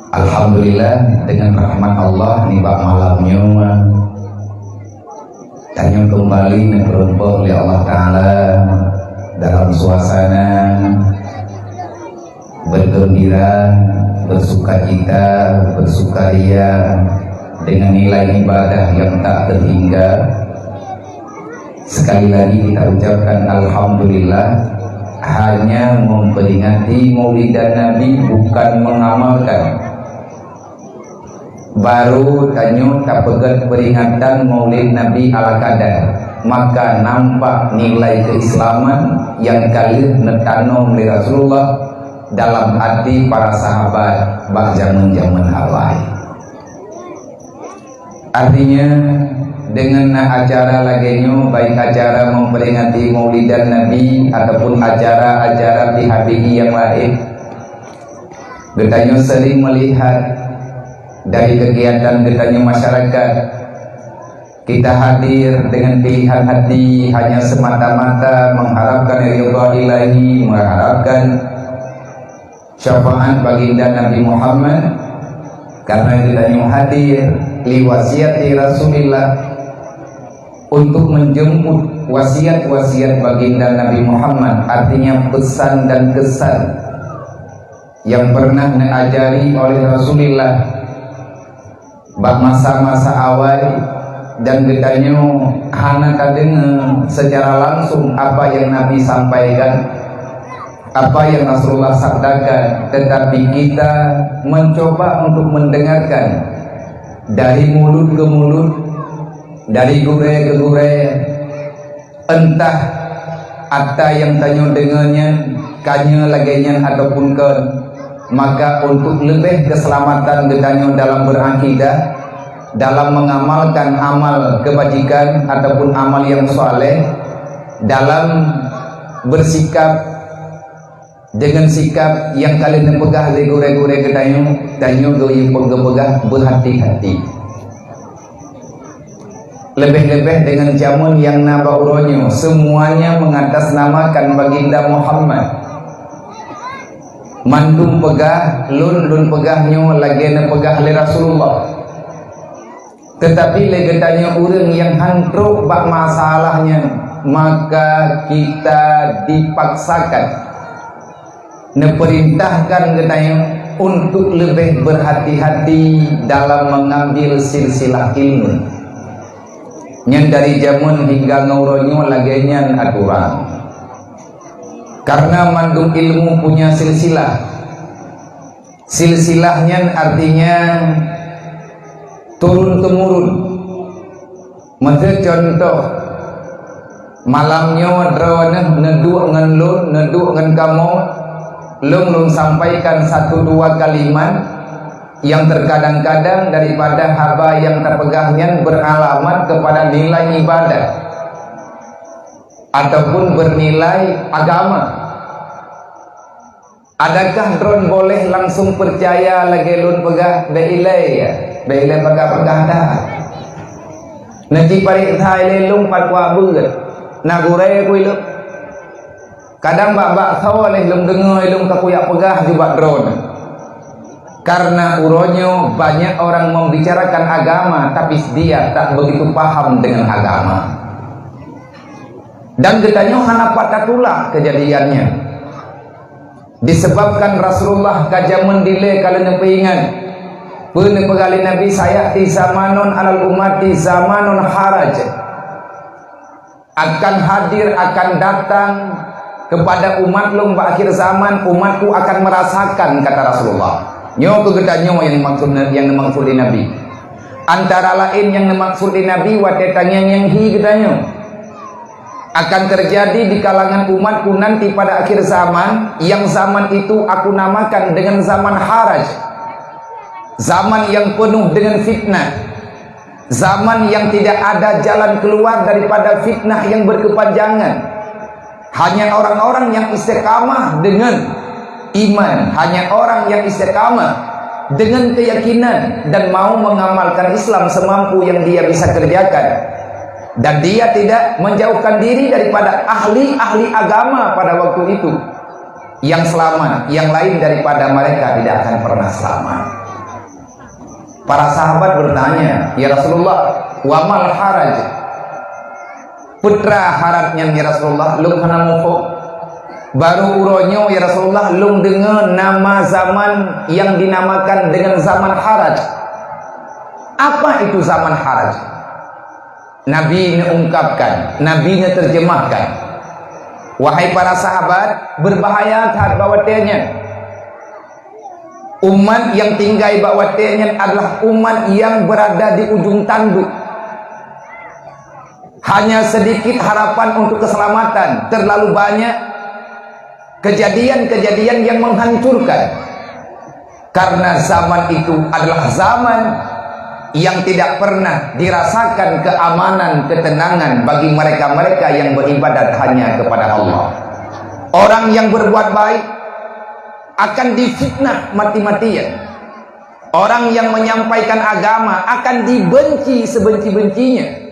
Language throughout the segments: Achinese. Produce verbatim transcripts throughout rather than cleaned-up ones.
Alhamdulillah, dengan rahmat Allah nibak malam nyoe, tanyoe keumbali neupeurumpok lé Allah Taala dalam suasana bergembira, bersukacita, bersukaria dengan nilai ibadah yang tak terhingga. Sekali lagi kita ucapkan alhamdulillah, hanya memperingati Maulidan Nabi, bukan mengamalkan. Baru tanyoe tapeugét peringatan Maulid Nabi ala kadar, maka nampak nilai keislaman nyang ka lheueh neutanom lé Rasulullah dalam hati para sahabat bak jameun-jameun awai. Artinya, dengan na acara lagée nyoe, baik acara memperingati Maulidan Nabi ataupun acara-acara P H B I yang lain, geutanyoe sering melihat dari kegiatan geutanyoe masyarakat, kita hadir dengan pilihan hati hanya semata-mata mengharapkan ridha ilahi, mengharapkan syafaat baginda Nabi Muhammad, karena geutanyoe hadir li wasiat Rasulillah untuk menjemput wasiat-wasiat baginda Nabi Muhammad, artinya pesan dan kesan yang pernah neujajari oleh Rasulillah bak masa-masa awai, dan geutanyoe hana tadeungoe secara langsung apa yang Nabi sampaikan, apa yang Rasulullah sabdakan, tetapi kita mencoba untuk mendengarkan dari mulut ke mulut, dari gurée ke gurée, entah ata nyang tanyoe deungoe nyan ka nyoe lagée nyan ataupun kon, maka untuk leubeh keuseulamatan geutanyoe dalam beurakidah, dalam mengamalkan amal keubajikan ataupun amal nyang saleh, dalam bersikap dengan sikap nyang ka lheueh neupeugah lé gurée-gurée geutanyoe, tanyoe geu-, geupeugah beuhati-hati. Leubeh-leubeh dengan jameun nyang na bak uroe nyoe, semuanya mengatasnamakan Baginda Muhammad. Mandum peugah, lôn, lôn peugah nyoe lagée neupeugah lé Rasulullah. Tetapi lé geutanyoe ureuëng nyang han trok bak masalah nyan, maka kita dipaksakan, neupeurintahkan geutanyoe untuk leubeh beuhati-hati dalam mengambil silsilah ilmu. Nyan dari jameun hingga ngon uroe nyoe lagée nyan aturan. Karena mandum ilmu punya silsilah. Silsilah nyan artinya turun-temurun. Miseu contoh, malam nyoe droeneuh neuduek ngon lôn, neuduek ngon kamoe, lôn, lôn sampaikan satu dua kalimat yang terkadang-kadang daripada haba nyang tapeugah nyan beralamat kepada nilai ibadah ataupun bernilai agama. Adakah droen boleh langsung percaya lagée lôn peugah, "Bék ilée ya, bék ilée peugah-peugah dah"? Neuci paréksa ilée lôn pat kuat beuet, na gurée ku ilée. Kadang bak-bak soe lé lôn deungoe ilée ka kuyak peugah ju bak droen. Karena uroe nyoe banyak orang membicarakan agama, tapi dia tak begitu paham dengan agama. Dan geutanyoe hana pat tatulak kejadiannya. Disebabkan Rasulullah ka jameun dilée ka lheueh neupeuingat. Peue neupeugah lé Nabi, "Sayati zamanun alal ummati zamanun haraj." Akan hadir, akan datang kepada umat lôn bak akhir zaman, umatku akan merasakan, kata Rasulullah. Nyoe keu geutanyoe nyang dimaksud, nyang dimaksud lé Nabi. Antara laén nyang dimaksud lé Nabi watée tangieng nyang hi geutanyoe. Akan terjadi di kalangan umatku nanti pada akhir zaman, yang zaman itu aku namakan dengan zaman haraj. Zaman yang penuh dengan fitnah. Zaman yang tidak ada jalan keluar daripada fitnah yang berkepanjangan. Hanya orang-orang yang istiqamah dengan iman, hanya orang yang istiqamah dengan keyakinan dan mau mengamalkan Islam semampu yang dia bisa kerjakan, dan dia tidak menjauhkan diri daripada ahli-ahli agama pada waktu itu, yang selamat, yang lain daripada mereka tidak akan pernah selamat. Para sahabat bertanya, "Ya Rasulullah, wa mal haraj?" Peue teuma haraj nyan, ya Rasulullah, lôn hana muphom. Baru uroe nyoe, ya Rasulullah, lôn deungoe nama zaman yang dinamakan dengan zaman haraj. Apa itu zaman haraj? Nabi neuungkapkan, Nabi neuterjemahkan. Wahai para sahabat, beubahaya that bak watée nyan. Umat nyang tinggai bak watée nyan adalah umat nyang beurada di ujong tanduk. Hanya sedikit harapan untuk keselamatan, terlalu banyak kejadian-kejadian yang menghancurkan. Karena zaman itu adalah zaman yang tidak pernah dirasakan keamanan, ketenangan bagi mereka-mereka yang beribadat hanya kepada Allah. Orang yang berbuat baik akan difitnah mati-matian. Orang yang menyampaikan agama akan dibenci sebenci-bencinya.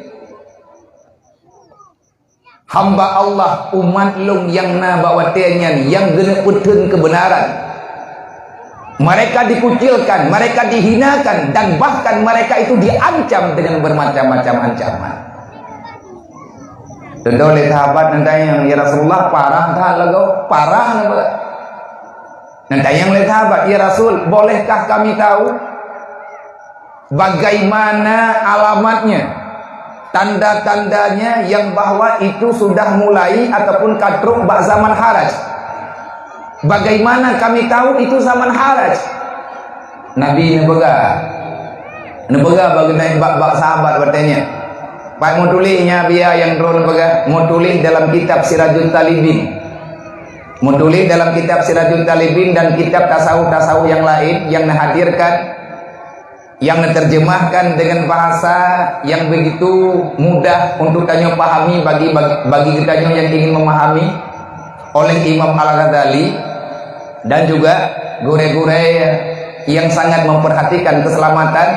Hamba Allah, umat lôn nyang na bak watée nyan, nyang geuneuk peutheun keubeunaran. Mereka dikucilkan, mereka dihinakan, dan bahkan mereka itu diancam dengan bermacam-macam ancaman. Teuntèe lé sahabat neutanyong, "Ya Rasulullah, parah that lagoe?" "Parah," neupeugah. Neutanyong lé sahabat, "Ya Rasul, bolehkah kami tahu bagaimana alamatnya, tanda-tandanya yang bahwa itu sudah mulai ataupun ka trok bak zaman haraj? Bagaimana kami tahu itu zaman haraj?" Nabi neupeugah, neupeugah bak, bak, bak sahabat watée nyan. Pat meutuléh nyan biya nyang droe neupeugah, meutuléh dalam kitab Sirajut Talibin. Meutuléh dalam kitab Sirajut Talibin dan kitab tasawuf-tasawuf nyang laén nyang neuhadirkan, nyang neuterjemahkan dengan bahasa nyang begitu mudah untuk tanyoe pahami bagi, bagi, bagi geutanyoe nyang ingin memahami, oleh Imam Al-Ghazali dan juga gurée-gurée nyang sangat memperhatikan keselamatan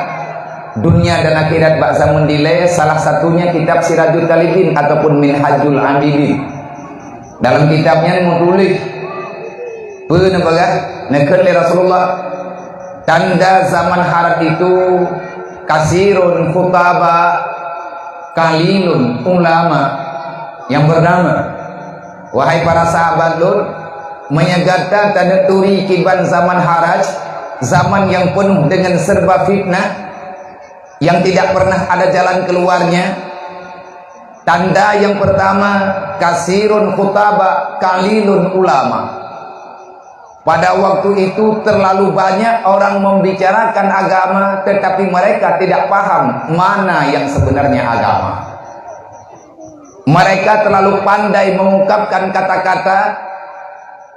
dunia dan akhirat bak zaman dilée, salah satunya kitab Sirajut Talibin ataupun Minhajul Abidin. Dalam kitab nyan meutuléh, peue neupeugah, neukheun lé Rasulullah, tanda zaman haraj itu, kasirun khutaba, qalilun ulama. Nyang pertama, wahai para sahabat lôn, meunyoe gata taneuturi kiban zaman haraj, zaman nyang peunoh dengan serba fitnah, yang tidak pernah ada jalan keluarnya, tanda yang pertama, kasirun khutaba, qalilun ulama. Pada waktu itu terlalu banyak orang membicarakan agama, tetapi mereka tidak paham mana yang sebenarnya agama. Mereka terlalu pandai mengungkapkan kata-kata,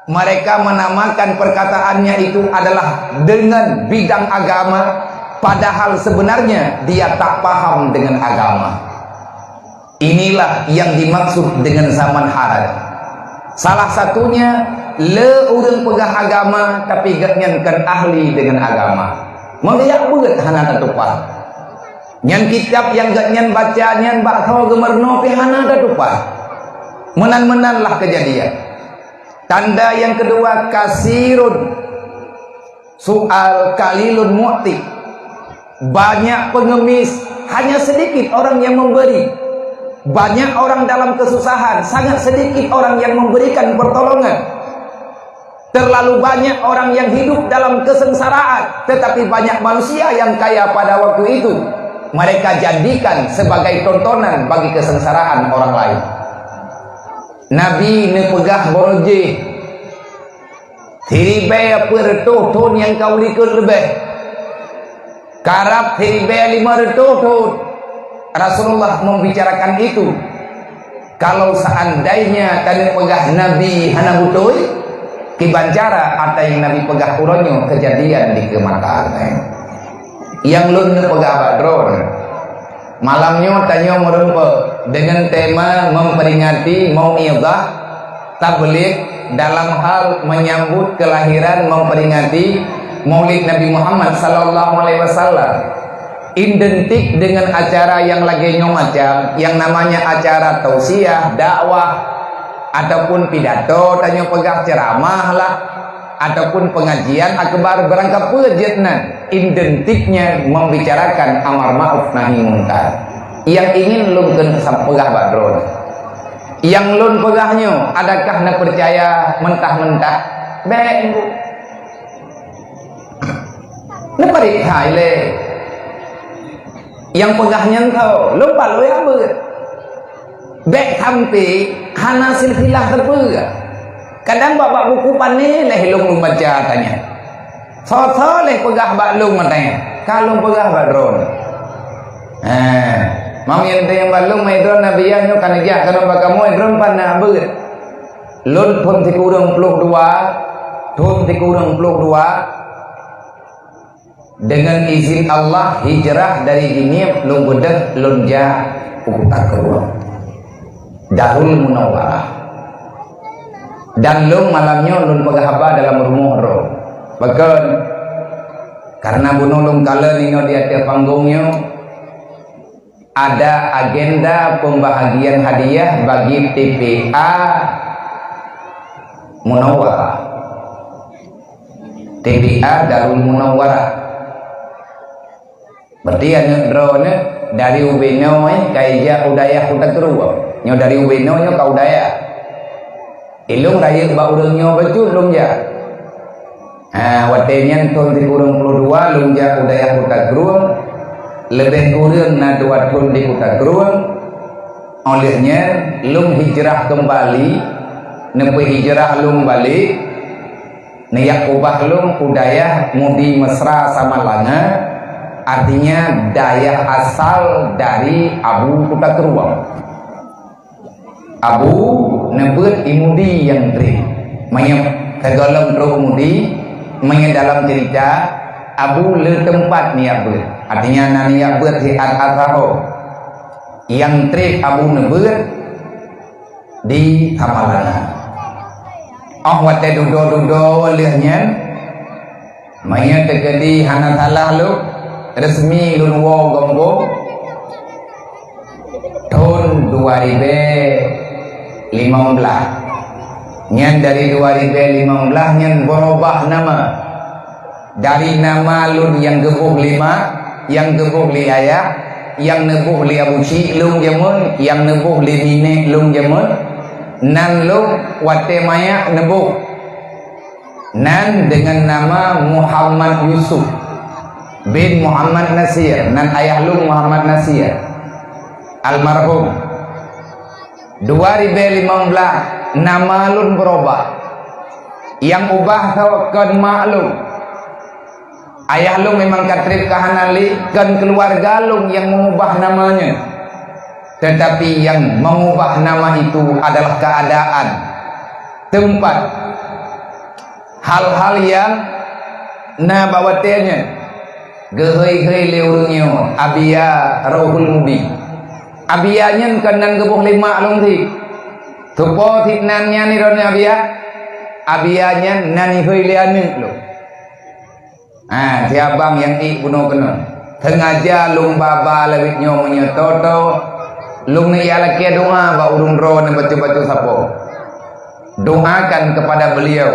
mereka menamakan perkataannya itu adalah dengan bidang agama, padahal sebenarnya dia tak paham dengan agama. Inilah yang dimaksud dengan zaman haraj. Salah satunya, le ureuëng peugah agama, tapi gobnyan kon ahli dengan agama. Meugeuyak beuet hana tatupat. Nyan kitab nyang gobnyan baca nyan bak tho geumeurunoe pih hana tatupat. Meunan-meunan lah keujadian. Tanda nyang keudua, kasirun sual, qalilun mu'ti. Banyak pengemis, hanya sedikit orang yang memberi. Banyak orang dalam kesusahan, sangat sedikit orang yang memberikan pertolongan. Terlalu banyak orang yang hidup dalam kesengsaraan, tetapi banyak manusia yang kaya pada waktu itu. Mereka jadikan sebagai tontonan bagi kesengsaraan orang lain. Nabi neupeugah barô jih, siribèe peuet reutôh thon nyang ka u likot leubeh. Karab siribèe limong reutôh thon Rasulullah membicarakan itu. Kalau seandainya taneuk peugah Nabi hana beutôi, kiban cara ata nyang Nabi peugah uroe nyoe keujadian dikeue mata. Nyang lôn neupeugah bak droeneuh, malam nyoe tanyoe meurumpok deungon tema memperingati mau'izah tabligh dalam hal menyambut kelahiran, memperingati Maulid Nabi Muhammad sallallahu alaihi wasallam. Identik dengan acara yang lagèe nyoe macam, yang namanya acara tausiah, dakwah, ataupun pidato, tanyoe peugah, ceramah lah. ataupun pengajian akbar barangkapeue jeuet nan, identiknya membicarakan amar ma'ruf nahi munkar. Nyang ingin lôn keuneuk sam-, peugah bak droeneuh. Nyang lôn peugah nyoe, adakah neupeucaya mentah-mentah? Bék. Neupareksa ilée. Nyang peugah nyan tho, lôn pat lôn jak beuet. Bék sampai hana silsilah teupeue. Kadang bak-bak buku pané lé lôn, lôn baca tanya. Soe-soe lé peugah bak lôn mantanya. Ka lôn peugah bak droeneuh. Ha. Mam nyang teunyang bak lôn, mai droeneuh Nabi Yah nyoe ka neujak keunoe bak kamoe, droeneuh pat na beuet. Lôn thon sikureueng ploh dua, thon sikureueng ploh dua, deungon izin Allah, hijrah dari Jeunieb lôn beudôh lôn jak u Kuta Krueng, Darul Munawwarah. Dan lôn malam nyoe lôn peugah haba dalam rumoh droe. Pakon? Karena bunoe lôn kalon inoe di ateueh panggong nyoe, ada agenda pembahagian hadiah bagi T P A Munawwarah. T P A Darul Munawwarah. Berarti aneuk droeneuh dari ubé nyoe, eh, ka ijak u dayah Kuta Krueng. Nyoe dari ubé nyoe, nyoe ka u dayah. Ilôn rayeuk bak ureueng nyoe bacut lôn jak. Ha, watée nyan thon sikureueng ploh dua lôn jak u dayah Kuta Krueng, leubeh kureueng na dua thon di Kuta Krueng. Óh lheueh nyan lôn hijrah keumbali, neupeuhijrah lôn balek, neujak ubah lôn u dayah Mudi Mesra Samalanga, artinya dayah asal dari Abu Kuta Krueng. Abu neubeuet i Mudi nyang treb. Meunyoe sigohlom trok u Mudi, meunyoe dalam cerita, Abu le teumpat neujak beuet. Artinya na neujak beuet siat asaho. Nyang treb Abu neubeuet di Samalanga. Óh watée dudoe-dudoe lheueh nyan, meunyoe teukeudi hana salah lôn, resmi lôn woe gombong thon dua ribée limong blaih. Nyan dari dua ribée limong blaih nyan beurubah nama. Dari nama lôn nyang geuboh lé mak, nyang geuboh lé ayah, nyang neuboh lé Abu Syik lôn jameun, nyang neuboh lé ninék lôn jameun, nan lôn watée manyak neuboh. Nan deungon nama Muhammad Yusuf bin Muhammad Nasir, nan ayah lôn Muhammad Nasir, almarhum. Dua ribée limong blaih, nama lôn beurubah. Nyang ubah tho kon mak lôn. Ayah lôn memang ka treb ka hana lé, kon keuluwarga lôn nyang meungubah nama nyan. Teutapi nyang meungubah nama itu adalah keuadaan, teumpat, hal-hal nyang na bak watée nyan. Geuhôi-hôi lé ureuëng nyoe Abia Rohul Mubin. Abia nyan kon nan geuboh lé mak lôn cit. Keupo cit nan nyan droeneuh Abia? Abia nyan nan ihôi lé aneuëk lôn. Ha, si abang nyang ék bunoe keunoe. Teungaja lôn ba-ba lawét nyoe meunyoe toe-toe, lôn neujak lakée doá bak ureuëng droeneuh bacut-bacut sapo. Doakan kepada beliau.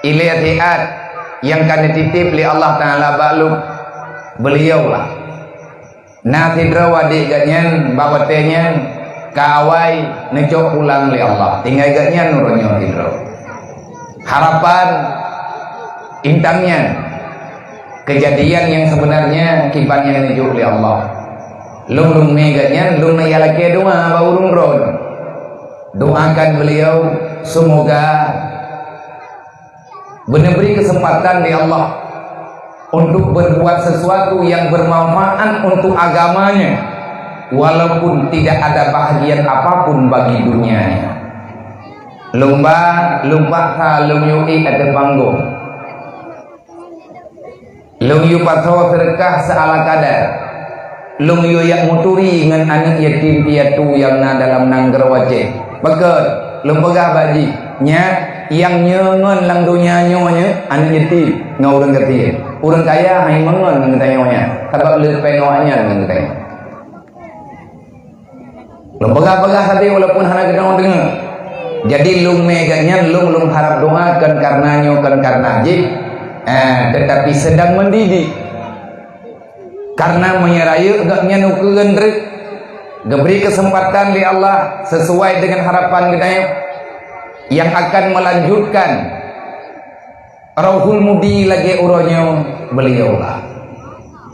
Ilée siat nyang ka neutitép lé Allah Taala bak lôn, beliaulah. Na sidroe adék geuh nyan bak watée nyan ka awai neucok pulang lé Allah. Tinggai geuh nyan uroe nyoe sidroe. Harapan intan nyan, keujadian nyang seubeunarnya kiban nyang neujok lé Allah. Lôn rumoh geuh nyan, lôn neujak lakée doá bak ureuëng droe. Doakan beliau, semoga beuneubri keuseumpatan lé Allah untuk berbuat sesuatu yang bermanfaat untuk agamanya, walaupun tidak ada bahagian apapun bagi dunianya. Lôn ba, lôn paksa lôn yue ék ateueh panggong. Lôn yue pasoe seudeukah seuala kada. Lôn yue jak meuturi ngon aneuëk yatim piatu nyang na dalam nanggroe Aceh. Pakon, lôn peugah bak jih, nyak, nyang nyoe ngon lam donya nyoe nyoe aneuëk yatim ngon ureuëng gasien. Ureuëng kaya hana meungon ngon geutanyoe nyan, sabab le péng awaknyan ngon geutanyoe. Lôn peugah-peugah sabe walaupun hana geutanyoe deungoe. Jadi lôn mé gobnyan, lôn, lôn harab doa kon karena nyoe, kon karena jih, eh, tetapi sedang mendidik. Karena meunyoe rayeuk gobnyan ukeuen reuek, geubri keuseumpatan lé Allah sesuai dengan harapan geutanyoe, yang akan melanjutkan Rauhul Mudi lagée uroe nyoe beliau lah.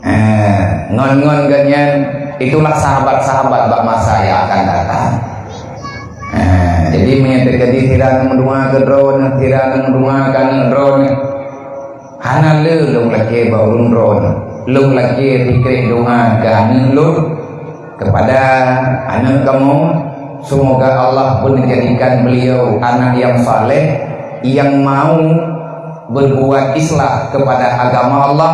Eh, ngon-ngon gobnyan, itulah sahabat-sahabat bak masa yang akan datang. Eh, jadi meunyoe teukeudi sira meudoa keu droeneuh, sira meudoa keu aneuk droeneuh, hana le lôn lakée bak ureuëng droeneuh. Lôn lakée sikrek doa keu aneuk lôn, kepada aneuk kamoe, semoga Allah menjadikan beliau anak yang saleh, yang mau berbuat islah kepada agama Allah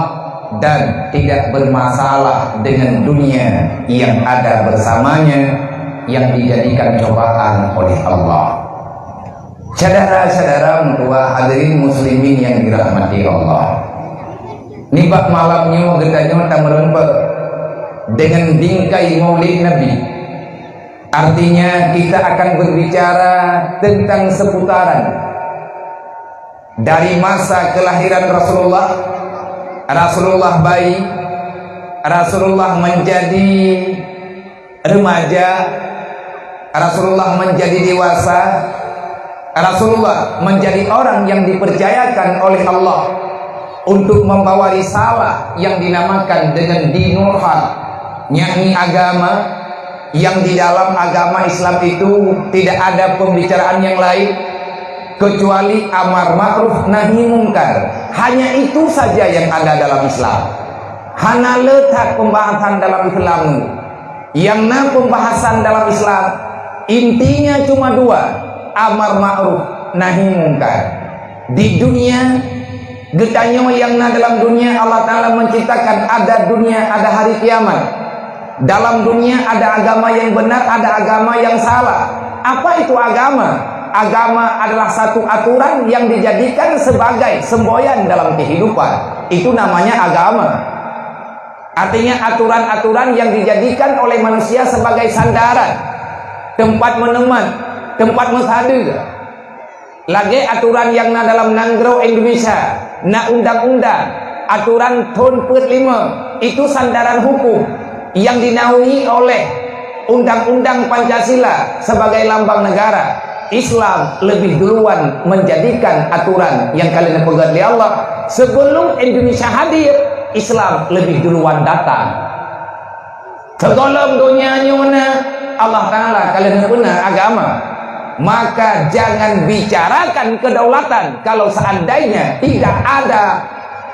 dan tidak bermasalah dengan dunia yang ada bersamanya, yang dijadikan cobaan oleh Allah. Syedara-syedara meutuwah, hadirin muslimin yang dirahmati Allah. Nibak malam nyoe geutanyoe tameurumpok dengan bingkai Maulid Nabi. Artinya, kita akan berbicara tentang seputaran dari masa kelahiran Rasulullah, Rasulullah bayi, Rasulullah menjadi remaja, Rasulullah menjadi dewasa, Rasulullah menjadi orang yang dipercayakan oleh Allah untuk membawa risalah yang dinamakan dengan dinul haq, yakni agama, yang di dalam agama Islam itu tidak ada pembicaraan yang lain kecuali amar ma'ruf nahi mungkar. Hanya itu saja yang ada dalam Islam. Hana le that pembahasan dalam Islam. Yang na pembahasan dalam Islam, intinya cuma dua, amar ma'ruf nahi mungkar. Di dunia, geutanyoe nyang na dalam dunia, Allah Ta'ala menciptakan ada dunia, ada hari kiamat. Dalam dunia ada agama yang benar, ada agama yang salah. Apa itu agama? Agama adalah satu aturan yang dijadikan sebagai semboyan dalam kehidupan. Itu namanya agama. Artinya aturan-aturan yang dijadikan oleh manusia sebagai sandaran, tempat meuneumon, tempat meusadeue. Lagée aturan nyang na dalam nanggroe Indonesia, na undang-undang, aturan thon peuet lima, itu sandaran hukum yang dinaungi oleh Undang-Undang Pancasila sebagai lambang negara. Islam lebih duluan menjadikan aturan nyang ka lheueh neupeugét lé Allah. Sebelum Indonesia hadir, Islam lebih duluan datang. Sigohlom donya nyoe na, Allah Ta'ala ka lheueh neupeuna agama. Maka jangan bicarakan kedaulatan kalau seandainya tidak ada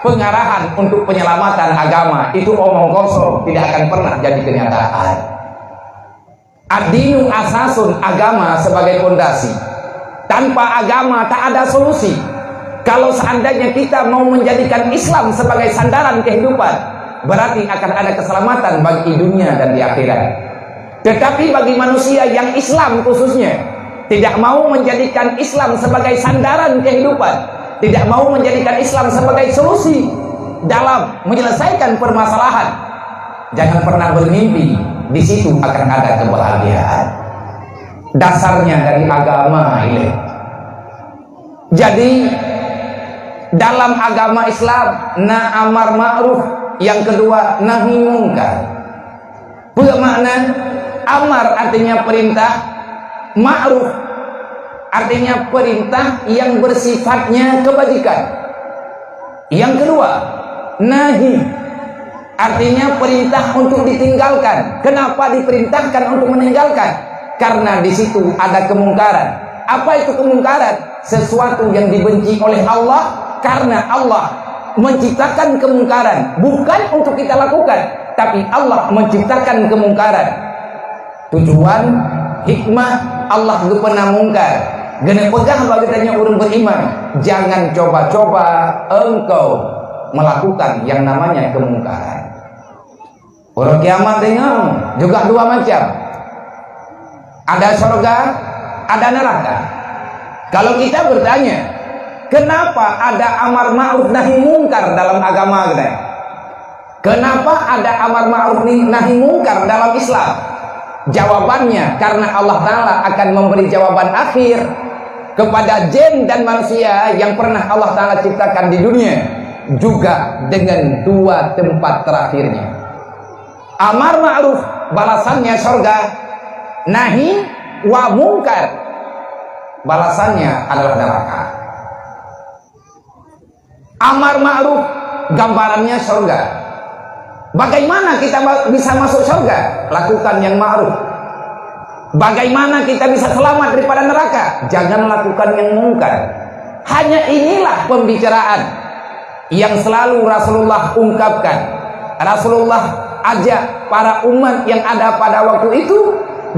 pengarahan untuk penyelamatan agama. Itu omong kosong, tidak akan pernah jadi kenyataan. Ad-dinu asasun, agama sebagai fondasi. Tanpa agama tak ada solusi. Kalau seandainya kita mau menjadikan Islam sebagai sandaran kehidupan, berarti akan ada keselamatan bagi dunia dan di akhirat. Tetapi bagi manusia yang Islam khususnya, tidak mau menjadikan Islam sebagai sandaran kehidupan, tidak mau menjadikan Islam sebagai solusi dalam menyelesaikan permasalahan, jangan pernah bermimpi di situ akan ada kebahagiaan. Dasarnya dari agama ini. Jadi, dalam agama Islam, na amar ma'ruf, yang kedua nahi mungkar. Peue makna? Amar artinya perintah, ma'ruf artinya perintah yang bersifatnya kebajikan. Yang kedua, nahi artinya perintah untuk ditinggalkan. Kenapa diperintahkan untuk meninggalkan? Karena di situ ada kemungkaran. Apa itu kemungkaran? Sesuatu yang dibenci oleh Allah karena Allah menciptakan kemungkaran, bukan untuk kita lakukan, tapi Allah menciptakan kemungkaran. Tujuan, hikmah Allah geupeuna mungkar. Geuneuk peugah bak geutanyoe ureuëng beriman, jangan coba-coba engkau melakukan yang namanya kemungkaran. Uroe kiamat deungoe juga dua macam. Ada sorga, ada neraka. Kalau kita bertanya, kenapa ada amar ma'ruf nahi mungkar dalam agama kita? Kenapa ada amar ma'ruf ni-, nahi mungkar dalam Islam? Jawabannya, karena Allah Ta'ala akan memberi jawaban akhir. kepada jin dan manusia yang pernah Allah Ta'ala ciptakan di dunia, juga dengan dua tempat terakhirnya. Amar ma'ruf, balasannya sorga. Nahi wa mungkar, balasannya adalah neraka. Amar ma'ruf, gambarannya sorga. Bagaimana kita ma-, bisa masuk sorga? Lakukan yang ma'ruf. Bagaimana kita bisa selamat daripada neraka? Jangan lakukan yang mungkar. Hanya inilah pembicaraan yang selalu Rasulullah ungkapkan, Rasulullah ajak para umat yang ada pada waktu itu,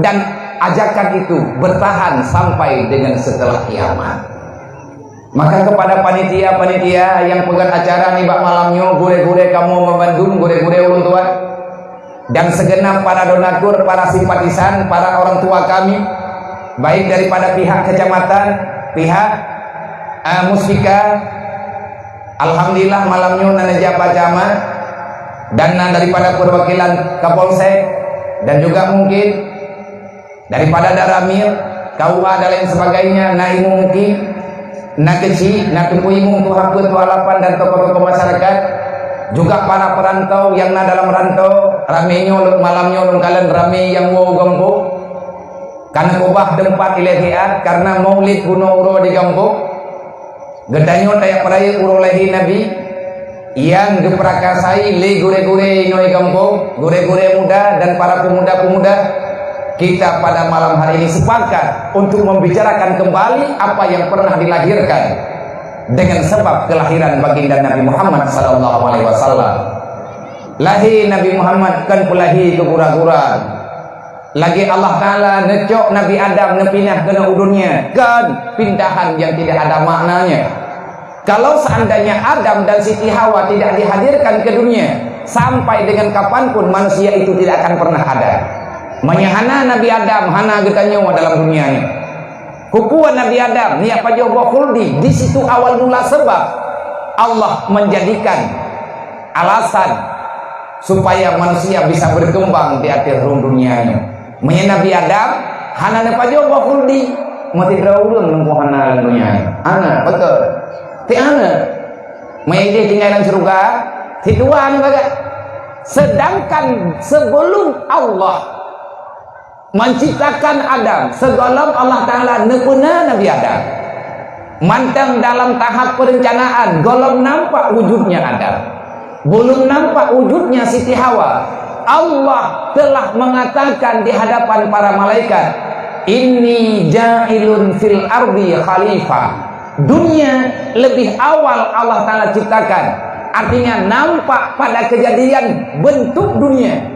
dan ajakan itu bertahan sampai dengan setelah kiamat. Maka kepada panitia-panitia yang peugöt acara nibak malam nyoe, gurée-gurée kamoe meubandum, gurée-gurée ulôn tuan, dan segenap para donatur, para simpatisan, para orang tua kami, baik daripada pihak kecamatan, pihak, eh, Muspika. Alhamdulillah, malam nyoe na neujak Pak Camat dan na daripada perwakilan Kapolsek dan juga mungkin daripada Danramil, K U A dan lain sebagainya, na imeum mukim, na keuchik, na teungku imeum tuha peuet, tuha lapan dan tokoh-tokoh masyarakat, juga para perantau yang na dalam rantau, ramé nyoe lôn, malam nyoe lôn kalon ramé nyang woe u gampông. Ka neukeubah teumpat ilée siat karena maulid bunoe uroe di gampông. Geutanyoe tajak peurayeuk uroe lahé Nabi nyang geupeurakasai lé gurée-gurée inoe gampông, gurée-gurée muda dan para pemuda-pemuda. Kita pada malam hari ini sepakat untuk membicarakan kembali apa yang pernah dilahirkan dengan sebab kelahiran baginda Nabi Muhammad sallallahu alaihi wasallam. Lahé Nabi Muhammad kon peulahé keu gura-gura. Lagée Allah Ta'ala neucok Nabi Adam neupinah keunoe u dunia, kon pindahan nyang tidak ada maknanya. Kalau seandainya Adam dan Siti Hawa tidak dihadirkan ke dunia, sampai dengan kapanpun manusia itu tidak akan pernah ada. Meunyoe hana Nabi Adam, hana geutanyoe dalam dunia nyoe. Keupeue Nabi Adam neujak pajoh boh khuldi? Di situ awal mula sebab Allah menjadikan alasan supaya manusia bisa berkembang di ateueh rhueng dunia nyoe. Meunyoe Nabi Adam hana neupajoh boh khuldi, meusidroe ureueng lom hana lam dunia nyoe. Hana, beutôi. Ti hana. Meunyoe ideh tinggai lam syeuruga, sidua nyoe bagah. Sedangkan sebelum Allah menciptakan Adam, sigohlom Allah Ta'ala neupeuna Nabi Adam. Mantong dalam tahap perencanaan, gohlom nampak wujudnya Adam. Belum nampak wujudnya Siti Hawa. Allah telah mengatakan di hadapan para malaikat, "Inni ja'ilun fil ardi khalifah." Dunia lebih awal Allah Ta'ala ciptakan. Artinya nampak pada kejadian bentuk dunia.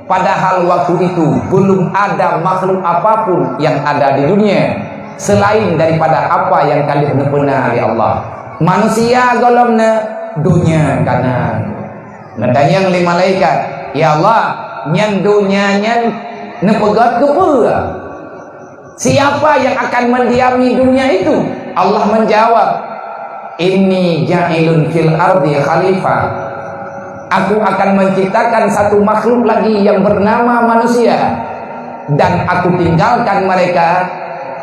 Padahal waktu itu belum ada makhluk apapun yang ada di dunia selain daripada apa yang ka lheueh neupeuna lé Allah. Manusia gohlom na, dunia ka na. Neutanyong lé malaikat, "Ya Allah, nyan dunia nyan neupeugöt keupeue?" Siapa yang akan mendiami dunia itu? Allah menjawab, "Inni ja'ilun fil ardi khalifah." Aku akan menciptakan satu makhluk lagi yang bernama manusia. Dan aku tinggalkan mereka,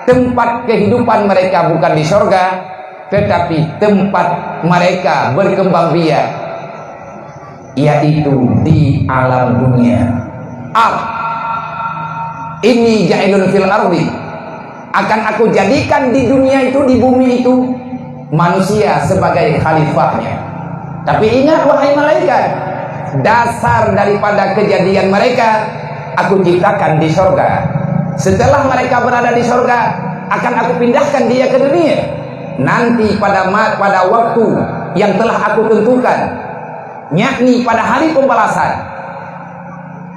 tempat kehidupan mereka bukan di sorga, tetapi tempat mereka berkembang biak, yaitu di alam dunia. Ard. Inni ja'ilun fil ardi. Akan aku jadikan di dunia itu, di bumi itu, manusia sebagai khalifahnya. Tapi ingat, wahai malaikat, dasar daripada kejadian mereka, aku ciptakan di sorga. Setelah mereka berada di sorga, akan aku pindahkan dia ke dunia. Nanti pada ma-, pada waktu yang telah aku tentukan, yakni pada hari pembalasan,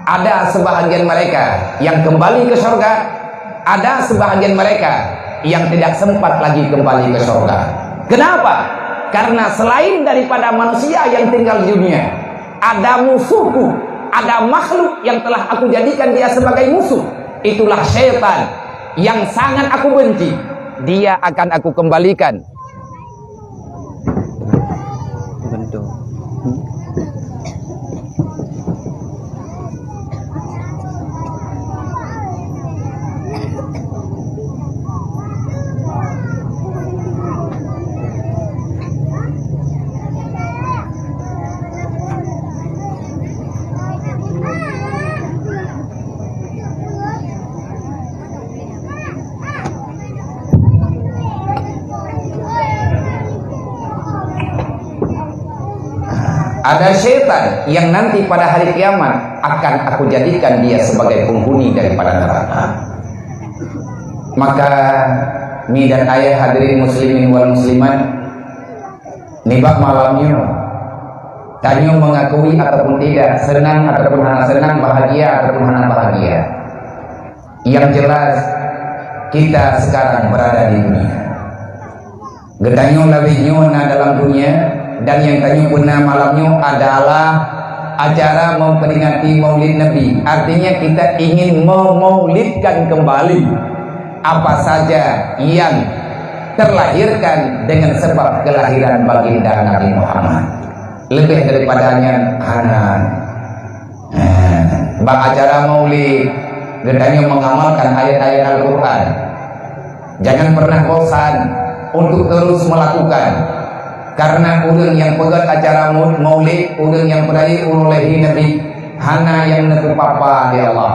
ada sebahagian mereka yang kembali ke sorga, ada sebahagian mereka yang tidak sempat lagi kembali ke sorga. Kenapa? Karena selain daripada manusia yang tinggal di dunia, ada musuhku, ada makhluk yang telah aku jadikan dia sebagai musuh. Itulah syaitan yang sangat aku benci. Dia akan aku kembalikan. Bentuk. Ada syaitan yang nanti pada hari kiamat akan aku jadikan dia sebagai penghuni daripada neraka. Maka, mi dan ayah hadirin muslimin wal muslimat, nibak malam nyoe, tanyoe mengakui ataupun tidak, senang ataupun hana senang, bahagia ataupun hana bahagia. Yang jelas, kita sekarang berada di dunia. Geutanyoe lagée nyoe na dalam dunia, dan nyang tanyoe peuna malam nyoe adalah acara memperingati Maulid Nabi. Artinya, kita ingin memaulidkan kembali apa saja yang terlahirkan dengan sebab kelahiran Baginda Nabi Muhammad. Lebih daripada nyan hana. Nah, bak acara Maulid, geutanyoe mengamalkan ayat-ayat Al-Quran. Jangan pernah bosan untuk terus melakukan. Karena ureuëng nyang peugét acara mau-, Maulid, ureuëng nyang peurayeuk uroe lahé Nabi, hana nyang neupeupapa lé Allah.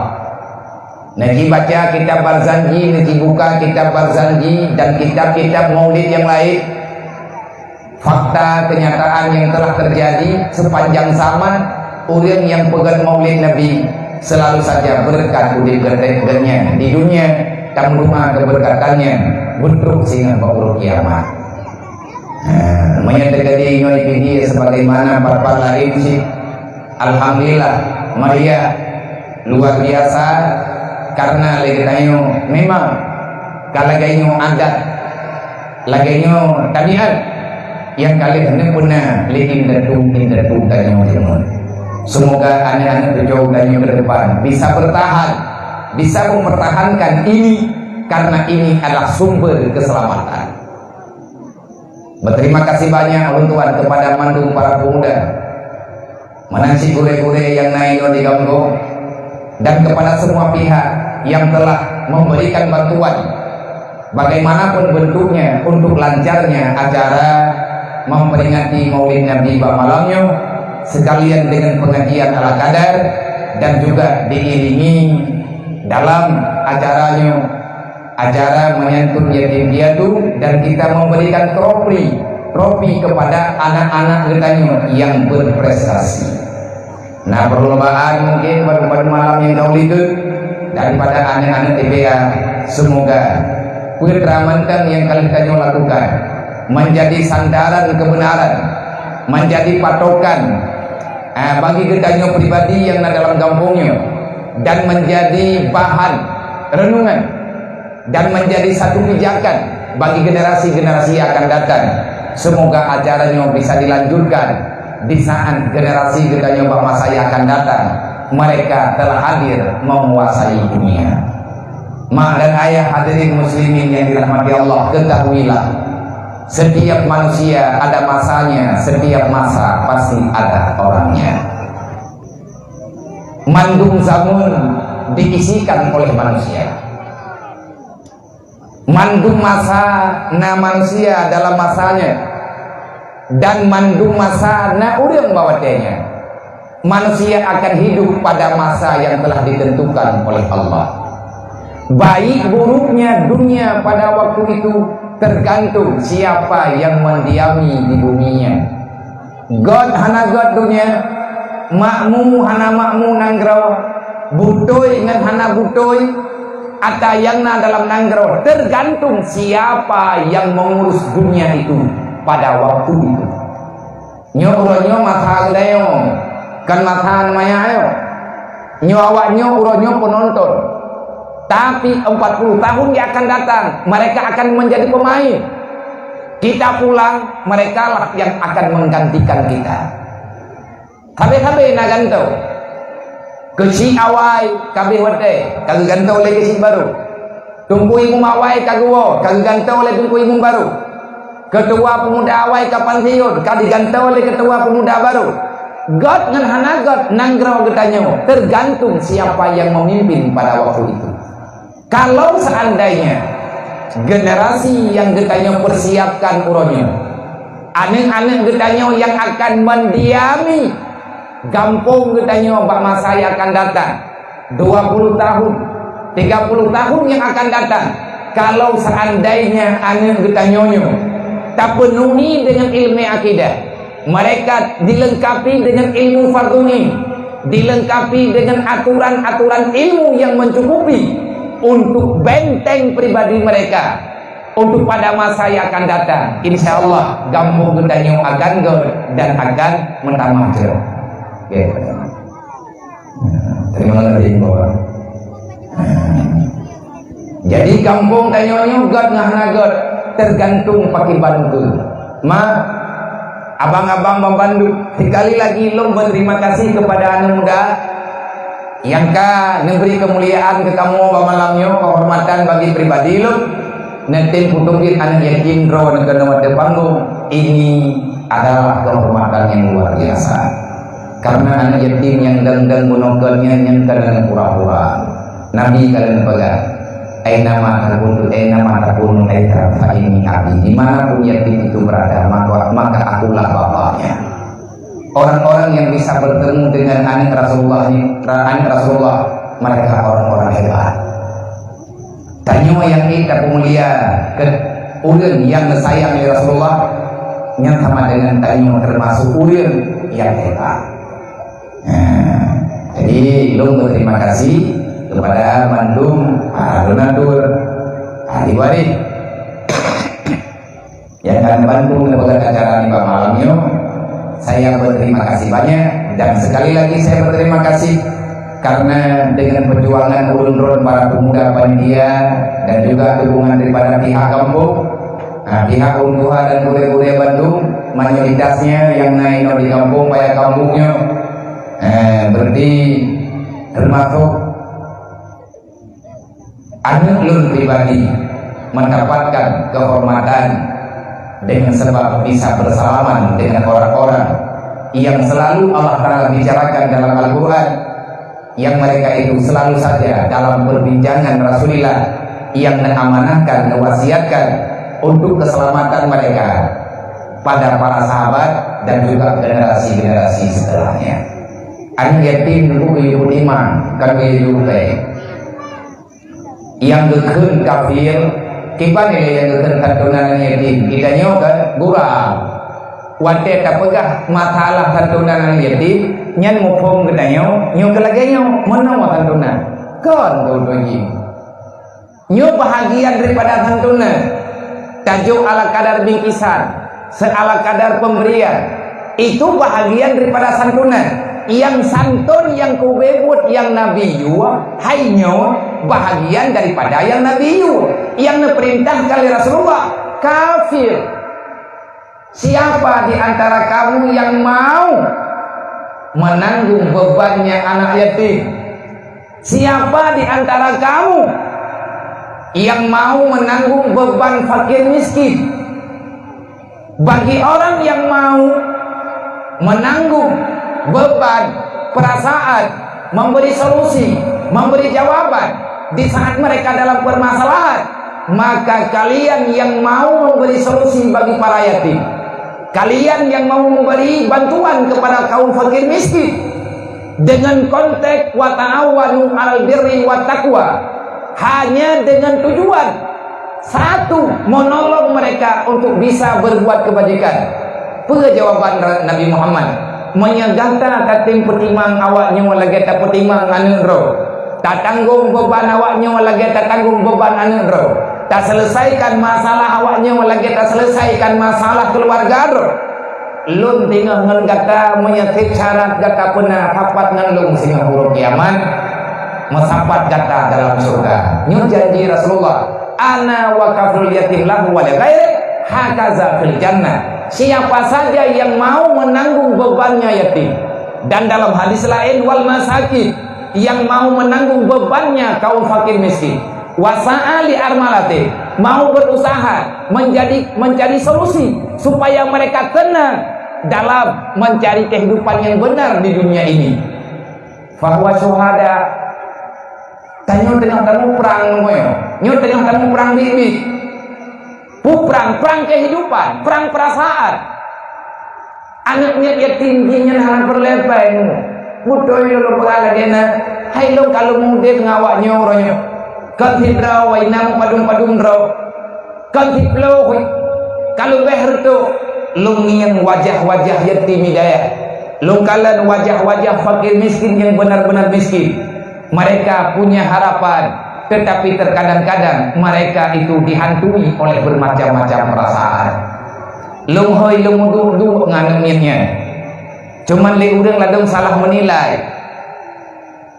Neujibaca kitab Barzanji, neujibuka kitab Barzanji dan kitab-kitab Maulid nyang laén. Fakta kenyataan yang telah terjadi sepanjang zaman, ureuëng nyang peugét Maulid Nabi selalu saja berkat udeb geutanyoe di dunia, dan meunurot keberkatannya beutôi singoh bak uroe kiamat. Ha, meunyoe teukeudi nyoe dipilih sebagaimana pat-pat laén cit, alhamdulillah, meuria, luar biasa, karena lé geutanyoe memang ka lagée nyoe adat, lagée nyoe tabiat nyang ka lheueh neupeuna lé indatu-indatu tanyoe jameun. Semoga aneuk-aneuk cucu tanyoe ke depan bisa bertahan, bisa mempertahankan ini, karena ini adalah sumber keselamatan. Berterima kasih banyak ulôn tuan kepada mandum para pemuda, meunan cit gurée-gurée nyang na inoe di gampông, dan kepada semua pihak yang telah memberikan bantuan bagaimanapun bentuknya untuk lancarnya acara memperingati Maulid Nabi bak malam nyoe, sekalian dengan pengajian ala kadar dan juga diiringi dalam acara nyoe acara menyantun yatim piatu dan kita memberikan trofi, trofi kepada anak-anak geutanyoe yang berprestasi. Nah, perlombaan mungkin pada, pada malam yang kau likot daripada anak-anak T P A. Semoga putra manteng yang kali tanyoe lakukan menjadi sandaran kebenaran, menjadi patokan, ah, bagi geutanyoe pribadi yang na dalam gampông nyoe, dan menjadi bahan renungan dan menjadi satu pijakan bagi generasi-generasi yang akan datang. Semoga acara nyoe bisa dilanjutkan di saat generasi geutanyoe bak masa yang akan datang, mereka telah hadir menguasai dunia. Mak dan ayah hadirin muslimin yang dirahmati Allah, ketahuilah, setiap manusia ada masanya, setiap masa pasti ada orangnya. Mandum zaman diisikan oleh manusia. Mandum masa na manusia dalam masanya, dan mandum masa na ureuëng bak watée nyan. Manusia akan hidup pada masa yang telah ditentukan oleh Allah. Baik buruknya dunia pada waktu itu tergantung siapa yang mendiami di bumi nyan. Gét hana gét dunia, makmu hana makmu nanggroe, beutôi ngon hana beutôi, ata nyang na dalam nanggroe, tergantung siapa yang mengurus dunia itu pada waktu itu. Nyoe uroe nyoe masa geutanyoe, kon masa namiet nyoe. Nyoe awak nyoe uroe nyoe penonton. Tapi empat puluh tahun yang akan datang, mereka akan menjadi pemain. Kita pulang, mereka lah yang akan menggantikan kita. Sabe-sabe na gantoe. Keuchik awai ka abéh watée, ka geugantoe lé keuchik barô. Teungku imum awai ka geuwoe, ka geugantoe lé teungku imum barô. Keutua peumuda awai ka pansiun, ka digantoe lé keutua peumuda barô. Gét ngon hana gét nanggroe geutanyoe, tergantung siapa yang memimpin pada waktu itu. Kalau seandainya generasi yang geutanyoe persiapkan uroe nyoe, aneuk-aneuk geutanyoe yang akan mendiami gampông geutanyoe bak masa yang akan datang, dua puluh tahun, tiga puluh tahun yang akan datang, kalau seandainya aneuk geutanyoe nyoe tapeunuhi dengan ilmu akidah, Mereka dilengkapi dengan ilmu fardhu ain, dilengkapi dengan aturan-aturan ilmu yang mencukupi untuk benteng pribadi mereka untuk pada masa yang akan datang. Insya Allah, gampông geutanyoe akan gét dan akan meutamah jroh. Oke. Terima kasih, Bapak. Jadi, gampông tanyoe nyoe gét ngon hana gét, tergantung pakriban ukeue. Ma, abang-abang bandum, sekali lagi lôn berterima kasih kepada aneuk muda nyang ka neubri keumuliaan keu kamoe bak malam nyoe, keuhormatan bagi pribadi lôn. Neutem putôh biet aneuk yatim droeneuh keunoe ateueh panggong, ini adalah keuhormatan nyang luar biasa. Karena aneuk yatim nyang dang-dang bunoe kon nyan, nyan ka lheueh pura-pura. Nabi ka lheueh peugah, "Aina ma takunu, aina ma takunu, ai fa inni abi." Di mana pun yatim itu berada, maka, maka akulah bapaknya. Orang-orang yang bisa bertemu dengan aneuk Rasulullah ni, aneuk Rasulullah, mereka orang-orang hebat. Tanyoe nyang ék tapeumulia keu ureuëng nyang neusayang lé Rasulullah, nyan sama dengan tanyoe teumasok ureuëng nyang hebat. Nah, jadi, lôn berterima kasih kepada mandum para donatur, ahli waris. Nyang ka neubantu neupeugöt acara nibak malam nyoe, saya berterima kasih banyak dan sekali lagi saya berterima kasih karena dengan perjuangan ulôn droe para pemuda panitia dan juga dukungan daripada pihak kampung, nah, pihak ureuëng tuha dan gurée-gurée bandum, mayoritasnya nyang na inoe di kampung, baya kampung nyoe, eh, berarti termasuk Aneuk lôn pribadi mendapatkan kehormatan dengan sebab bisa bersalaman dengan orang-orang yang selalu Allah Ta'ala bicarakan dalam Al-Quran, yang mereka itu selalu saja dalam perbincangan Rasulullah yang neuamanahkan, neuwasiatkan untuk keselamatan mereka pada para sahabat dan juga generasi-generasi setelahnya. Aneuk yatim nunggu geuyue timang, ka geuyue lumpée. Nyang geukheun kafir, kiban ilée nyang geukheun santunan aneuk yatim? Geutanyoe kan gura. Watée tapeugah masalah santunan aneuk yatim, nyan muphom geutanyoe, nyoe keu lagée nyoe, meunoe santunan. Kon geutanyoe jih. Nyoe bahagian daripada santunan. Tajok ala kadar bingkisan, seala kadar pemberian. Itu bahagian daripada santunan. Nyang santun nyang keubeubeuet nyang Nabi yue, hai nyoe bahagian daripada nyang Nabi yue, nyang neupeurintahkan lé Rasulullah. Kafir. Siapa di antara kamu yang mau menanggung bebannya anak yatim? Siapa di antara kamu yang mau menanggung beban fakir miskin? Bagi orang yang mau menanggung beban perasaan, memberi solusi, memberi jawaban di saat mereka dalam permasalahan, maka kalian yang mau memberi solusi bagi para yatim, kalian yang mau memberi bantuan kepada kaum fakir miskin, dengan konteks wa ta'awanu 'alal birri wat taqwa, hanya dengan tujuan satu, menolong mereka untuk bisa berbuat kebajikan. Peue jawaban Nabi Muhammad? Meunyoe gata katem peutimang awak nyoe lagée tapeutimang aneuk droe, tatanggong beban awak nyoe lagée tatanggong beban aneuk droe, taseuleusaikan masalah awak nyoe lagée taseuleusaikan masalah keuluwarga droe, Lôn teungoh ngon gata, meunyoe syarat gata peuna sapat ngon lôn singoh uroe kiamat, meusapat gata dalam syeuruga. Nyoe janji Rasulullah, "Ana wa kafilul yatim lahu wa li ghairi hakaza fil jannah." Siapa saja yang mau menanggung bebannya yatim, dan dalam hadis lain, "Wal masakin," yang mau menanggung bebannya kaum fakir miskin. Wasa'a li armalati, mau berusaha menjadi, mencari solusi supaya mereka tenang dalam mencari kehidupan yang benar di dunia ini. Fahuwa syuhada. Tanyoe teungoh tamuprang nyoe, nyoe teungoh tamuprang biet-biet. Peue prang, prang kehidupan, prang perasaan. Aneuk miet yatim jih nyan hana peureulée pai mu. Beutôi lôn peugah lagée na, hai lôn ka lôn udeb ngon awak nyoe uroe nyoe. Kon sidroe wai na padum-padum droe. Kon siploh hui, ka leubeh reutôh. Lôn ngieng wajah-wajah yatim hidayah. Lôn kalon wajah-wajah fakir miskin yang benar-benar miskin. Mereka punya harapan, tetapi terkadang-kadang mereka itu dihantui oleh bermacam-macam perasaan. Lôn hôi lôn meuduek-duek ngon aneuk miet nyan. Cuman lé ureuëng ladôm salah menilai.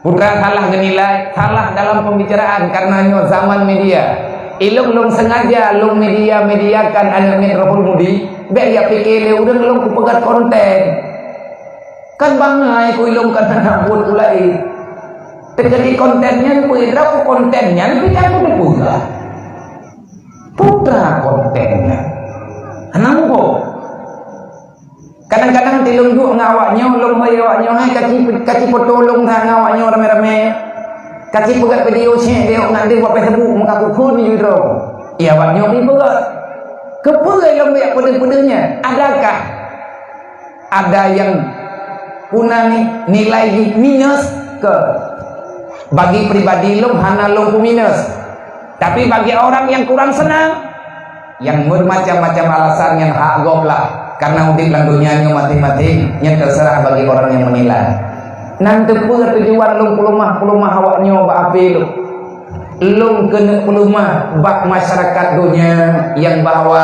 Putra salah geunilai, salah dalam pembicaraan karena nyoe zaman media. Ilong lôn sengaja lôn media-mediakan aneuk miet Rohul Mudi, bék ya pike lé ureuëng lôn kupeugét konten. Kan bangai ku ilong kan hana buet ulai. Terjadi konten nyan peue, draku konten nyan pih aku dipeugah. Putra konten nyan. Hana mubo. Kadang-kadang tilong duek ngon awak nyoe, lôn hôi awak nyoe, hai kaci, kaci foto lôn that ngon awak nyoe ramé-ramé. Kaci peugét video cek dia nak deuh buat Facebook muka kukhun ni judro. Ya awak nyoe pi peugét. Kepeue lôn biak peudeuh-peudeuh nyan? Adakah ada yang puna ni nilai jih minus ke? Bagi pribadi lôn hana lôn ku minus. Tapi bagi orang yang kurang senang, yang bermacam-macam alasan nyan hak gob lah, karena udeb lam donya nyoe maté-maté, nyan terserah bagi orang yang menilai. Nan teupeue tujuan lôn peuleumah-peuleumah awak nyoe bak api lôn? Lôn keuneuk peuleumah bak masyarakat donya yang bahwa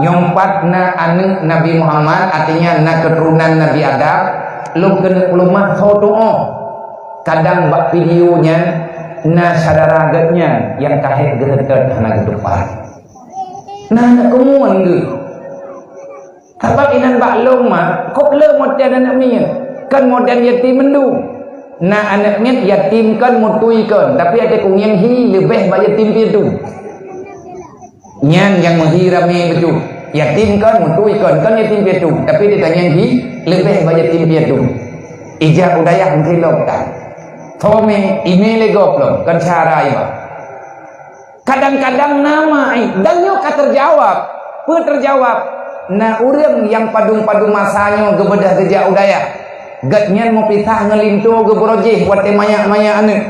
nyoe pat na aneuk Nabi Muhammad, artinya na keturunan Nabi Adam, lôn keuneuk peuleumah soe tuoh. Kadang bak video nyan na syedara geuh nyan nyang ka hék geuseutôt hana geutupat. Na aneuk keumuan geuh. Sabab inan bak lôn ma, kop le model aneuk miet, kon model yatim mandum. Na aneuk miet yatim kon, meutui kon, tapi até kungieng hi leubeh bak yatim piatu. Nyan nyang meuhi ramé bacut. Yatim kon, meutui kon, kon yatim piatu, tapi di tangieng hi leubeh bak yatim piatu. Ijak u dayah meusilop kan. Thomé imé lé gob lom, kon syara iba. Kadang-kadang nama ai, dan nyoe ka terjawab. Peue terjawab? Na ureuëng nyang padum-padum masa nyoe geubeudôh geujak u dayah. Geuhnyan meupisah ngon linto geubeurojéh watée manyak-manyak aneuk.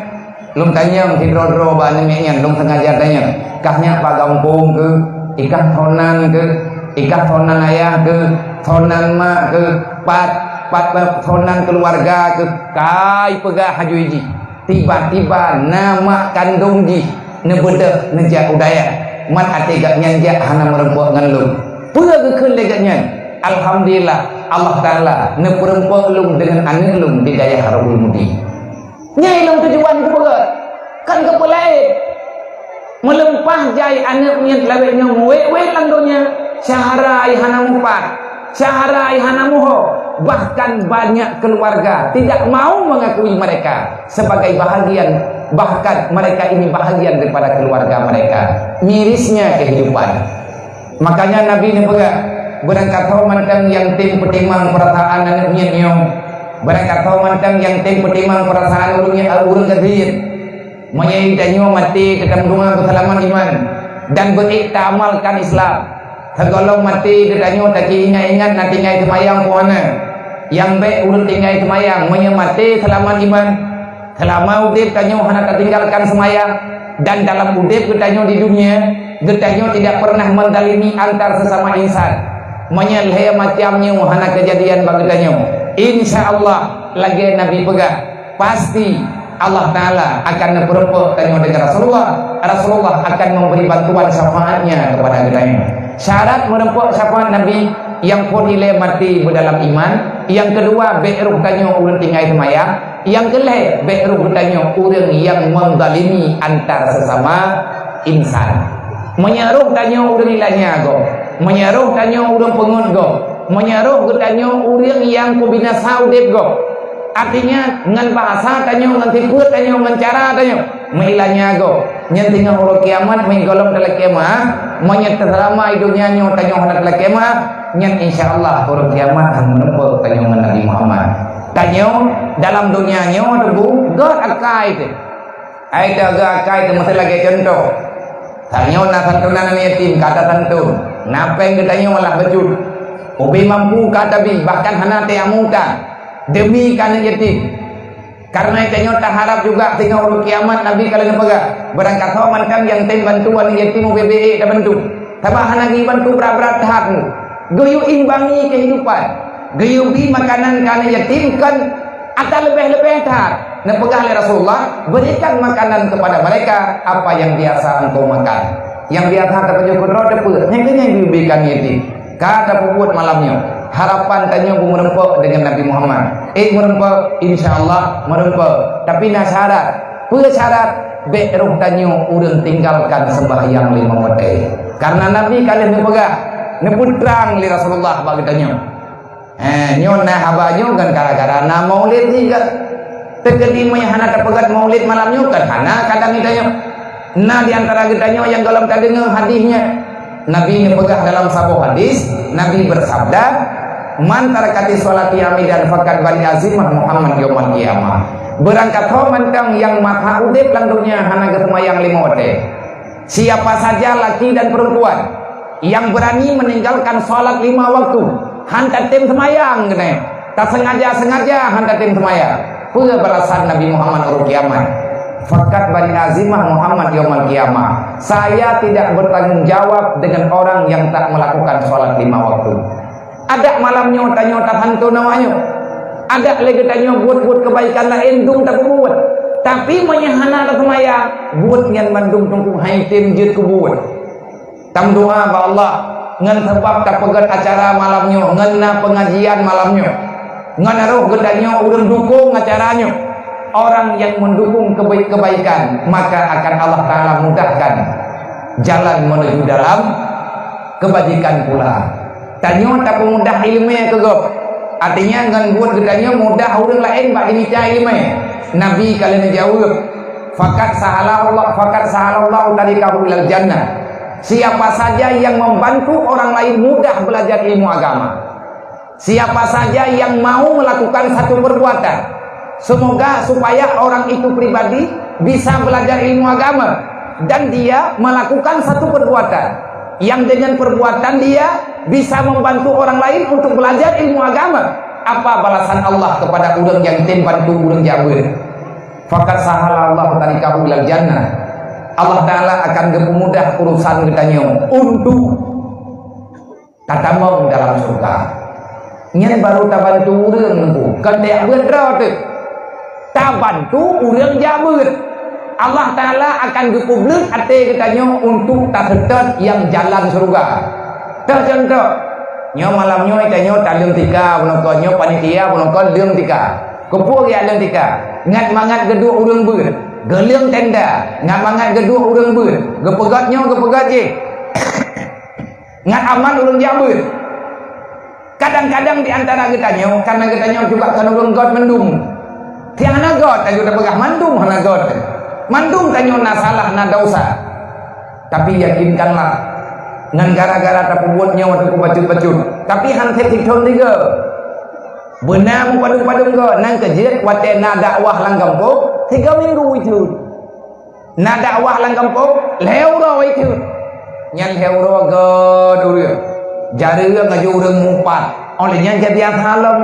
Lôn tanyong sidroe-droe bak aneuk miet nyan, lôn sengaja tanyong, "Kah nyak pat gampông keuh? Ikah sonan keuh? Ikah sonan ayah keuh? Sonan mak keuh? Pat, pat, pat sonan keuluwarga keuh?" Kai peugah haju jih. Tiba-tiba na mak kandong jih neubeudôh neujak u dayah, man até geuhnyan jak hana meurumpok ngon lôn. Peue geukheun lé geuhnyan? Alhamdulillah, Allah Taala neupeureumpok lôn deungon aneuk lôn di dayah Rohul Mudi. Nyan lôn tujuan kupeugah, kan keupeue laén. Meuleumpah jai aneuk miet lawét nyoe meuwét-wét lam donya, syedara ai hana mupat, syedara ai hana muho, bahkan banyak keluarga tidak mau mengakui mereka sebagai bahagian, bahkan mereka ini bahagian daripada keluarga mereka. Mirisnya kehidupan. Makanya Nabi neupeugah, "Beurangkasoe mantong nyang tem peutimang peurasaan aneuk miet nyoe, beurangkasoe mantong nyang tem peutimang peurasaan ureuëng nyang ureuëng gasien." Meunyoe geutanyoe maté teutameudoá beuseulamat iman dan beuék taamalkan Islam, sigohlom maté geutanyoe taci ingat-ingat na tinggai seumayang peue hana. Nyang bék ureuëng tinggai seumayang meunyoe maté seulamat iman. Seulama udeb tanyoe hana tatinggalkan seumayang, dan dalam udeb geutanyoe di dunia, geutanyoe tidak pernah menzalimi antar sesama insan. Meunyoe lhée macam nyoe hana keujadian bak geutanyoe, insya Allah, lagée Nabi peugah, pasti Allah Taala akan neupeureumpok tanyoe deungon Rasulullah. Rasulullah akan memberi bantuan syafaatnya kepada geutanyoe. Syarat meurumpok syafaat Nabi, nyang phôn ilée maté beudalam iman, nyang keudua bék roh tanyoe ureuëng tinggai seumayang, nyang keulhée bék roh geutanyoe ureuëng nyang menzalimi antar sesama insan. Meunyoe roh tanyoe ureuëng ilanya gob, meunyoe roh tanyoe ureuëng peungeut gob, meunyoe roh geutanyoe ureuëng nyang peubinasa udeb gob, artinya ngon bahasa tanyoe, ngon sifeuet tanyoe, ngon cara tanyoe, meuilanya gob, nyan teungoh uroe kiamat meugohlom talakée meuáh, meunyoe teuseulama i donya nyoe tanyoe hana talakée meuáh, nyan insya Allah uroe kiamat hana meurumpok tanyoe ngon Nabi Muhammad. Tanyoe dalam donya nyoe teungku gét akai teuh. Ai teuga akai teuh meuseue lagée cuntoh. Tanyoe na santunan aneuk yatim ka tasantun, na péng geutanyoe malah bacut. Ubé mampu ka tabi, bahkan hana teuamuka demi keu aneuk yatim. Kareuna tanyoe taharab juga singoh uroe kiamat Nabi ka lheueh neupeugah, beurangkasoe mantong nyang tem bantu aneuk yatim ubé bék tabantu. Sabab hana jibantu brat-brat that. Geuyue imbangi kehidupan, geuyue bi makanan keu aneuk yatim kon ata leubeh-leubeh that. Neupeugah lé Rasulullah, "Berikan makanan kepada mereka apa yang biasa engkau makan." Nyang biasa tapajoh keudroe teupeue, nyang keunyang geuyue bi keu aneuk yatim. Ka tapeubuet malam nyoe. Harapan tanyoe beumeureumpok deungon Nabi Muhammad. Eh, meureumpok, insya Allah meureumpok. Tapi na syarat. Peue syarat? Bék roh tanyoe ureuëng tinggalkan sembahyang lima watée. Karena Nabi ka lheueh neupeugah, neupeutrang lé Rasulullah bak geutanyoe. Eh, nyoe na haba nyoe kan gara-gara na maulid ni kan. Teukeudi meunyo hana tapeugét maulid malam nyoe kan hana kadang geutanyoe. Na di antara geutanyoe nyang gohlom tadeungoe hadis nyan. Nabi neupeugah dalam saboh hadis, Nabi bersabda, "Man tarakati sholati amidan faqad bari'a zimmah Muhammad yaumal qiyamah." Beurangkat ho mantong nyang masa udeb lam donya hana geuseumayang lima watée. Siapa saja laki dan perempuan yang berani meninggalkan sholat lima waktu, han tatem seumayang keunoe, tasengaja-sengaja han tatem seumayang, peue balasan Nabi Muhammad uroe kiamat? Faqad bari'a zimmah Muhammad yaumal qiyamah. Saya tidak bertanggung jawab dengan orang yang tak melakukan sholat lima waktu. Adak malam nyoe tanyoe tapanton awak nyoe. Adak lé geutanyoe buet-buet keubaikan laén dum tapeubuet. Tapi meunyoe hana taseumayang, buet nyan mandum teungku hai tem jeuet keu buet. Tameudoa bak Allah ngon sabab tapeugét acara malam nyoe, ngon na peungajian malam nyoe. Ngon roh geutanyoe ureuëng dukong acara nyoe. Orang yang mendukung kebaikan, maka akan Allah Taala mudahkan jalan menuju dalam kebajikan pula. Tanyoe tapeumudah ileumé keu gob. Artinya ngon buet geutanyoe mudah ureuëng laén bak dimita ileumé. Nabi ka lheueh neujaweueb, "Faqad sahalallahu, faqad sahalallahu tariqahu ilal jannah." Siapa saja yang membantu orang lain mudah belajar ilmu agama. Siapa saja yang mau melakukan satu perbuatan, semoga supaya orang itu pribadi bisa belajar ilmu agama dan dia melakukan satu perbuatan yang dengan perbuatan dia bisa membantu orang lain untuk belajar ilmu agama, apa balasan Allah kepada ureuëng nyang tem bantu ureuëng jabeuet? Faqad sahalallahu tariqahu ilal jannah. Allah Taala akan geupeumudah urusan geutanyoe untuk tatamong dalam syurga. Nyan baru tabantu ureuëng nunggu, kon tajak beuet droe teuh. Tabantu ureuëng jak beuet. Allah Taala akan geupeubleuk até geutanyoe untuk taseutôt nyang jalan syurga. Teuh contoh, nyoe malam nyoe tanyoe taleueng tika bunoe kon, nyoe panitia bunoe kon leueng tika. Keupeue geujak leueng tika? Ngat mangat geuduek ureuëng beuet, geuleueng tenda, ngat mangat geuduek ureuëng beuet, geupeugét nyoe geupeugét jih. Ngat aman ureuëng jak beuet. Kadang-kadang di antara geutanyoe, karena geutanyoe juga kan ureuëng göt mandum. Tiang hana göt, tanyoe tapeugah mandum hana göt. Mandum tanyoe na salah, na dosa. Tapi yakinkanlah, ngon gara-gara tapeubuet nyoe watée kubacut-bacut. Tapi han sép sithon tiga. Beuna mupadum-padum göt, nang keujeuet watée na dakwah lam gampông, tiga minggu itu. Na dakwah lam gampông, lhée uroe itu. Nyan lhée uroe göt ureuëng. Jareueng laju ureuëng meuupat. Óh lheueh nyan jadi nyang salom.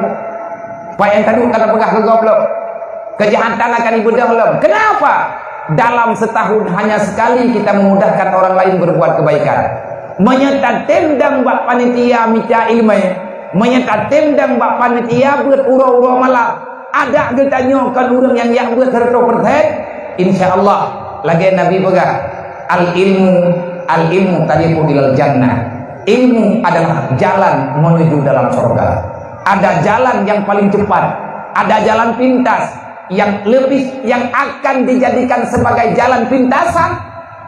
Peue nyang taduek ka tapeugah keu gob lom. Keujahatan akan ibeudôh lom. Kenapa? Dalam setahun hanya sekali kita memudahkan orang lain berbuat kebaikan. Meunyoe tatem dang bak panitia mita ileumé, meunyoe tatem dang bak panitia beuet uroe-uroe malam, adak geutanyoe kon ureuëng nyang jak beuet seratus persen, insya Allah, lagée Nabi peugah, "Al-ilmu, al-ilmu tariqu ilal jannah." Ilmu adalah jalan menuju dalam surga. Ada jalan yang paling cepat, ada jalan pintas yang lebih, yang akan dijadikan sebagai jalan pintasan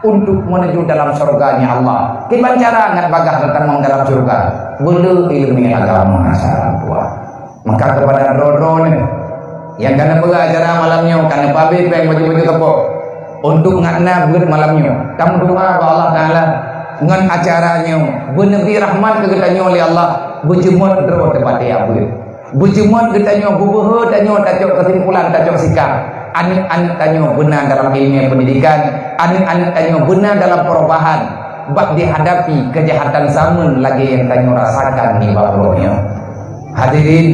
untuk menuju dalam surganya Allah. Kiban cara ngat bagah tatamong dalam surga? Beuleue ileumé agama masa tuha. Maka kepada droe-droe nyoe nyang ka neupeugah acara malam nyoe, ka neupabé péng baju-baju teupok untuk ngat na beuet malam nyoe. Tameudoa bak Allah Taala ngon acara nyoe beuneubri rahmat keu geutanyoe lé Allah, beujeumot droe teubaté beuet. Beujeumot geutanyoe, beubeuhe tanyoe tacok keusimpulan, tacok sikap. Aneuk-aneuk tanyoe beuna dalam ileumé pendidikan, aneuk-aneuk tanyoe beuna dalam perubahan bak dihadapi keujahatan zaman lagée nyang tanyoe rasakan nibak uroe nyoe. Hadirin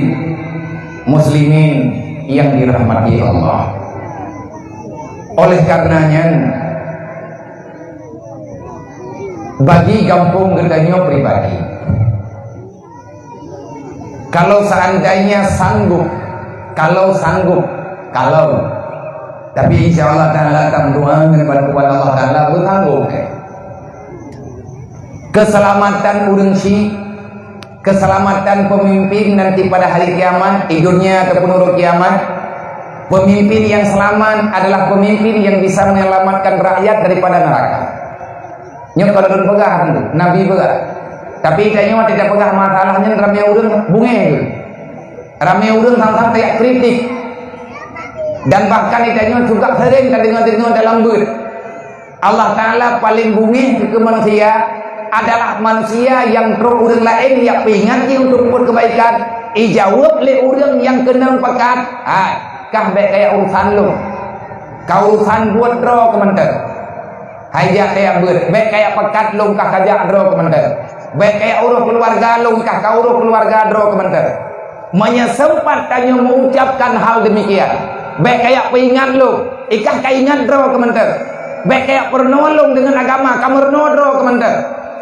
muslimin yang dirahmati Allah. Oleh karena nyan, bagi gampông geutanyoe pribadi, Kalau seandainya sanggup, kalau sanggup, kalau. Tapi insya Allah Ta'ala, tanpa doa dan bantuan Allah Ta'ala, beusanggup. Keselamatan ureuëng syiek, keselamatan pemimpin nanti pada hari kiamat, di dunia ataupun uroe kiamat, pemimpin yang selamat adalah pemimpin yang bisa menyelamatkan rakyat daripada neraka. Nyoe kon lôn peugah, Nabi peugah. Tapi tanyoe tidak peugah masalah nyan, ramé ureuëng bungéh. Ramé ureuëng sang-sang tajak kritik. Dan bahkan tanyoe juga sering tadeungoe-deungoe dalam beuet. Allah Ta'ala paling bungéh keu manusia adalah manusia nyang trok ureuëng laén jak peuingat jih untuk buet keubaikan, ijaweueb lé ureuëng nyang keunong pakat, "Hai, kah bék kajak urusan lôn. Ka urusan buet droe keumeunteuk. Hai jak kajak beuet, bék kajak pakat lôn kah kajak droe keumeunteuk. Bék kajak uroh keuluwarga lôn kah ka uroh keuluwarga droe keumeunteuk." Meunyoe seumpat tanyoe meuucapkan hal demikian, bék kajak peuingat lôn, ikah ka ingat droe keumeunteuk. Bék kajak peurunoe lôn deungon agama, ka meurunoe droe keumeunteuk.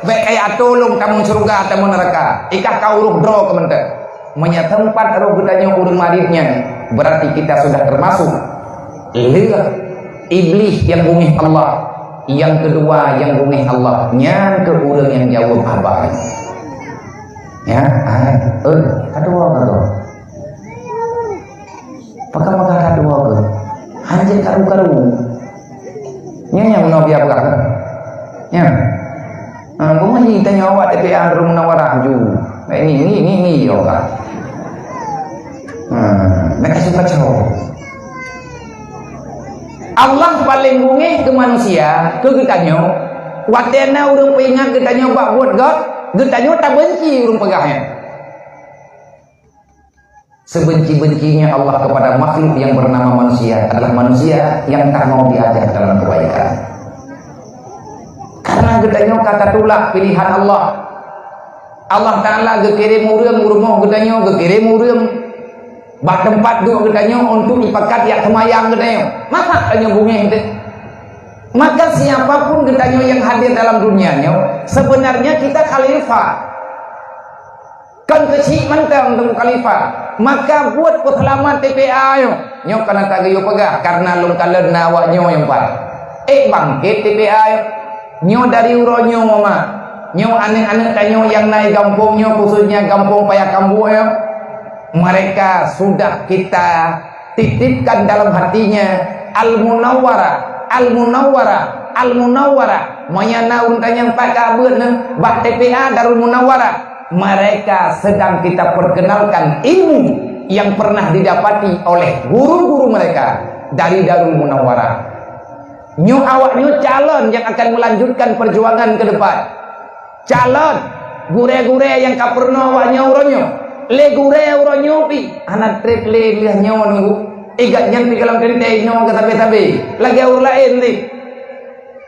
Bék kajak atô lôn tamong syeuruga, tamong neuraka, ikah ka uroh droe keumeunteuk. Meunyoe seumpat roh geutanyoe ureuëng marit nyan, berarti kita sudah termasuk lheueh Iblih nyang bungéh Allah. Nyang keudua nyang bungéh Allah, nyan keuh ureuëng nyang jaweueb haba. Ya, hai, eh, ka dua ka dua. Pakon maka ka dua ke? Hanjeuet karu-karu. Nyan nyang meunoe biar peugah. Nyan. Ha, beumeuhi tanyoe awak T P A Darul Munawarah ju. Ini, ini, ini, ini, ya Allah. Ha, nak kasih kacau. Allah paling bungéh keu manusia, keu geutanyoe. Watée na ureuëng peuingat geutanyoe bak buet gét, geutanyoe tabenci ureuëng peugah nyan. Sebenci-bencinya Allah kepada makhluk yang bernama manusia adalah manusia yang tak mau diajak dalam kebaikan. Karena geutanyoe ka tatulak pilihan Allah. Allah Ta'ala geukirém ureuëng u rumoh geutanyoe, geukirém ureuëng bak teumpat duek geutanyoe untuk ipakat jak seumayang geutanyoe. Masa tanyoe bungéh teuh? Maka siapapun geutanyoe nyang hadir dalam dunia nyoe, sebenarnya kita khalifah. Kon keuchik mantong teungku khalifah. Maka buet peuseulamat T P A nyoe. Nyoe kana tageuyue peugah, karena lôn kalon na awak nyoe nyang pat. Ék bangkét T P A nyoe. Nyoe dari uroe nyoe, Mak. Nyoe aneuëk-aneuëk tanyoe nyang na di gampông nyoe, khususnya gampông Paya Kambuk nyoe. Mereka sudah kita titipkan dalam hatinya Al-Munawwarah, Al-Munawwarah, Al-Munawwarah. Meunyoe na ureuëng tanyoe pat ka beuet nyoe bak T P A Darul Munawwarah, mereka sedang kita perkenalkan ilmu yang pernah didapati oleh guru-guru mereka dari Darul Munawwarah. Nyoe awak nyoe calon yang akan melanjutkan perjuangan ke depan. Calon gurée-gurée nyang ka peurunoe awak nyoe uroe nyoe. Lé gurée uroe nyoe pih hana treb lé lheueh nyoe nunggu. Igat nyan pih gohlom teuntée inoe keu sabe-sabe. Lagée ureuëng laén teuh.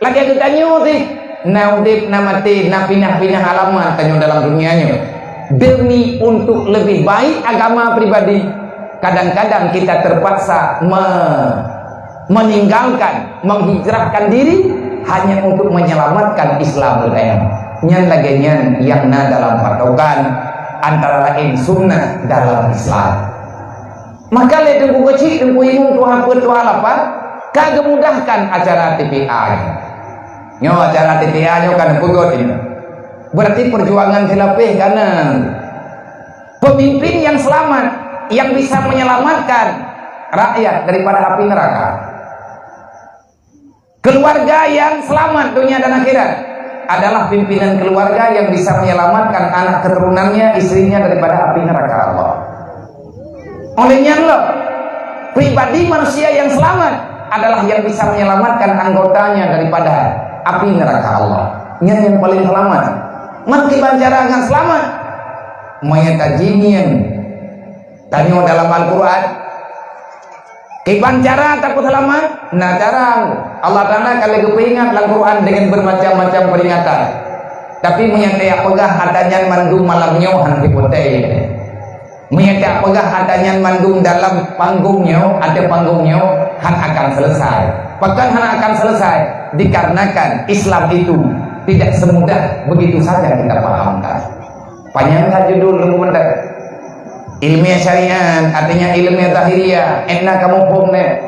Lagée geutanyoe teuh. Na udeb, na maté, na pinah-pinah alamat tanyoe dalam dunia nyoe. Demi untuk lebih baik agama pribadi, kadang-kadang kita terpaksa me- meninggalkan, menghijrahkan diri hanya untuk menyelamatkan Islam geutanyoe. Nyan lagée nyan nyang na dalam patokan antara laén sunnah dalam Islam. Maka lé teungku keuchik, teungku imum, tuha peuet, tuha lapan ka geumudahkan acara T P A nyoe. Nyoe acara T P A nyoe ka neupeugét nyoe. Berarti perjuangan silapéh ka na. Pemimpin yang selamat, yang bisa menyelamatkan rakyat daripada api neraka. Keluarga yang selamat dunia dan akhirat adalah pimpinan keluarga yang bisa menyelamatkan anak keturunannya, istrinya daripada api neraka Allah. Oleh nyan lom, pribadi manusia yang selamat adalah yang bisa menyelamatkan anggotanya daripada api neraka Allah. Nyan yang paling selamat. Man kiban cara ngon selamat? Meunyoe tajingieng tanyoe dalam Al-Quran, kiban cara tapeuseulamat? Na cara. Allah Ta'ala ka lheueh geupeuingat lam Quran dengan bermacam-macam peringatan. Tapi meunyoe tajak peugah ata nyan mandum malam nyoe, hana jipote. Meunyoe tajak peugah ata nyan mandum dalam panggong nyoe, ateueh panggong nyoe, hana akan selesai. Pakon hana akan selesai? Dikarenakan Islam itu tidak semudah begitu saja kita pahamkan. Panyang that judul teungku mantong. Ilmiah syariat, artinya ilmiah zahiriah, ena kamoe phom nyan.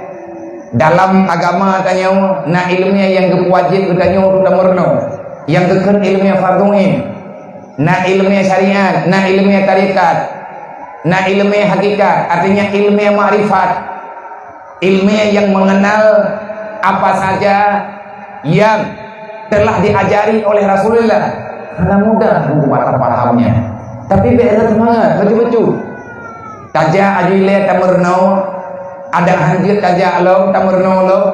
Dalam agama tanyoe, na ilmiah nyang geuwajéb geutanyoe untuk tameurunoe. Nyang geukheun ilmiah fardhu ain. Na ilmiah syariat, na ilmiah tarekat, na ilmiah hakikat, artinya ilmiah makrifat. Ilmiah yang mengenal apa saja yang telah diajari oleh Rasulullah. Hana mudah buat pahamnya. Tapi bèk rasa semangat, betul-betul. Tajak aju ilèe tameurunoe, adak hanjeuet tajak lom tameurunoe lom.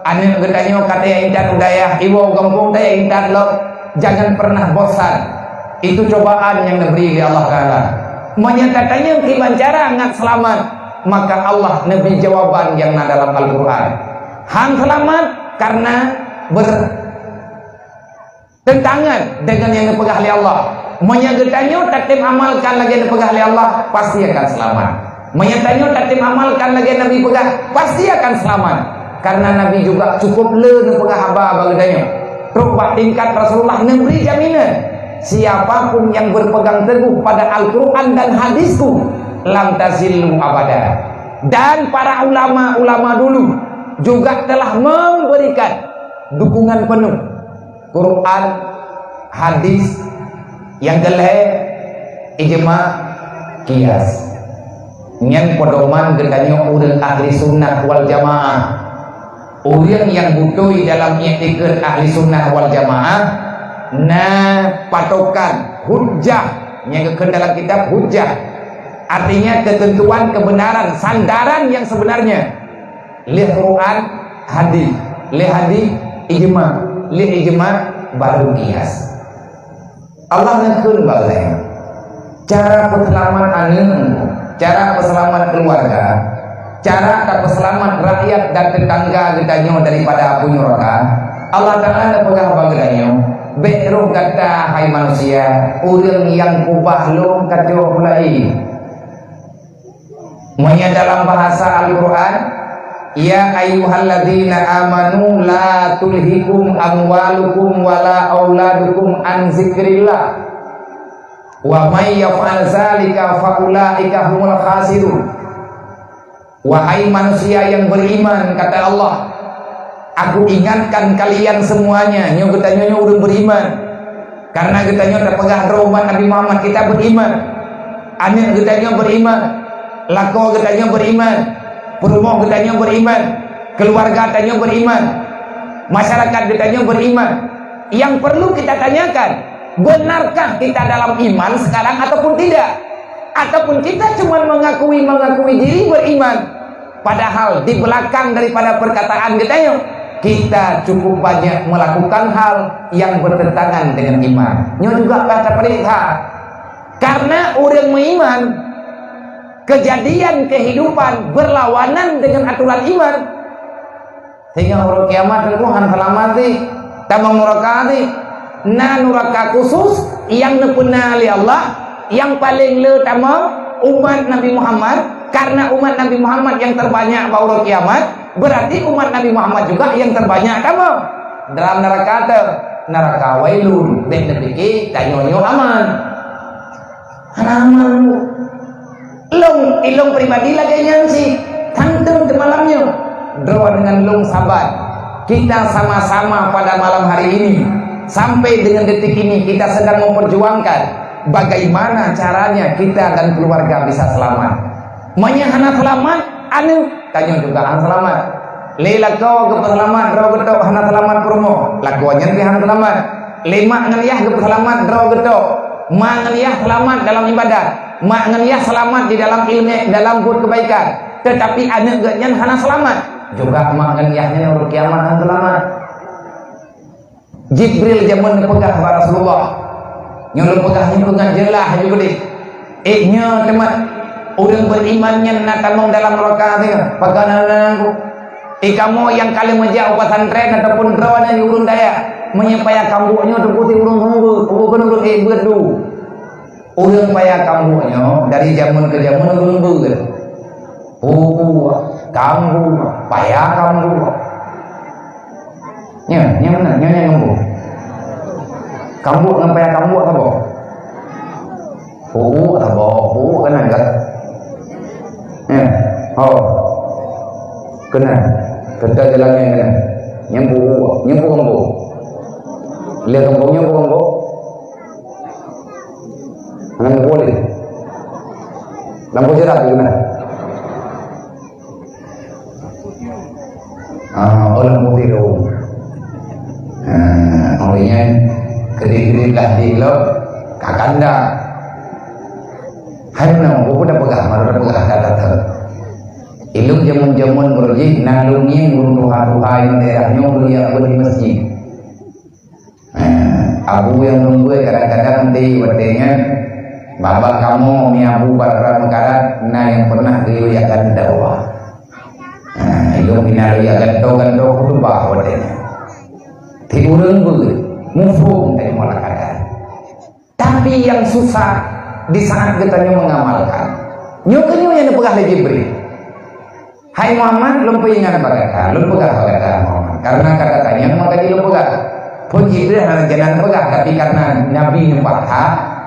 Aneuk geutanyoe ka tajak intat u dayah, iwoe u gampông tajak intat lom. Jangan pernah bosan. Itu cobaan yang diberi oleh Allah Taala. Meunyo tatanyong kiban cara ngat seulamat, maka Allah neubri jawaban nyang na dalam Al-Qur'an. Han seulamat karena bertentangan dengan nyang neupeugah lé Allah. Meunyo geutanyoe tatem amalkan lagèe neupeugah lé Allah, pasti akan seulamat. Meunyo tanyoe tatem amalkan lagèe Nabi peugah, pasti akan seulamat. Karena Nabi juga cukup le neupeugah haba bagi tanyoe. Trok bak tingkat Rasulullah neubri jaminan, siapapun yang berpegang teguh pada Al-Quran dan hadisku, lam tazillu abada. Dan para ulama-ulama dulu juga telah memberikan dukungan penuh. Quran, hadis, nyang keulhèe ijma, qiyas. Nyan pedoman geutanyoe ureueng ahli sunnah wal jamaah. Ureueng nyang beutôi dalam iktikad ahli sunnah wal jamaah na patokan, hujjah, nyang geukheun dalam kitab hujjah. Artinya ketentuan kebenaran, sandaran yang sebenarnya. Lé Quran, hadis, lé hadis, ijma, lé ijma, baru qiyas. Allah neukheun bak geutanyoe cara peuseulamat aneuk, cara peuseulamat keuluwarga, cara tapeuseulamat rakyat dan teutangga geutanyoe daripada apui nuraka. Allah Taala neupeugah bak geutanyoe, bèk roh gata hai manusia, ureueng nyang kubah lôn kacok laén. Meunyo dalam bahasa Al-Quran, "Ya ayyuhalladzina amanu la tulhikum amwalukum wala auladukum an zikrillah. Wa may yaf'al zalika fa ulaika humul khasirun." Wahai manusia yang beriman, kata Allah, Aku ingatkan kalian semuanya, nyoe geutanyoe nyoe ureueng beriman. Karena geutanyoe tapeugah droe umat Nabi Muhammad, kita beriman. Aneuk geutanyoe beriman. Lakoe geutanyoe beriman. Peurumoh geutanyoe beriman. Keluarga tanyoe beriman. Masyarakat geutanyoe beriman. Yang perlu kita tanyakan, benarkah kita dalam iman sekarang ataupun tidak? Ataupun kita cuma mengakui-mengakui diri beriman? Padahal di belakang daripada perkataan geutanyoe, kita cukup banyak melakukan hal yang bertentangan dengan iman. Nyoe juga ka taperiksa. Karena ureueng meuiman, kejadian kehidupan berlawanan dengan aturan iman. Sehingga uroe kiamat teungku han seulamat sih. Tamong nuraka sih. Na nuraka khusus nyang neupeuna lé Allah, nyang paleng le tamong umat Nabi Muhammad. Karena umat Nabi Muhammad nyang terbanyak bak uroe kiamat, berarti umat Nabi Muhammad juga nyang terbanyak tamong dalam neraka teuh. Neraka wailun, bèk neupike tanyoe nyoe aman. Hana aman. Lôn, ilôn pribadi lagèe nyan sih. Tantang teumalam nyoe, droe dengan lôn saban. Kita sama-sama pada malam hari ini, sampai dengan detik ini, kita sedang memperjuangkan bagaimana caranya kita dan keluarga bisa selamat. Meunyo hana seulamat, aneuk, tanyoe juga hana seulamat. Lé lakoe geupeuseulamat droe geutok hana seulamat peurumoh, lakoe nyan pih hana seulamat. Lé mak ngon yah geupeuseulamat droe geutok, mak ngon yah seulamat dalam ibadat, mak ngon yah seulamat di dalam ilmu, dalam buet keubaikan, teutapi aneuk geuh nyan hana seulamat, juga mak ngon yah nyan uroe kiamat hana seulamat. Jibril jameun neupeugah bak Rasulullah. Nyoe lôn peugah nyoe peugah jeulaih laju keudeh. Ék nyoe teuma ureuëng beriman nyan na tamong dalam neraka singoh. Pakon na, na, na, ku. Ék kamoe nyang ka lheueh meujak u pesantren ataupun droeneuh di ureuëng dayah, meunyoe payah kambuek nyoe teupeue ureuëng hongeu, peue keuneuk ureuëng ék beuet du. Ureuëng paya kambuek nyoe dari jameun keu jameun ureuëng beuet. Pubuek, kambuek, paya kambuek. Nyoe, nyoe meunan, nyoe nyang ngembu. Kambuek ngon paya kambuek saboh. Pubuek saboh, pubuek keunan gét. Ho. Keunan. Teuntang jalan nyan keunan. Nyang bu, nyang bu keumbung. Lé keumbung, nyang bu keumbung. Hana bu lé. Lampu sirah keunan. Ah, oh, lampu biru. Ah, oh, nyan keudéh-keudéh lah di lok, ka kanda. Hai meunan, buku dah peugah, baru dah peugah, dah, dah, dah. Ilôn jameun-jameun beurujih, na lôn ngieng ureueng tuha-tuha nyang daerah nyoe geuriak beuet di masjid. Eh, abu nyang lôn beuet kadang-kadang di watèe nyan, babah kamoe mi abu bak rot meukarat, na nyang pernah geuyue jak gantoe. Eh, ilôn pih na lôn jak gantoe-gantoe khutubah watèe nyan. Ti ureueng beuet, muphom teurimong lakadan. Tapi nyang susah di saat geutanyoe mengamalkan. Nyoe keuh nyoe nyang neupeugah lé Jibril. "Hai Muhammad, lôn peuingat bak gata, lôn peugah bak gata, Muhammad. Karena ka gata nyang maka jih lôn peugah." Phon Jibril hana geunan peugah, tapi karena Nabi neupaksa,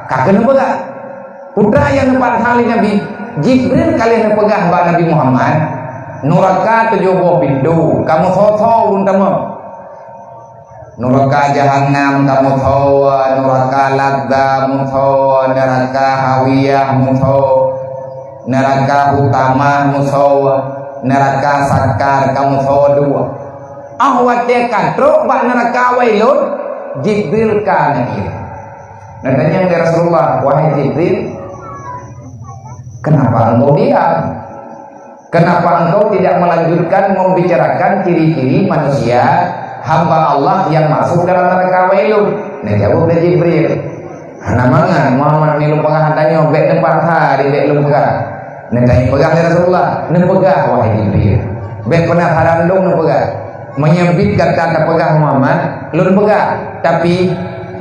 ka keuneuk peugah. Peue nyang neupaksa lé Nabi? Jibril ka lheueh neupeugah bak Nabi Muhammad, "Nuraka tujoh boh pintoe, kamoe soe-soe ureueng tamong." Nuraka Jahannam kamoe soe, nuraka Lazza moe soe, nuraka Hawiyah moe soe, nuraka Hutamah moe soe, nuraka Sakar kamoe soe dua. Ah, watèe ka trok bak nuraka Wailun, Jibril ka neukirém. Neutanyong lé Rasulullah, "Wahai Jibril, kenapa engkau diam?" Kenapa engkau tidak melanjutkan membicarakan ciri-ciri manusia hamba Allah yang masuk dalam neraka Wailun? Neujaweueb lé Jibril, "Hana mangat, Muhammad, ni lôn peugah ata nyoe, bèk neupaksa, di bèk lôn peugah." Neutanyong peugah lé Rasulullah, "Neupeugah, wahai Jibril. Bèk peunasaran lôn neupeugah. Meunyoe bit gata tapeugah Muhammad, lôn peugah. Tapi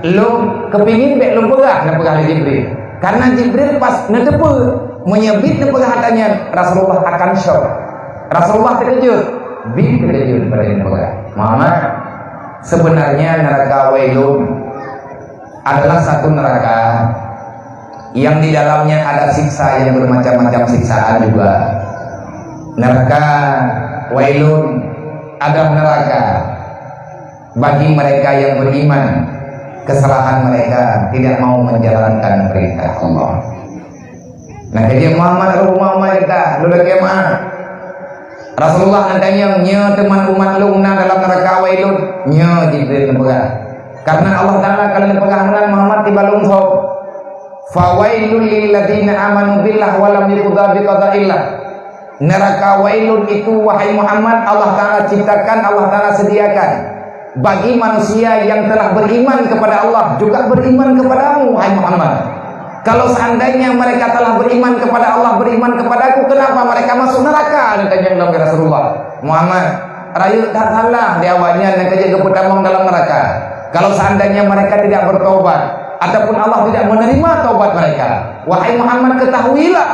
lôn keupingin bèk lôn peugah," neupeugah lé Jibril. Karena Jibril pas neuteupeue, meunyoe bit neupeugah ata nyan, Rasulullah akan syok. Rasulullah teukeujot, bit teukeujot pada neupeugah. Muhammad, sebenarnya neraka Wailun adalah satu neraka yang di dalamnya ada siksa yang bermacam-macam siksaan juga. Neraka Wailun adalah neraka bagi mereka yang beriman, kesalahan mereka tidak mau menjalankan perintah Allah. Nah, jadi Muhammad, Muhammad kita, dulu kiamat. Rasulullah neutanyong, "Nyoe teuma umat lôn na dalam neraka Wailun?" "Nyoe," Jibril neupeugah. Karena Allah Taala ka lheueh neupeugah meunan, Muhammad, tiba lôn sôk. "Fawailul lilladzina amanu billah wa lam yuqda biqadaillah." Neraka Wailun itu, wahai Muhammad, Allah Taala ciptakan, Allah Taala sediakan bagi manusia yang telah beriman kepada Allah, juga beriman kepadamu, wahai Muhammad. Kalau seandainya mereka telah beriman kepada Allah, beriman kepadaku, kenapa mereka masuk neraka? Neutanyong lom keu Rasulullah. Muhammad, rayeuk that salah di awaknyan nyang ka jeuet geupeutamong dalam neraka. Kalau seandainya mereka tidak bertobat, ataupun Allah tidak menerima taubat mereka, wahai Muhammad, ketahuilah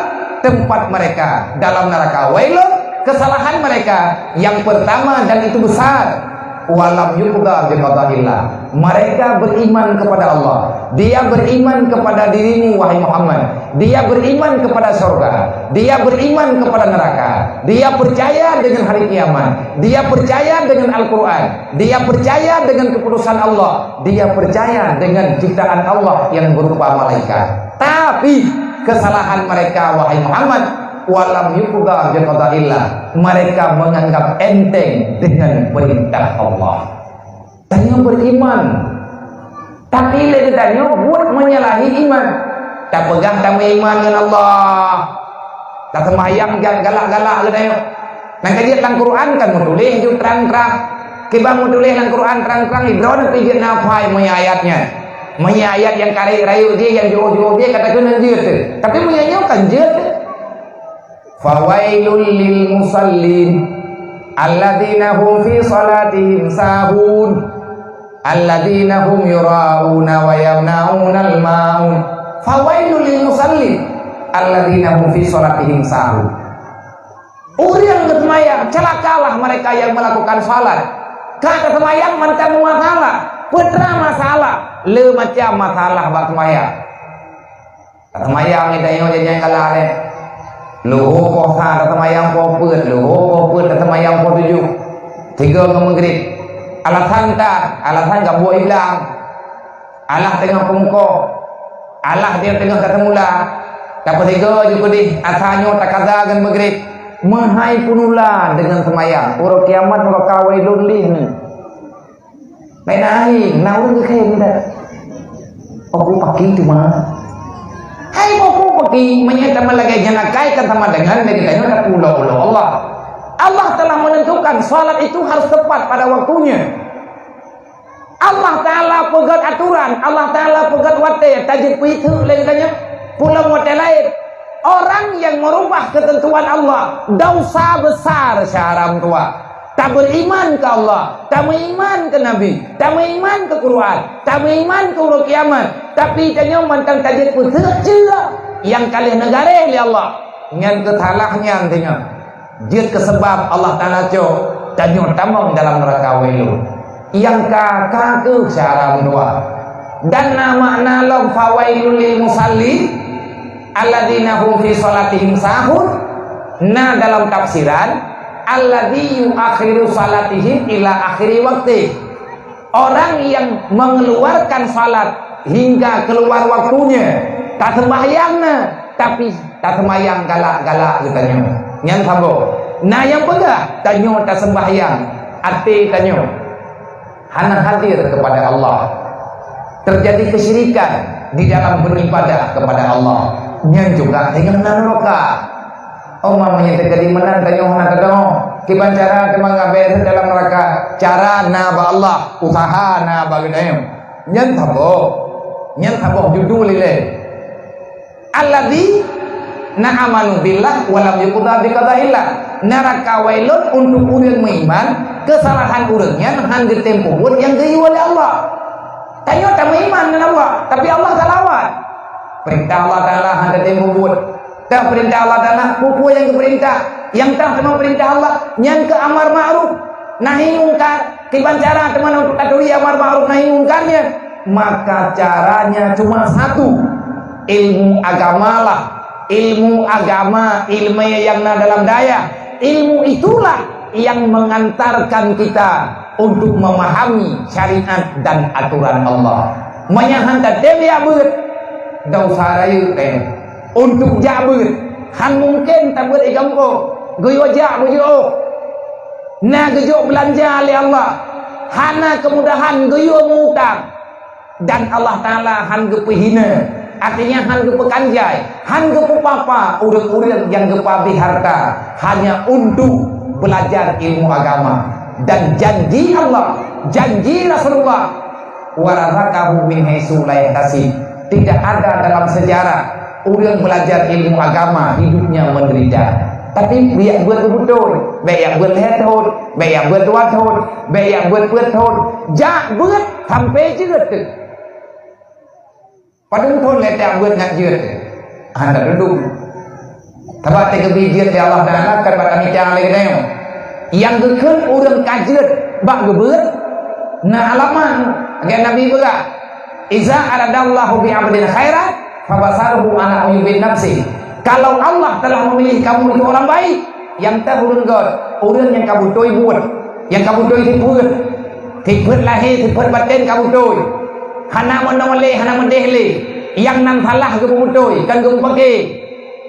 tempat mereka dalam neraka. Wailun, kesalahan mereka yang pertama dan itu besar. Walam yuqda biqadaillah. Mereka beriman kepada Allah. Dia beriman kepada dirimu, wahai Muhammad. Dia beriman kepada surga. Dia beriman kepada neraka. Dia percaya dengan hari kiamat. Dia percaya dengan Al-Quran. Dia percaya dengan keputusan Allah. Dia percaya dengan ciptaan Allah yang berupa malaikat. Tapi kesalahan mereka, wahai Muhammad, walam yuqda biqadaillah. Mereka menganggap enteng dengan perintah Allah. Tanyoe beriman, tapi lé geutanyoe buet menyalahi iman. Tapeugah tameuiman ngon Allah, taseumayang galak-galak geutanyoe. Nyang ka jeuet lam Quran kan meutuléh ju trang-trang. Kiban meutuléh lam Quran trang-trang, droeneuh pih jeuet na phai meunyoe ayat nyan. Meunyoe ayat nyang karek rayeuk jih, nyang jiôh-jiôh jih, ka takheun jeuet. Tapi meunyoe nyoe kan jeuet. Fawailul lil musallin, alladzina hum fi salatihim sahun, alladzina hum yura'una wa yamna'unal ma'un. Fawailul lil musallin, alladzina hum fi salatihim sahun. Ureuëng geuseumayang, celakalah mereka yang melakukan salat. Ka geuseumayang mantong masalah, peue teuma masalah, le macam masalah bak seumayang. Seumayang ni tanyoe janyan kalah deh. Luho poh sa taseumayang poh peuet, luho poh peuet taseumayang poh tujoh. Sigoe ngon Maghrib. Alasan tan, alasan gabuk iblang. Alah teungoh peungkoh. Alah dia teungoh taseumula. Tapeusigoe ju keudeh asa nyoe takaza ngon Maghrib. Meuhai peunula deungon seumayang. Uroe kiamat meuraka wailun lih ni. Lain aing, na ureuëng geukheun dah. Oku paki teuma. Hai oku paki, meunyoe tamah lagée nyan akai kan sama dengan dari tanyoe tapeulo-ulo Allah. Allah telah menentukan salat itu harus tepat pada waktunya. Allah Ta'ala peugét aturan, Allah Ta'ala peugét watée, tajeuet peuitheuk lé geutanyoe, pulang watée laén. Orang yang merubah ketentuan Allah, dosa besar syara meutuah. Taberiman ke Allah, tameuiman ke Nabi, tameuiman ke Quran, tameuiman ke uroe kiamat. Tapi tanyoe mantong tajeuet peuseuk ceue nyang ka lheueh neugaréh lé Allah. Nyan keuh salah nyan tanyoe. Jeuet keu sabab Allah Ta'ala cok tanyoe tamong dalam neuraka wailun. Nyang ka, ka keuh syara meutuah. Dan na makna lom fawailul lil musallin alladzina hum fi shalatihim sahun. Na dalam tafsiran, alladzi yuakhiru salatihim ila akhiri waqti. Orang yang mengeluarkan salat hingga keluar waktunya, taseumbahyang na, tapi taseumbahyang galak-galak geutanyoe. Nyan saboh. Na nyang peugah, tanyoe taseumbahyang, até tanyoe hana hadir kepada Allah. Terjadi kesyirikan di dalam beribadah kepada Allah. Nyan juga deungon na neuraka. Oma meunyoe teukeudi meunan tanyoe hana teudeungoe, kiban cara teuma ngabée rhot dalam neuraka? Cara na bak Allah, usaha na bak geutanyoe. Nyan saboh. Nyan saboh judul ilée. Alladzina amanu billah wa lam yuqda biqadaillah. Neuraka wailun untuk ureuëng meuiman, keusalahan ureuëng nyan han geutem peubuet nyang geuyue lé Allah. Tanyoe tameuiman ngon Allah, tapi Allah galak awai. Peurintah Allah Ta'ala han geutem peubuet. Teuh peurintah Allah Ta'ala, peue-peue nyang geupeurintah, nyang teuh teuma peurintah Allah, nyan keuh amar ma'ruf, nahi mungkar. Kiban cara teuma untuk taturi amar ma'ruf nahi mungkar nyan? Maka caranya cuma satu, ilmu agamalah. Ilmu agama, ilmu nyang na dalam dayah. Ilmu itulah yang mengantarkan kita untuk memahami syariat dan aturan Allah. Meunyoe han tatem jak beuet, desya rayeuk teuh. Untuk jak beuet, han mungken tabeuet di gampông, geuyue jak beujiôh. Na geujok beulanja lé Allah, hana keumudahan geuyue meu-utang. Dan Allah Ta'ala han geupeuhina, artinya han geupeukanjai, han geupeupapa ureuëng-ureuëng nyang geupeuabéh harta hanya untuk belajar ilmu agama. Dan janji Allah, janji Rasulullah, "Wa razaqahu min haitsu la yahtasib." Tidak ada dalam sejarah ureuëng belajar ilmu agama hidupnya menderita. Tapi bék beuet beutôi, bék beuet lhée thon, bék beuet dua thon, bék beuet peuet thon, jak beuet sampai jeuet. Padum thon lé tajak beuet ngat jeuet? Hana dudoe. Sabab teugeubri jeuet lé Allah Ta'ala kan bak tamita lé geutanyoe. Nyang geukheun ureuëng ka jeuet bak geubeuet na alamat. Lagée Nabi peugah, "Iza aradallahu bi 'abdin khairan, fabasaruhu ala uyubin nafsi." Kalau Allah telah memilih kamu itu orang baik, nyang teuh ureuëng gét, ureuëng nyang ka beutôi buet, nyang ka beutôi sifeuet, sifeuet lahé, sifeuet batén ka beutôi. Hana meunoe lé, hana meudeh lé. Nyang nan salah geupeubeutôi, kon geupeupaké.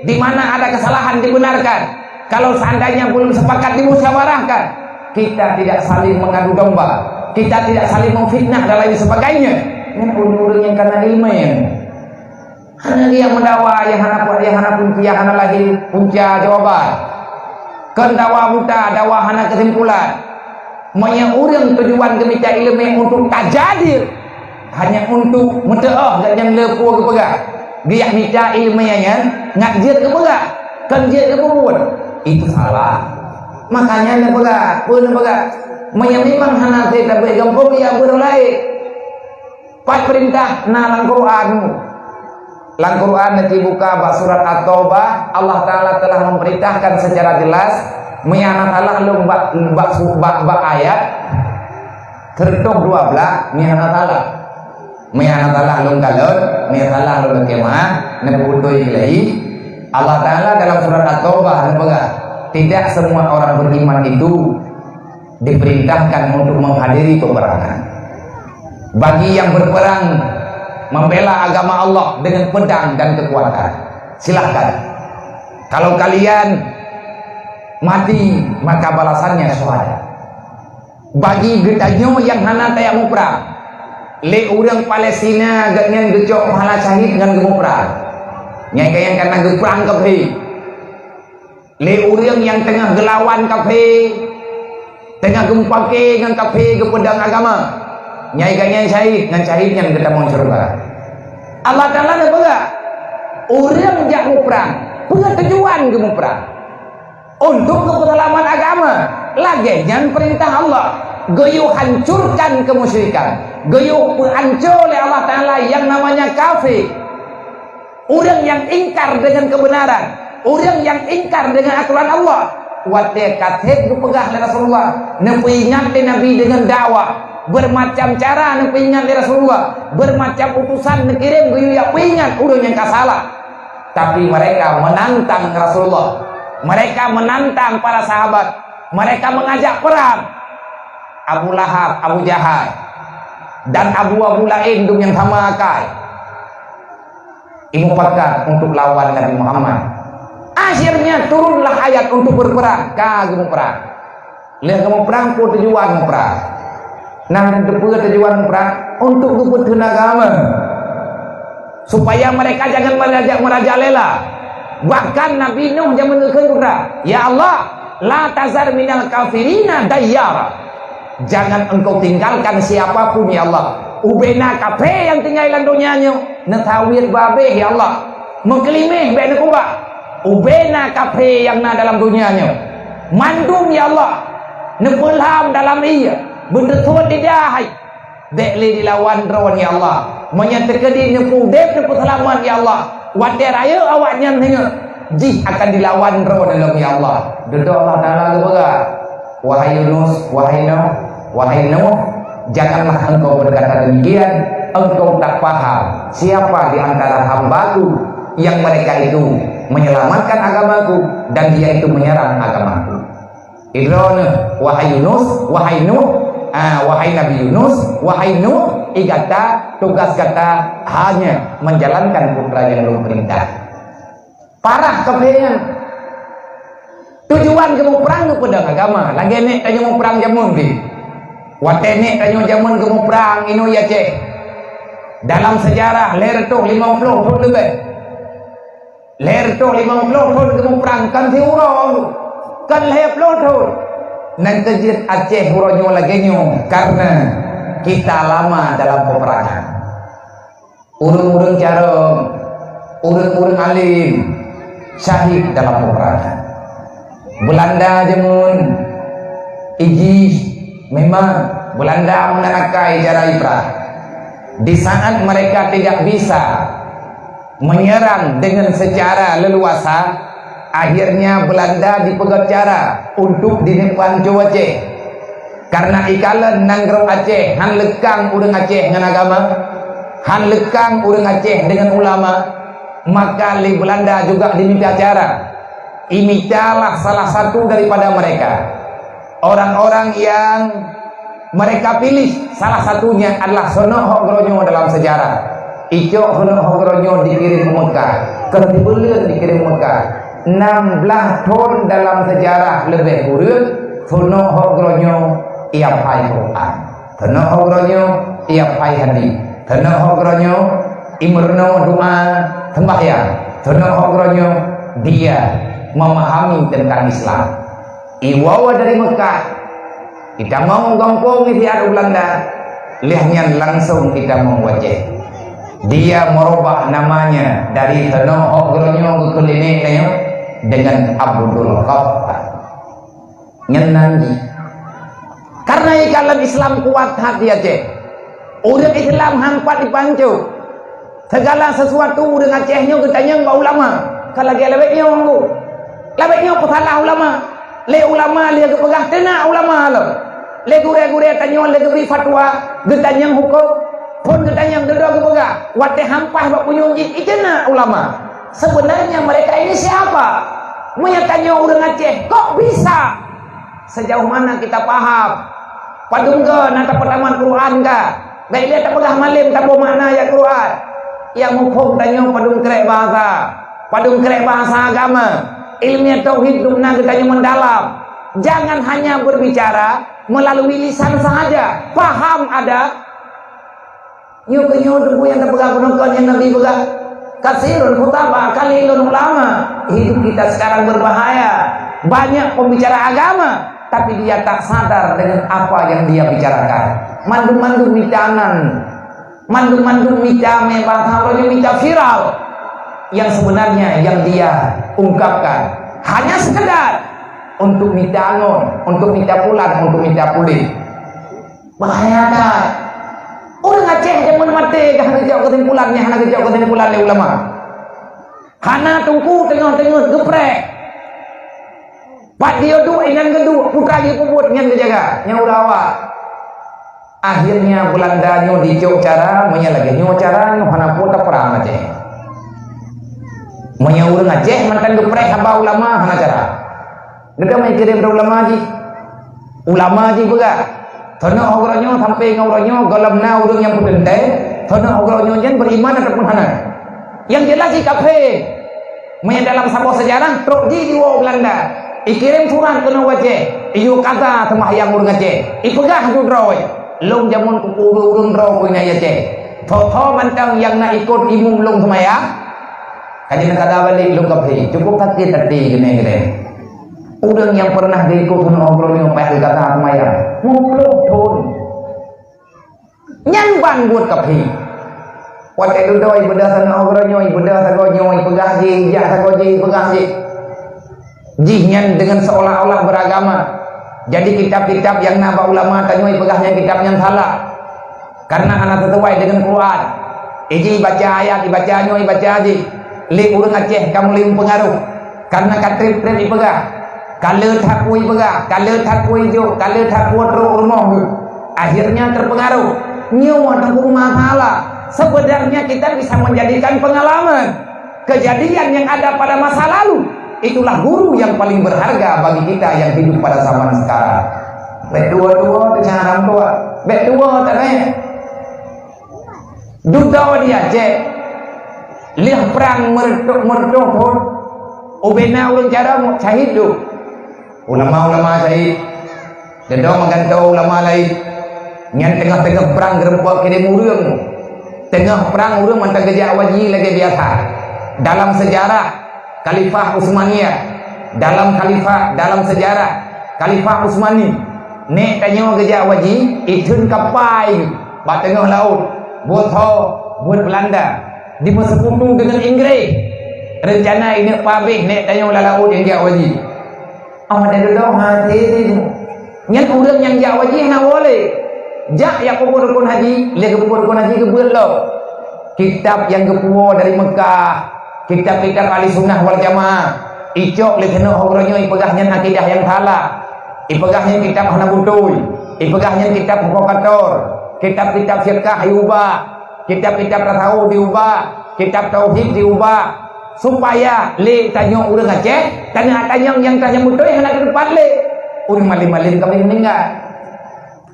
Di mana ada kesalahan dibenarkan. Kalau seandainya belum sepakat dimusyawarahkan, kita tidak saling mengadu domba, kita tidak saling memfitnah dan lain sebagainya. Ini ureuëng-ureuëng nyang kana ilmu. Hana dia meudawa nyang hana, nyang hana punca, nyang hana lahé punca jawaban. Kon dawa buta, dawa hana keusimpulan. Meunyoe ureuëng tujuan geumita iéleumé untuk tajadil, hanya untuk meuteuôh gobnyan le peue geupeugah, geujak mita iéleumé nyan ngat jeuet geupeugah, kon jeuet geupeubuet, itu salah. Makanya neupeugah, peue neupeugah, meunyoe memang hana teutabeuet gampông, ya beureulah. Pat peurintah na lam Quran. Lam Quran, neuci buka bak surat At-Taubah, Allah Ta'ala telah memerintahkan secara jelas, meunyoe hana salah lôn bak, bak su-, bak, bak ayat, seratus dua belas, meunyoe hana salah. Meunyoe hana salah lôn kalon, meunyoe salah lôn lakée meu'ah, neupeubeutôi lagi. Allah Ta'ala dalam surat At-Taubah neupeugah, "Tidak semua orang beriman itu diperintahkan untuk menghadiri peperangan. Bagi yang berperang, membela agama Allah dengan pedang dan kekuatan, silahkan. Kalau kalian mati, maka balasannya syuhada." Bagi geutanyoe nyang hana tajak muprang, lé ureuëng Palestina geuhnyan geucok pahala syahid ngon geumuprang. Nyai ka nyang kana geuprang kafé. Lé ureuëng nyang teungoh geulawan kafé, teungoh geumupake ngon kafé geupeudong agama, nyai ka nyang syahid, ngon syahid nyan geutamong syeuruga. Allah Ta'ala neupeugah, ureuëng jak muprang, peue tujuan geumuprang? Untuk geupeuseulamat agama. Lagée nyan peurintah Allah. Geuyue hancurkan keumusyrikan. Geuyue peuhanco lé Allah Ta'ala nyang namanya kafé. Ureuëng nyang ingkar deungon keubeunaran, ureuëng nyang ingkar deungon atoran Allah. Watée ka seb geupeugah lé Rasulullah, neupeuingat lé Nabi deungon dakwah, beumacam cara neupeuingat lé Rasulullah, beumacam utusan neukirém geuyue jak peuingat ureuëng nyang ka salah. Tapi mereka menantang Rasulullah, mereka menantang para sahabat, mereka mengajak perang. Abu Lahab, Abu Jahal, dan abu-abu laén dum nyang sama akai. Imupakat untuk lawan Nabi Muhammad. Akhirnya turunlah ayat untuk berperang. Ka geumuprang. Lheueh geumuprang, peue tujuan muprang? Nah, teupeue tujuan muprang? Untuk geupeutheun agama. Supaya mereka jangan meraja-, merajalela. Bahkan Nabi Nuh jameun geukheun putra, "Ya Allah, la tazar minal kafirina dayyara." Jangan Engkau tinggalkan siapa pun, ya Allah. Ubena kafé nyang tinggai lam donya nyoe, neusawét babeh, ya Allah. Meukeulimeh bék neukeubah. Ubena kafé nyang na dalam donya nyoe. Mandum, ya Allah, neupeulham dalam ié, beuteusuet lidah hai. Bék lé dilawan droe, ya Allah. Meunyoe teukeudi neupeuudeb, neupeuseulamat, ya Allah, watée rayeuk awaknyan singoh, jih akan dilawan droe lom, ya Allah. Dudoe Allah Ta'ala geupeugah, "Wahai Yunus, wahai Nuh, wahai Nuh, janganlah engkau berkata demikian. Engkau tak paham siapa di antara hamba-Ku yang mereka itu menyelamatkan agama-Ku dan dia itu menyerang agama-Ku." Idroeneuh, wahai Yunus, wahai Nuh, ah, wahai Nabi Yunus, wahai Nuh, i gata, tugas gata hanya menjalankan peue nyang Lôn peurintah. Parah kafé nyan. Tujuan geumuprang geupeudong agama, lagée nek tanyoe muprang jameun pih. Watée nek tanyoe jameun geumuprang inoe Aceh. Dalam sejarah lhée reutôh limong ploh thon leubeh. Lhée reutôh limong ploh thon geumuprang, kon siuroe, kon lhée ploh thon. Nyang keujeuet Aceh uroe nyoe lagée nyoe, karena kita lama dalam peperangan. Ureuëng-ureuëng carông, ureuëng-ureuëng alim, syahid dalam peperangan. Beulanda jameun, ijih, memang Beulanda meunan akai cara ibrah. Di saat mereka tidak bisa menyerang dengan secara leluasa, akhirnya Beulanda dipeugét cara untuk dineuk peuhanco Aceh. Karena ikalon nanggroe Aceh han leukang ureuëng Aceh ngon agama, han leukang ureuëng Aceh deungon ulama, maka lé Beulanda juga dimita cara. Imitalah salah satu daripada mereka. Orang-orang yang mereka pilih, salah satunya adalah Sunok Hok Gronyo dalam sejarah. Icok Sunok Hok Gronyo dikirim ke Mekah, keu sibuleuen dikirim ke Mekah. Enam belas thon dalam sejarah leubeh kureueng, Sunok Hok Gronyo iap hai Quran. Sunok Hok Gronyo iap hai hadis. Sunok Hok Gronyo imeurunoe doa sembahyang. Sunok Hok Gronyo dia memahami tentang Islam. Iwoe dari Mekah, itamong gampông di siat u Beulanda, lheueh nyan langsong itamong u Aceh. Dia merubah namanya dari Sunok Hok Gronyo geukeulinék tanyoe dengan Abdul Ghaffar. Nyan nan jih. Karena ikalon Islam kuat that di Aceh. Ureuëng Islam han pat ipanco. Segala sesuatu ureuëng Aceh nyoe geutanyong bak ulama. Ka lagée lawét nyoe, Bu. Lawét nyoe peusalah ulama. Lé ulama lé geupeugah teunak ulama lom. Lé gurée-gurée tanyoe lé geubri fatwa, geutanyong huköm. Phon geutanyong dudoe geupeugah, watée hampah bak punyueng jih, iteunak ulama. Sebenarnya mereka ini siapa? Meunyo tanyoe ureuëng Aceh, kok bisa? Sejauh mana kita paham? Padum goe na tapeutamat Quran ka? Bék lé tapeugah malem taboh makna ayat Quran. Nyang muphom tanyoe padum krek bahasa, padum krek bahasa agama. Ilmu tauhid dum na geutanyoe mendalam. Jangan hanya berbicara melalui lisan sahaja. Paham ada? Nyoe keuh nyoe teungku nyang teupeugah keunoe kon nyang Nabi peugah, "Katsirul khutaba, qalilul ulama." Hidup kita sekarang berbahaya. Banyak pembicara agama, tapi dia tak sadar dengan apa yang dia bicarakan. Mandum-mandum mita nan, mandum-mandum mita meubahan, mita viral. Yang sebenarnya yang dia ungkapkan hanya sekedar untuk mita angon, untuk mita pulan, untuk mita puléh. Bahaya that. Ureuëng Aceh jameun maté ka hana geujok keusimpulan, nyang hana geujok keusimpulan lé ulama. Hana teungku teungoh-teungoh geupreh. Pat jiyue duek inan geuduek, putra jipeubuet nyan geujaga, nyang udah awak. Akhirnya Belanda nyoe dicok cara, meunyo lagée nyoe cara, nyoe hana peue tapeurang Aceh. Meunyo ureuëng Aceh mantong geupreh haba ulama, hana cara. Geutanyoe kirém droe ulama jih. Ulama jih peugah, "Teuneuk uroe nyoe sampai ngon uroe nyoe gohlom na ureuëng nyang peuteuntée, teuneuk uroe nyoe nyan beriman ataupun hana." Nyang jeulaih jih kafé. Meunyo dalam saboh seujarah, trok jih diwoe Belanda. Ikirém surat keunoe u Aceh, iyue kaza seumahyang ureuëng Aceh. Ipeugah laju droe, "Lôn jameun keu ureuëng-ureuëng droe keuh inan Aceh. Tho-tho mantong nyang na ikot imum lôn seumayang." Ka jeuet kaza balek lôn kafé. Cukup sakét até keuneuk-keuneuk. Ureuëng nyang peureunah geuikot keunoe uroe nyoe payah geukata seumayang. Muplôh thon. Nyan ban buet kafé. Watée dudoe ibeudôh keunoe uroe nyoe, ibeudôh sagoe nyoe, ipeugah jih, ijak sagoe jih, ipeugah jih. Jih nyan deungon seolah-olah beragama. Jadi kitab-kitab nyang na bak ulama tanyoe ipeugah nyan kitab nyan salah. Karena hana sesuai dengan Quran. Iji ibaca ayat, ibaca nyoe, ibaca jih. Lé ureuëng Aceh ka mulai meupeungaruh. Karena ka treb-treb ipeugah. Ka le that peue ipeugah, ka le that peue ijok, ka le that peue trok u rumoh geuh. Akhirnya terpengaruh. Nyoe teungku masalah. Sebenarnya kita bisa menjadikan pengalaman. Kejadian yang ada pada masa lalu, itulah guru yang paling berharga bagi kita yang hidup pada zaman sekarang. Bék tuwo-tuwo teucah lam tuwo. Bék tuwo tanyoe. Dudoe di Aceh, lheueh prang meureutôh-meureutôh thon, ubena ureuëng carông syahid tu. Ulama-ulama syahid, dudoe meugantoe ulama laén. Nyan teungoh-teungoh prang geureumpok kirém ureuëng. Teungoh prang ureuëng mantong geujak u Aji lagée biasa. Dalam sejarah, Khalifah Utsmaniyah, dalam khalifah, dalam sejarah Khalifah Utsmani, nék tanyoe geujak u Aji, itheun kapai bak teungoh laôt, buet ho, buet Belanda, dimeuseukutu deungon Inggréh. Reuncana ineuk pabéh nék tanyoe lam laôt nyang jak u Aji. Oh, dan dulu hati dulu. Nyan ureuëng nyang jak u Aji hana woe lé. Jak jak peubuet rukun haji, lé geupeubuet rukun haji geubeuet lom. Kitab nyang geupuwoe dari Mekah, kitab-kitab Ahli Sunnah wal Jamaah, icok lé keunoe uroe nyoe ipeugah nyan akidah nyang salah. Ipeugah nyan kitab hana beutôi, ipeugah nyan kitab provokator, kitab-kitab fiqah iubah, kitab-kitab tasawuf diubah, kitab tauhid diubah, supaya lé tanyoe ureuëng Aceh, tanyoe tanyong nyang tanyoe beutôi hana teupat lé. Ureuëng malem-malem ka meuninggai.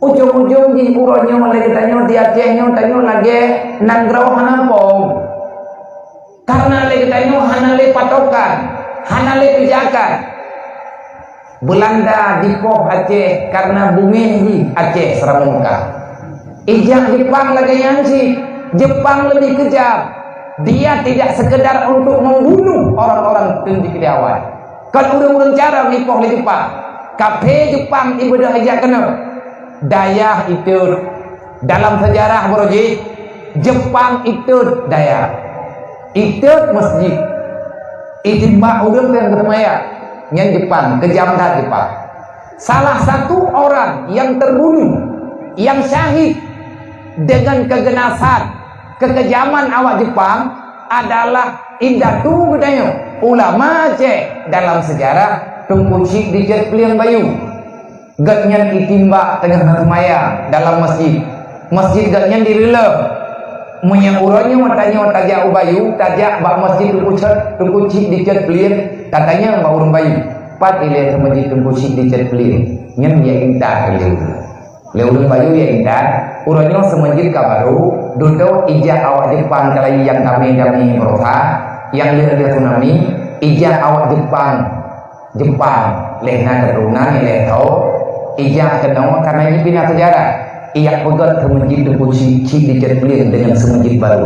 Ujong-ujong jih uroe nyoe lagée tanyoe di Aceh nyoe tanyoe lagée nanggroe hana pom. Karena lagée tanyoe hana lé patokan, hana lé pijakan. Belanda dipoh Aceh karena beungéh jih Aceh seuramoe Mekah. Ijak Jepang lagée nyan cit, Jepang lebih kejam. Dia tidak sekedar untuk membunuh orang-orang teuntée keudéh awai. Kon ureuëng-ureuëng carông ipoh lé Jepang. Kafé Jepang ibeudôh ijak keunoe. Dayah itot. Dalam sejarah baroe jih, Jepang itot dayah. Itot masjid. Itimbak ureuëng nyang geuseumayang. Nyan Jepang, kejam that Jepang. Salah satu orang yang terbunuh, yang syahid dengan keganasan, kekejaman awak Jepang adalah indatu geutanyoe, ulama Aceh dalam sejarah Teungku Chik Richard Plieng Bayu. Gobnyan itimbak teungoh na seumayang dalam masjid. Masjid gobnyan direuleuh. Meunyoe uroe nyoe tanyoe tajak u Bayu, tajak bak masjid Teungku Cot, Teungku Chik di Cot Plieng, tatanyong bak ureuëng Bayu, "Pat ilée masjid Teungku Chik di Cot Plieng?" Nyan ya intat lé ureuëng. Lé ureuëng Bayu ya intat, uroe nyoe seumeujid ka barô, dudoe ijak awak Jepang kalayi nyang damé-damé beurasa, nyang lheueh-lheueh tsunami, ijak awak Jepang, Jepang, lheueh na keuturonan ilée tho, ijak keunoe karena jih pih na seujarah. Ijak peugöt seumeujid Teungku Chik, Chik di Cot Plieng deungon seumeujid barô.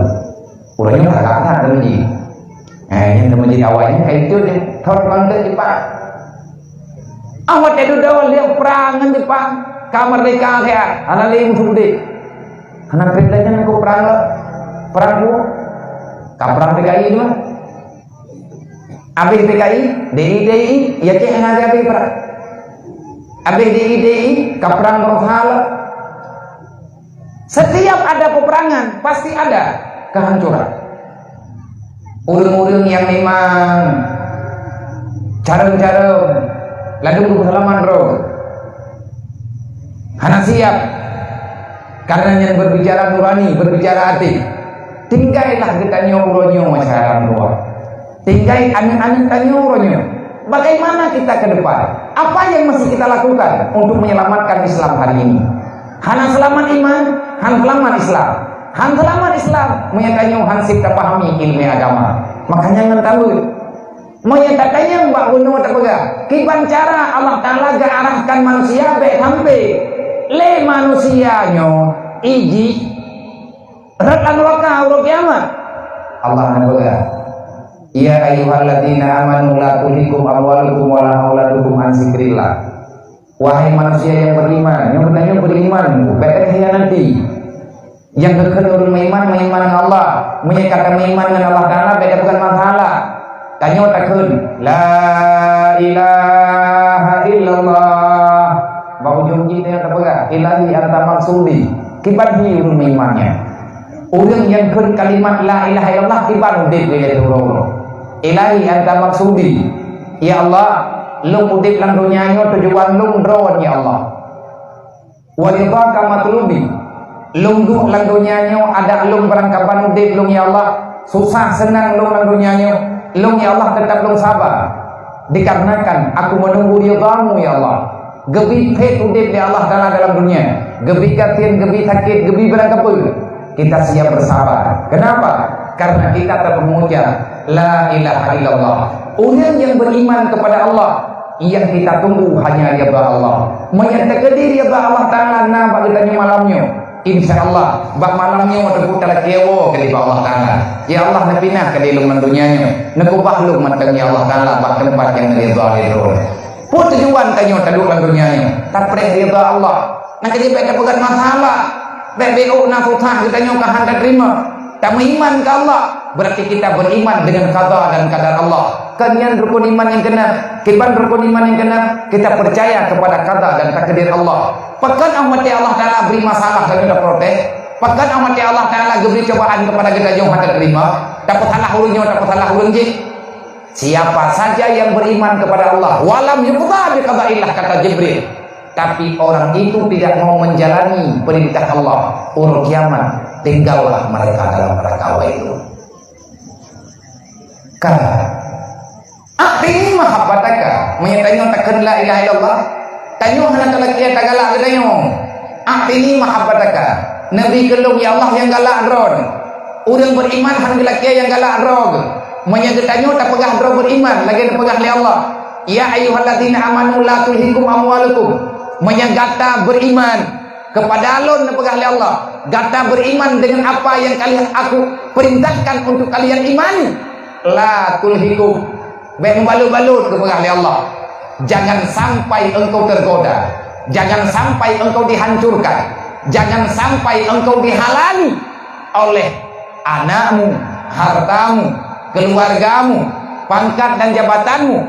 Uroe nyoe ka kakak seumeujid. Eh, nyan seumeujid awai nyan ka itu je. Thon bangsa Jepang. Ah, watée dudoe lheueh prang ngon Jepang, ka meurdeka siat, hana lé musoh udeb. Hana peureulée nyan keu prang le. Prang ku. Ka prang P K I tu. Habéh P K I, D I, D I, ya cek hana habéh prang. Habéh D I, D I, ka prang beurasa le. Setiap ada peperangan, pasti ada kehancuran. Ureuëng-ureuëng nyang memang carông-carông ladôm geupeuseulamat droe hana siab, karena nyan berbicara nurani, berbicara até. Tinggailah geutanyoe uroe nyoe masyarakat luwa. Tinggai aneuëk-aneuëk tanyoe uroe nyoe. Bagaimana kita ke depan? Apa yang mesti kita lakukan untuk menyelamatkan Islam hari ini? Hana seulamat iman, han seulamat Islam. Han seulamat Islam, meunyoe tanyoe han sép tapahami ileumèe agama. Makanya ngon tabeuet. Meunyoe tatanyong bak bunoe tapeugah, kiban cara Allah Taala geuarahkan manusia bèk sampai lé manusia nyoe iji rot lam nuraka uroe kiamat. Allah neupeugah, "Ya ayyuhalladzina amanu la tulhikum amwalukum wala auladukum an zikrillah." Wahai manusia yang beriman, nyang beuna nyoe beriman, bèk takhianati. Nyang geukheun ureuëng meuiman, meuiman ngon Allah. Meunyoe ka tameuiman ngon Allah Taala, bèk tapeugah masalah. Tanyoe takheun, "La ilaha illallah." Bak ujong jih tanyoe tapeugah, "Ilahi anta maksudi." Kiban hi ureuëng meuiman nyan. Ureuëng nyang kheun kalimat la ilaha illallah kiban udeb lé uroe-uroe. "Ilahi anta maksudi." Ya Allah, lôn udeb lam donya nyoe tujuan lôn Droen, ya Allah. "Wa ridhaka matlubi." Lôn duek lam donya nyoe adak lôn beurangkaban udeb lôn, ya Allah. Susah seunang lôn lam donya nyoe, lôn, ya Allah, teutap lôn saba. Dikarenakan aku meununggu ridha-Mu, ya Allah. Geubi phét udeb lé Allah Taala dalam dunia. Geubi gasien, geubi sakét, geubi barang kapeue. Kita siap bersabar. Kenapa? Karena kita telah mengucap la ilaha illallah. Ureuëng yang beriman kepada Allah, yang kita tunggu hanya ridha Allah. Meunyoe teukeudi ridha Allah Taala na bak geutanyoe malam nyoe, insya Allah, bak malam nyoe teupeu talakée woe keudéh bak Allah Taala. Ya Allah, neupinah keudéh lôn lam donya nyoe. Neukeubah lôn mantong, ya Allah Taala, bak teumpat nyang ridha lé Droen. Peue tujuan tanyoe taduek lam donya nyoe? Tapreh ridha Allah. Nyang keudua, bèk tapeugah masalah. Bèk beu na susah geutanyoe ka han tateurimong. Tameuiman keu Allah, berarti kita beriman dengan qada dan qadar Allah. Kan nyan rukun iman nyang keunan. Kiban rukun iman nyang keunan, kita percaya kepada qada dan takdir Allah. Pakon 'oh watèe Allah Taala bri masalah tanyoe taprotes? Pakon 'oh watèe Allah Taala geubri cobaan kepada geutanyoe han tateurimong? Tapeusalah ureuëng nyoe, tapeusalah ureuëng jih. Siapa saja yang beriman kepada Allah, walam yuqda bi qadaillah, kata Jibril, tapi orang itu tidak mau menjalani perintah Allah, uroe kiamat tinggallah mereka dalam neraka wailun. Ka. A'tini mahabbataka, meunyoe tanyoe takheun la ilaha illallah, tanyoe hana talakée tagalak geutanyoe. A'tini mahabbataka, neubri keu lôn, ya Allah, nyang galak droe. Ureuëng beriman han geulakée nyang galak droe geuh. Meunyoe geutanyoe tapeugah droe beriman, lagée neupeugah lé Allah, "Ya ayyuhalladzina amanu la tulhikum amwalukum." Meunyoe gata beriman kepada Lôn, neupeugah lé Allah, gata beriman dengan apa yang kalian, Aku perintahkan untuk kalian imani. La tulhikum. Bèk meubalot-balot geupeugah lé Allah. Jangan sampai engkau tergoda. Jangan sampai engkau dihancurkan. Jangan sampai engkau dihalangi oleh anakmu, hartamu, keluargamu, pangkat dan jabatanmu,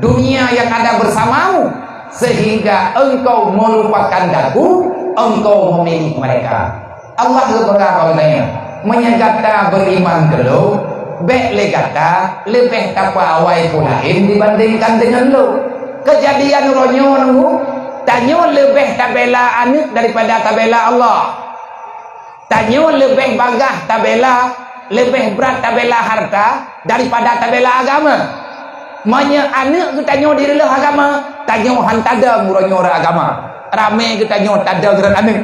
dunia yang ada bersamamu, sehingga engkau melupakan Aku, engkau memilih mereka. Allah geupeugah bak geutanyoe, meunyoe gata beriman keu Lôn, bèk lé gata leubeh tapeuawai peue laén dibandingkan deungon Lôn. Keujadian uroe nyoe, tanyoe leubeh tabela aneuëk daripada tabela Allah. Tanyoe leubeh bagaih tabela, leubeh brat tabela hareuta daripada tabela agama. Meunyoe aneuk geutanyoe direulôh agama, tanyoe han tadong uroe nyoe rot agama. Ramé geutanyoe tadong rot aneuk.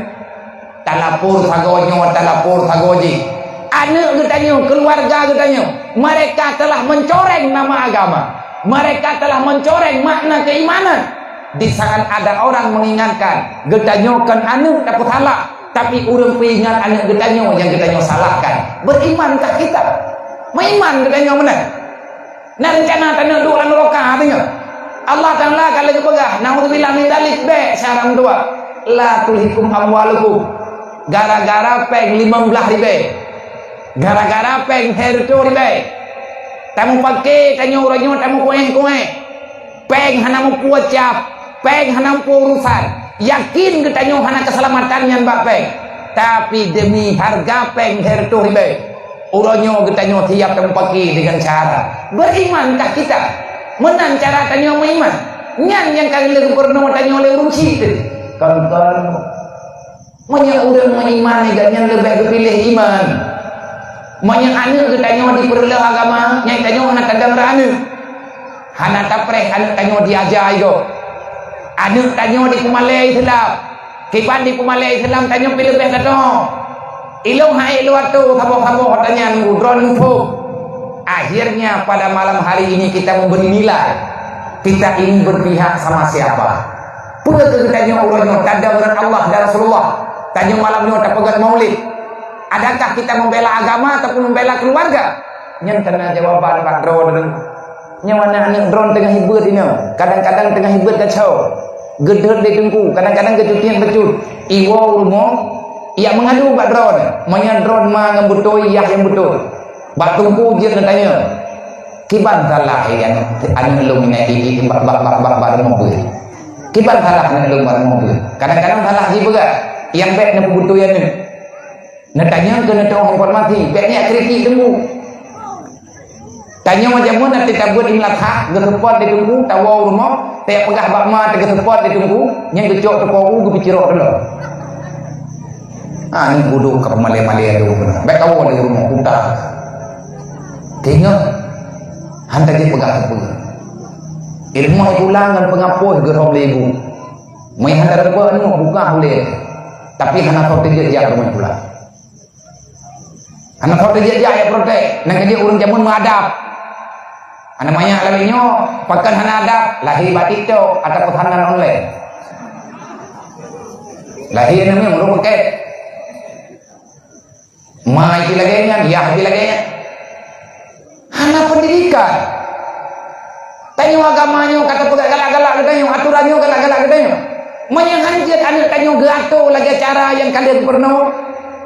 Talapor sagoe nyoe, talapor sagoe jih. Aneuk geutanyoe, keuluwarga geutanyoe, mereka telah mencoreng nama agama. Mereka telah mencoreng makna keimanan. Di saat ada orang mengingatkan, geutanyoe kon aneuk tapeusalah, tapi ureuëng peuingat aneuk geutanyoe nyang geutanyoe salahkan. Berimankah kita? Meuiman geutanyoe meunan? Na reuncana taneuk duek lam nuraka, teuingat. Allah Taala ka lheueh geupeugah, "Naudzubillah min dzalik," bék saran dua. "La tulhikum amwalukum." Gara-gara péng limong blaih ribée. Gara-gara péng lhée reutôh ribée. Tameupaké tanyoe uroe nyoe tameukuéh-kuéh. Péng hana mupeue cap, péng hana mupeue urusan. Yakin geutanyoe hana keuseulamatan nyan bak péng. Tapi demi hareuga péng lhée reutôh ribée, uroe nyoe geutanyoe siap tameupaké deungon cara. Berimankah kita? Meunan cara tanyoe meuiman. Nyan nyang ka lheueh geupurunoe tanyoe lé ureuëng syiek teuh. Kon-kon, meunyoe ureuëng meuiman, gobnyan leubeh geupiléh iman. Meunyoe aneuk geutanyoe dipeureuloh agama, nyan tanyoe hana tadong rot aneuk. Hana tapreh aneuk tanyoe diaja igoe. Aneuk tanyoe dipeumalée Islam. Kiban dipeumalée Islam tanyoe pih leubeh geutanyoe. Ilong hai luwa tu saboh-saboh tanyan droen muphom. Akhirnya pada malam hari ini kita memberi nilai. Kita ini berpihak sama siapa? Peue keu geutanyoe uroe nyoe tadong rot Allah dan Rasulullah? Tanyoe malam nyoe tapeugét maulid. Adakah kita membela agama ataupun membela keluarga? Nyan kana jawaban bak droen. Nyoe aneuk-aneuk droen teungoh hibuet inoe, kadang-kadang teungoh hibuet kacau. Geudhôt lé teungku, kadang-kadang geucutiet bacut. Iwoe u rumoh, ijak meungadu bak droen. Meunyoe droen ma nyang beutôi, yah nyang beutôi. Bak teungku jeuet neutanyong, "Kiban salah aneuk, aneuk lôn inai di, di, bak, bak, bak, bak, bak rumoh beuet? Kiban salah aneuk lôn bak rumoh beuet?" Kadang-kadang salah jih peugah, nyang bék neupeubeutôi aneuk. Neutanyong keu neuteuoh informasi, bék nyak kritik teungku. Tanyoe jameun na teutabeuet imeulathah, geuseupôt lé teungku, tawoe u rumoh, teupeugah bak ma teugeuseupat lé teungku, nyan geucok teukoru geupicirok teulok. Ah, ni bodoh ka malée-malée lé ureuëng. Bék tawoe lé rumoh, utak. Teungoh, han tajeuet peugah sapeue. Ilmu pulang ngon peungapoh geurom lé ibu. Meuhan tareubah nyoe buka ulée. Tapi hana soe teujeuet jak rumoh pulang. Hana soe teujeuet jak protek. Nang keuneuk ureuëng jameun meuadab. Aneuk manyak lagée nyoe, pakon hana adab, lahé bak TikTok atawa peusanan online. Lahé aneuk nyoe ureuëng pakai. Ma pi lagée nyan, yah pi lagée nyan. Hana pendidikan. Tanyoe agama nyoe ka tapeugah galak-galak geutanyoe, aturan nyoe galak-galak geutanyoe. Meunyoe han jeuet aneuk tanyoe geuato lagée cara nyang ka lheueh geupeurunoe,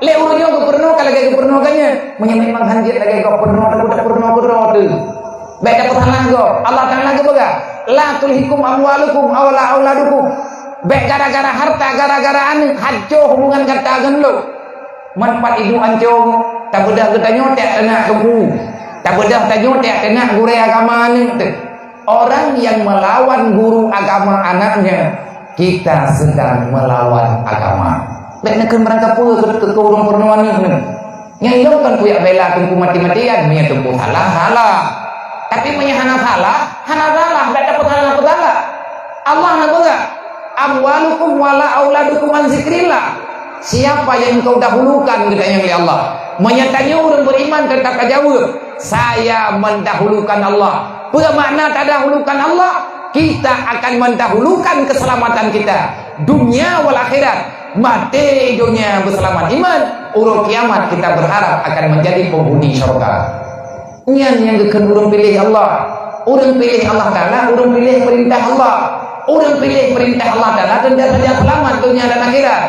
lé ureuëng nyoe geupeurunoe ka lagée geupeurunoe geuh nyan. Meunyoe memang han jeuet lagée geupeurunoe, tapeugah peurunoe keudroe teuh. Bék tapeusalah gob. Allah Taala geupeugah, "La tulhikum amwalukum aw la auladukum." Bék gara-gara harta, gara-gara aneuk, hanco hubungan gata ngon lôn. Manfaat ibu ancong, tabeudôh geutanyoe tiak teunak teungku. Tabeudôh tanyoe tiak teunak gurée agama aneuk teuh. Orang yang melawan guru agama anaknya, kita sedang melawan agama. Bék neukheun barangkapeue keu, keu, keu ureuëng peurunoe aneuk nyoe. Nyang ilong kan kuyak bela teungku mati-matian, meunyoe teungku salah, salah. Tapi meunyoe hana salah, hana salah, bék tapeusalah-peusalah. Allah na peugah, "Amwalukum wala auladukum an zikrillah." Siapa yang engkau dahulukan, geutanyong lé Allah. Meunyoe tanyoe ureuëng beriman teutap tajaweueb, "Saya mendahulukan Allah." Peue makna tadahulukan Allah? Kita akan mendahulukan keselamatan kita, dunia wal akhirat. Maté donya beuseulamat iman, uroe kiamat kita berharap akan menjadi penghuni syurga. Nyan nyang geukheun ureuëng piléh Allah. Ureuëng piléh Allah Taala, ureuëng piléh peurintah Allah. Ureuëng piléh peurintah Allah Taala teuntang saja seulamat donya dan akhirat.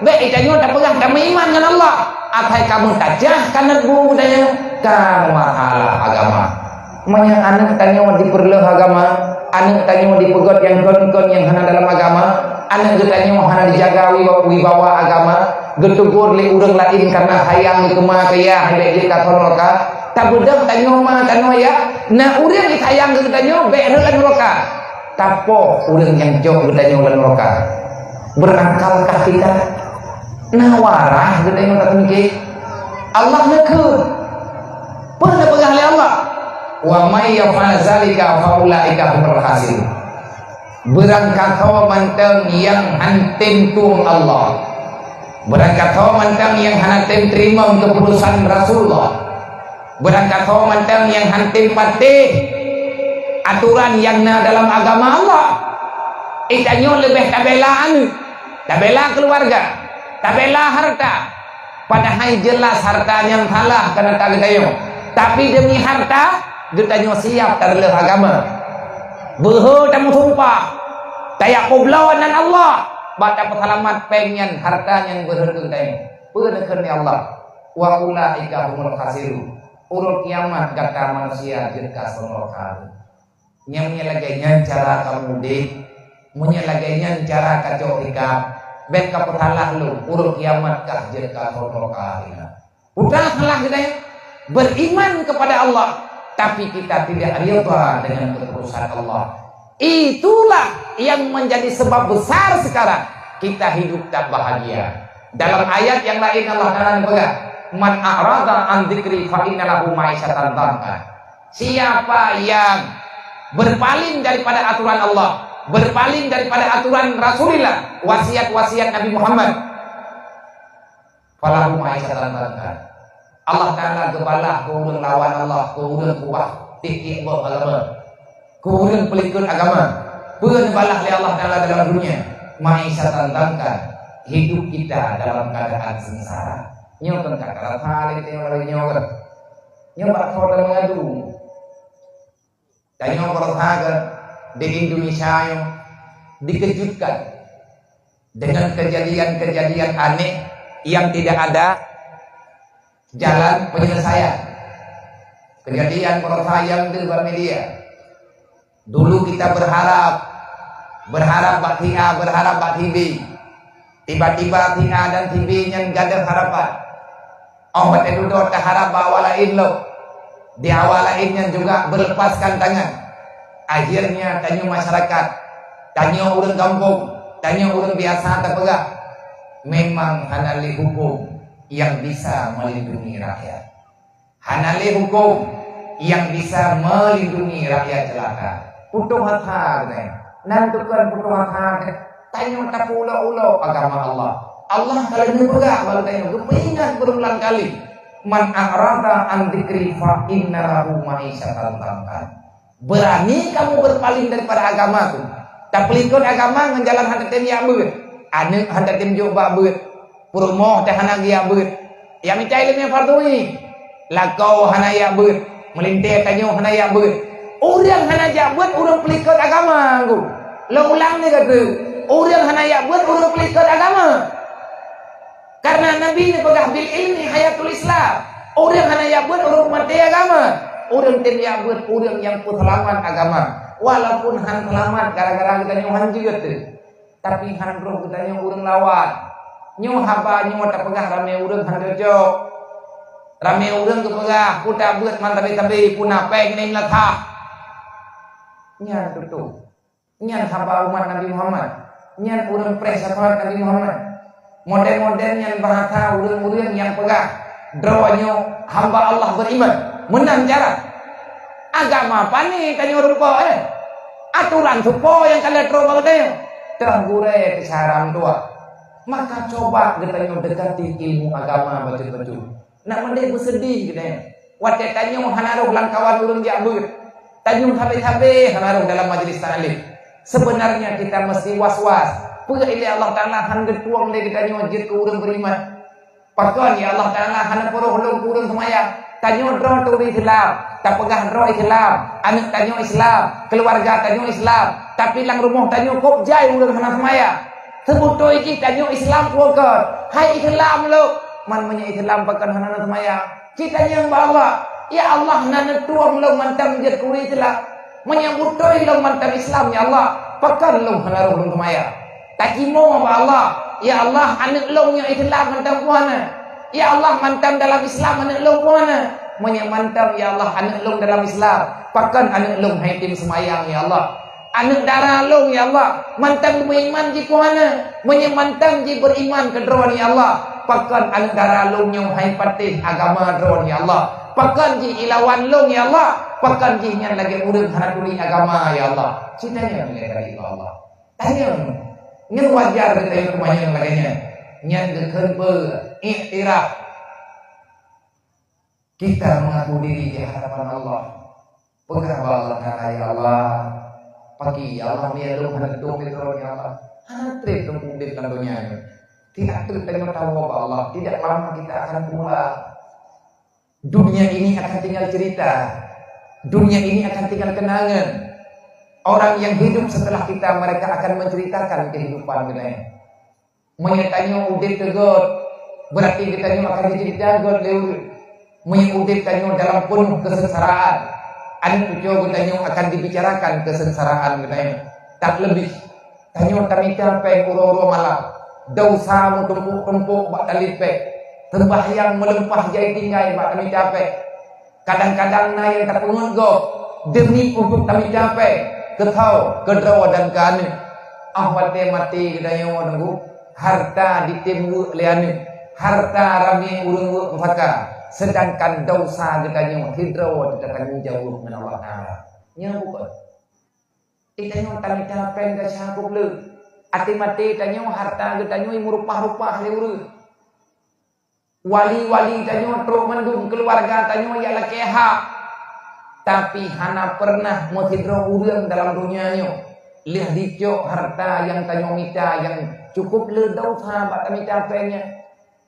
Bék tanyoe tapeugah tameuiman ngon Allah, asai ka meutacah kanot bu tanyoe ka meumasalah agama. Meunyoe aneuk tanyoe dipeureuloh agama, aneuk tanyoe dipeugét nyang kon-kon nyang hana dalam agama, aneuk geutanyoe hana dijaga wibawa, wibawa agama, geuteugor lé ureuëng laén kareuna sayang keu ma keu yah, bék jeuet ka nuraka. Tabeudôh tanyoe ma tanyoe yah, na ureuëng sayang keu geutanyoe bék rhot lam nuraka. Tapoh ureuëng nyang cok geutanyoe lam nuraka. Berakalkah kita? Na warah geutanyoe tateumike. Allah neukheun. Peue neupeugah lé Allah? "Wa may yaf'al zalika fa ulaika humul khasirun." Beurangkasoe mantong nyang han tem tueng Allah. Beurangkasoe mantong nyang hana tem teurimong keuputusan Rasulullah. Beurangkasoe mantong nyang han tem patéh atoran nyang na dalam agama Allah. Geutanyoe leubeh tabela aneuëk, tabela keuluwarga, tabela hareuta. Padahai jeulaih hareuta nyang salah keunan geutanyoe. Tapi deumi hareuta, geutanyoe siab tareuleueh agama. Beuhe tameusumpah, tajak peubloe nan Allah, bak tapeuseulamat péng nyan, hareuta nyang beuhe geutanyoe. Peue neukheun lé Allah? "Wa ulaika humul khasirun." Uroe kiamat gata manusia jeuet ka seumurka. Nyan meunyoe lagée nyan cara kamu udeb, meunyoe lagée nyan cara kacok sikap, bék kapeusalah lom, uroe kiamat kah jeuet ka seumurka. Udah salah kita ya. Beriman kepada Allah, tapi kita tidak rida dengan keputusan Allah. Itulah yang menjadi sebab besar sekarang kita hidup tak bahagia. Dalam ayat yang lain Allah Taala peugah, "Man a'rada an dzikri fa inna lahu ma'isyatan dhanka." Siapa yang berpaling daripada aturan Allah, berpaling daripada aturan Rasulullah, wasiat-wasiat Nabi Muhammad, "falahu ma'isyatan dhanka." Allah Taala geubalah keu ureuëng lawan Allah, keu ureuëng kubah tiek-tiek boh agama, keu ureuëng peulikot agama. Peue neubalah lé Allah Taala dalam dunia? "Ma'isyatan dhanka." Hidup kita dalam keadaan sengsara. Nyoe kan kata rasa lé tengok lagi nyoe kan. Nyoe bak kota mengadu. Tanyoe berusaha di Indonesia nyoe dikejutkan dengan kejadian-kejadian aneh yang tidak ada jalan penyelesaian. Kejadian berusaha yang di media. Dulu kita berharap, berharap bak si A, berharap bak si B. Tiba-tiba si A dan si B nyan gadôh harapan. Óh watée dudoe taharap bak awak laén lom. Di awak laén nyan juga berlepaskan tangan. Akhirnya tanyoe masyarakat, tanyoe ureuëng gampông, tanyoe ureuëng biasa tapeugah, memang hana lé huköm nyang bisa melindungi rakyat. Hana lé huköm nyang bisa melindungi rakyat ceulaka. Putôh asa geutanyoe. Nan tukon putôh asa geutanyoe. Tanyoe tapeuulok-ulok agama Allah. Allah ka lheueh neupeugah bak geutanyoe, geupeuingat beureulang kali, "Man a'rada an dzikri fa inna lahu ma'isyatan dhanka." Beurani kamu beurpaléng daripada agama tu. Tapeulikot agama ngon jalan hana tem jak beuet. Aneuëk hana tem jok bak beuet. Peurumoh teuh hana geujak beuet. Nyang mita iéleumé fardhu ain. Lakoe hana jak beuet. Meulintée tanyoe hana jak beuet. Ureuëng hana jak beuet, ureuëng peulikot agama, Guru. Lôn ulang lé gata. Ureuëng hana jak beuet, ureuëng peulikot agama. Karena Nabi neupeugah, "Bil ilmi hayatul Islam." Ureuëng hana jak beuet, ureuëng maté agama. Ureuëng tem jak beuet, ureuëng nyang peuseulamat agama. Walaupun han seulamat gara-gara geutanyoe han jeuet teuh. Tapi han roh geutanyoe ureuëng lawan. Nyoe haba nyoe tapeugah ramé ureuëng han cocok. Ramé ureuëng geupeugah, "Peue tabeuet man sabe-sabe, peue na péng nyan latah." Nyan tutoe. Nyan haba umat Nabi Muhammad. Nyan ureuëng preh syafaat Nabi Muhammad. Model-model nyan bahasa ureuëng-ureuëng nyang peugah, "Droeneuh hamba Allah beriman." Meunan cara. Agama pane tanyoe rumpok, eh? Aturan soe po nyang ka lheueh trok bak geutanyoe? Teuh gurée keu cara meutuah. Maka coba geutanyoe dekati ilmu agama bacut-bacut. Nak mandeh beuseudeh geutanyoe. Watée tanyoe hana roh lam kawan ureuëng jak beuet. Tanyoe sabe-sabe hana roh dalam majlis taklim. Sebenarnya kita mesti was-was. Peue ilée Allah Taala han geutueng lé geutanyoe jeuet keu ureuëng beriman. Pakon ya Allah Taala hana peuroh lôn keu ureuëng seumayang? Tanyoe droe turi Islam, tapeugah droe Islam, aneuëk tanyoe Islam, keuluwarga tanyoe Islam, tapi lam rumoh tanyoe kôb jai ureuëng hana seumayang. Seubutôi jih tanyoe Islam peue kon? Hai Islam lôn, man meunyoe Islam pakon hana seumayang? Cit tanyong bak Allah, "Ya Allah, na neutueng lôn mantong jeuet keu ureuëng Islam? Meunyoe beutôi lôn mantong Islam, ya Allah, pakon lôn hana roh lôn seumayang?" Tacimoe bak Allah, "Ya Allah, aneuëk lôn nyang Islam mantong peue hana? Ya Allah, mantong dalam Islam aneuëk lôn peue hana? Meunyoe mantong, ya Allah, aneuëk lôn dalam Islam, pakon aneuëk lôn hai tem seumayang, ya Allah?" Aneuk dara lôn, ya Allah, mantong beuiman jih peue hana. Meunyoe mantong jih beuiman keu Droeneuh, ya Allah, pakon aneuk dara lôn nyoe han patéh agama Droeneuh, ya Allah? Pakon jih ilawan lôn, ya Allah? Pakon jih nyan lagée ureuëng hana turi agama, ya Allah? Ci tanyoe lé keu Allah. Tanyoe. Nyan wajar geutanyoe teumanyong lagée nyan. Nyan geukheun peue? Iktiraf. Kita mengaku diri di hadapan Allah. Peugah bak Allah Taala, "Ya Allah, pagi, ya Allah, meunyoe lôn hana tueng lé Droeneuh, ya Allah, hana treb lôn udeb lam donya nyoe." Tidak treb tanyoe tawoe bak Allah, tidak lama kita akan pulang. Dunia ini akan tinggal cerita. Dunia ini akan tinggal kenangan. Orang yang hidup setelah kita, mereka akan menceritakan kehidupan mereka. Meunyoe tanyoe udeb teugot, berarti geutanyoe akan jiceurita göt lé ureuëng. Meunyoe udeb tanyoe dalam penuh kesengsaraan, aneuk cucoe geutanyoe akan dibicarakan kesengsaraan geutanyoe. Tak leubeh, tanyoe tamita péng uroe-uroe malam, desya meutumpôk-tumpôk bak talipék, seumbahyang meulimpah jai tinggai bak tamita péng. Kadang-kadang na nyang tapeungeut gob demi untuk tamita péng keu tho, keu droe dan keu aneuk. Ah watée maté geutanyoe nunggu, harta jitem weuek lé aneuk, harta ramé ureuëng weuek pusaka, seudangkan desya geutanyoe sidroe teutanggong jaweueb ngon Allah Taala. Nyan bukon. Geutanyoe tamita péng desya keu peuleueh. Até maté tanyoe harta geutanyoe meurupah-rupah lé ureuëng. Wali-wali tanyoe trok mandum, keuluwarga tanyoe jak lakée hak. Tapi hana peureunah meusidroe ureuëng dalam donya nyoe lheueh jicok harta nyang tanyoe mita nyang cukup le desya bak tamita péng nyan.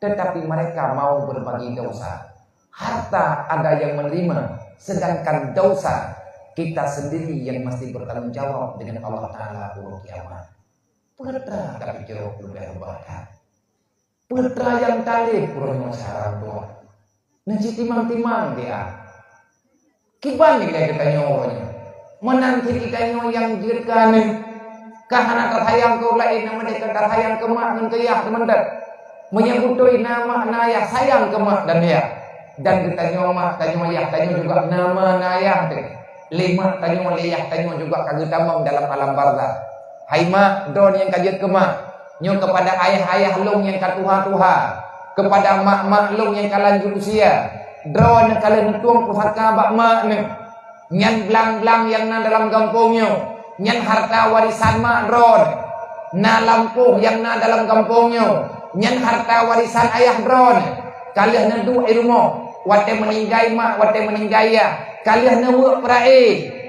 Tetapi mereka mau berbagi desya. Harta ada yang menerima, sedangkan desya kita sendiri yang mesti bertanggung jawab dengan Allah Taala uroe kiamat. Peue teuma tapi jaweueb leubeh rubah that. Peue teuma nyang taleb uroe nyoe saran Tuhan. Neuci timang-timang dia. Kiban nilai geutanyoe uroe nyoe. Meunan cit geutanyoe nyang jeuet keu aneuk. Ka hana tasayang keu ureuëng laén, nama deh ka tasayang keu mak ngon keu yah teumantong. Meunyoe beutôi na mak na yah, sayang keu mak dan yah. Dan geutanyoe mak tanyoe yah tanyoe juga na ma na yah teuh. Lé mak tanyoe lé yah tanyoe juga ka geutamong dalam alam barzakh. Hai mak, droeneuh nyang ka jeuet keu mak. Nyoe keupada ayah-ayah lôn nyang ka tuha-tuha, keupada mak-mak lôn nyang ka lanjut usia, droeneuh ka lheueh neutueng pusaka bak mak neuh. Nyan blang-blang nyang na dalam gampông nyoe, nyan harta warisan mak droeneuh. Na lampôh nyang na dalam gampông nyoe, nyan harta warisan ayah droeneuh. Ka lheueh neuduek i rumoh, watée meuninggai mak, watée meuninggai yah, ka lheueh neuweuek peuraé,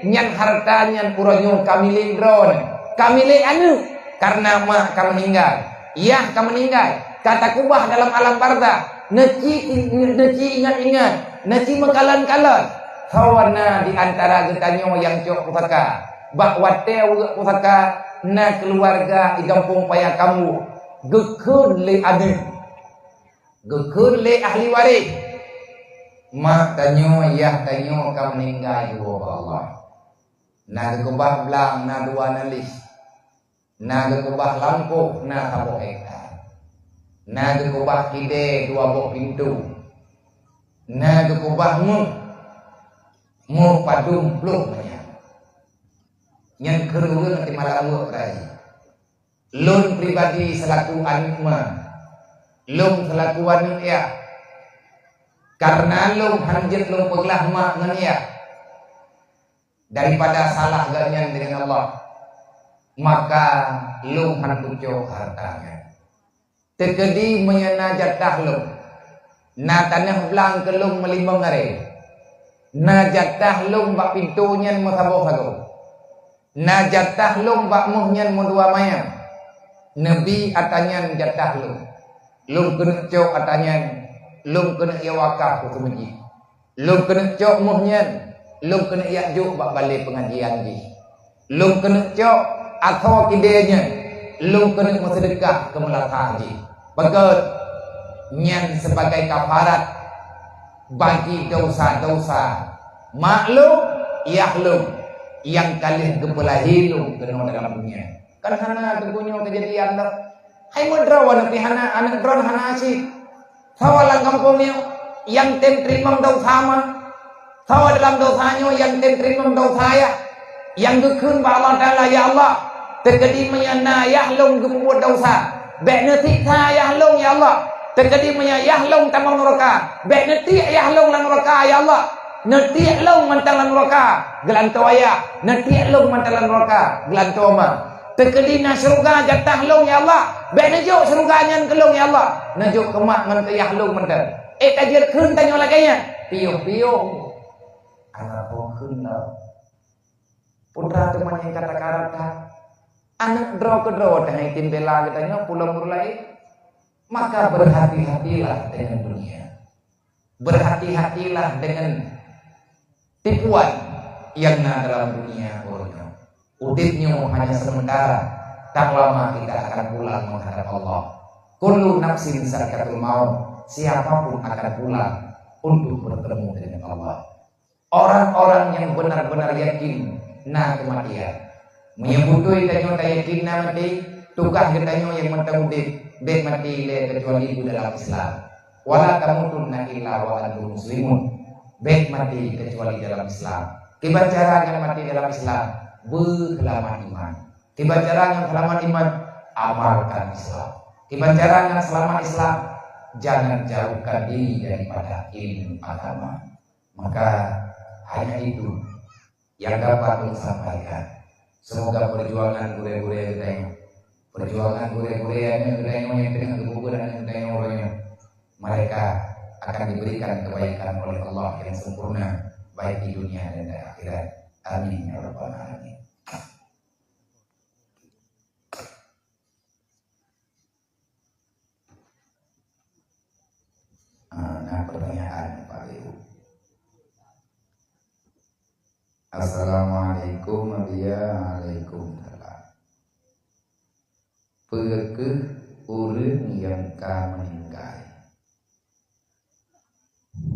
nyan harta nyan uroe nyoe ka milék droeneuh, ka milék aneuk. Karena mak ka meuninggai, yah ka meuninggai, ka takeubah dalam alam barzakh, neuci, neuci ingat-ingat, neuci meukalon-kalon. Sawana di antara geutanyoe nyang cok pusaka. Bak watée weuek pusaka, na keuluwarga di gampông Paya Kambuek geukheun lé aneuk, geukheun lé ahli waréh, mak tanyoe, yah tanyoe ka meuninggai, geuwoe bak Allah. Na geukeubah blang, na dua nalis. Na geukeubah lampôh, na saboh hekta. Na geukeubah kidée, dua boh pintoe. Na geukeubah méuh, méuh padum ploh manyang. Nyan keureuen nanti malam weuek raya. Lôn pribadi seulaku aneuk ma, lôn seulaku aneuk yah, kareuna lôn hana jeuet lôn peuglah mak ngon yah daripada salah geuh nyan deungon Allah, maka lôn hana kucok hareuta nyan. Teukeudi meunyoe na jatah lôn, na tanoh blang keu lôn meulimong aré, na jatah lôn bak pintoe nyan meusaboh sagoe, na jatah lôn bak méuh nyan meudua manyang, neubi ata nyan jatah lôn. Lôn keuneuk cok ata nyan, lôn keuneuk jak wakaf keu meuseujid. Lôn keuneuk cok méuh nyan, lôn keuneuk jak jok bak balée peungajian jih. Lôn keuneuk cok asoe kidée nyan, lôn keuneuk meuseudeukah keu meulasa jih. Beugét nyan sibagai kafarat bagi desya-desya mak lôn, yah lôn, nyang ka lheueh geupeulahé lôn keunoe dalam donya. Kan hana teungoh nyoe keujadian lom. Hai meudroe aneuk pih hana, aneuk droeneuh hana asie. Sawa lam gampông nyoe nyang tem teurimong desya mak. Sawa dalam desya nyoe nyang tem teurimong desya yah. Nyang geukheun bak Allah Taala, "Ya Allah, teukeudi meunyoe na ayah lôn geupeubuet desya, bék neusiksa ayah lôn, ya Allah. Teukeudi meunyoe ayah lôn tamong neuraka, bék neutiek ayah lôn lam neuraka, ya Allah. Neutiek lôn mantong lam neuraka, geulantoe ayah, neutiek lôn mantong lam neuraka, geulantoe ma. Teukeudi na syeuruga jatah lôn, ya Allah, bék neujok syeuruga nyan keu lôn, ya Allah. Neujok keu mak ngon keu yah lôn mantong." Eh, ka jeuet kheun tanyoe lagée nyan? Piôh-piôh. Hana po kheun lom. Putra teuma nyang ka takarat that. Aneuëk droe keudroe teuhai timbela geutanyoe pulang ureuëng laén. Maka berhati-hatilah dengan dunia. Berhati-hatilah dengan tipuan yang na dalam dunia uroe nyoe. Udeb nyoe hanya sementara, tan lama kita akan pulang menghadap Allah. Kullu nafsin za'iqatul maut, siapapun akan pulang untuk bertemu dengan Allah. Orang-orang yang benar-benar yakin na kematian. Meunyoe beutôi tanyoe tayakin na maté, tugaih geutanyoe nyang mantong udeb, bék maté lé keucuali di dalam Islam. "Wala tamutunna illa wa antum muslimun." Bék maté keucuali dalam Islam. Kiban cara ngon maté dalam Islam? Beuseulamat iman. Kiban cara ngon seulamat iman? Amalkan Islam. Kiban cara ngon seulamat Islam? Jangan jauhkan diri daripada ilmu agama. Maka hanya itu yang dapat ulôn sampaikan. Semoga perjuangan gurée-gurée geutanyoe, perjuangan gurée-gurée aneuëk geutanyoe nyang teungoh geububuet aneuëk geutanyoe uroe nyoe, mereka akan diberikan kebaikan oleh Allah yang sempurna, baik di dunia dan di akhirat. Amin ya rabbal alamin. Ah, na pertanyaan, Pak Ibu. Assalamualaikum, Abiya. Waalaikumsalam. Peu kheueh ureuëng nyang ka meuninggai?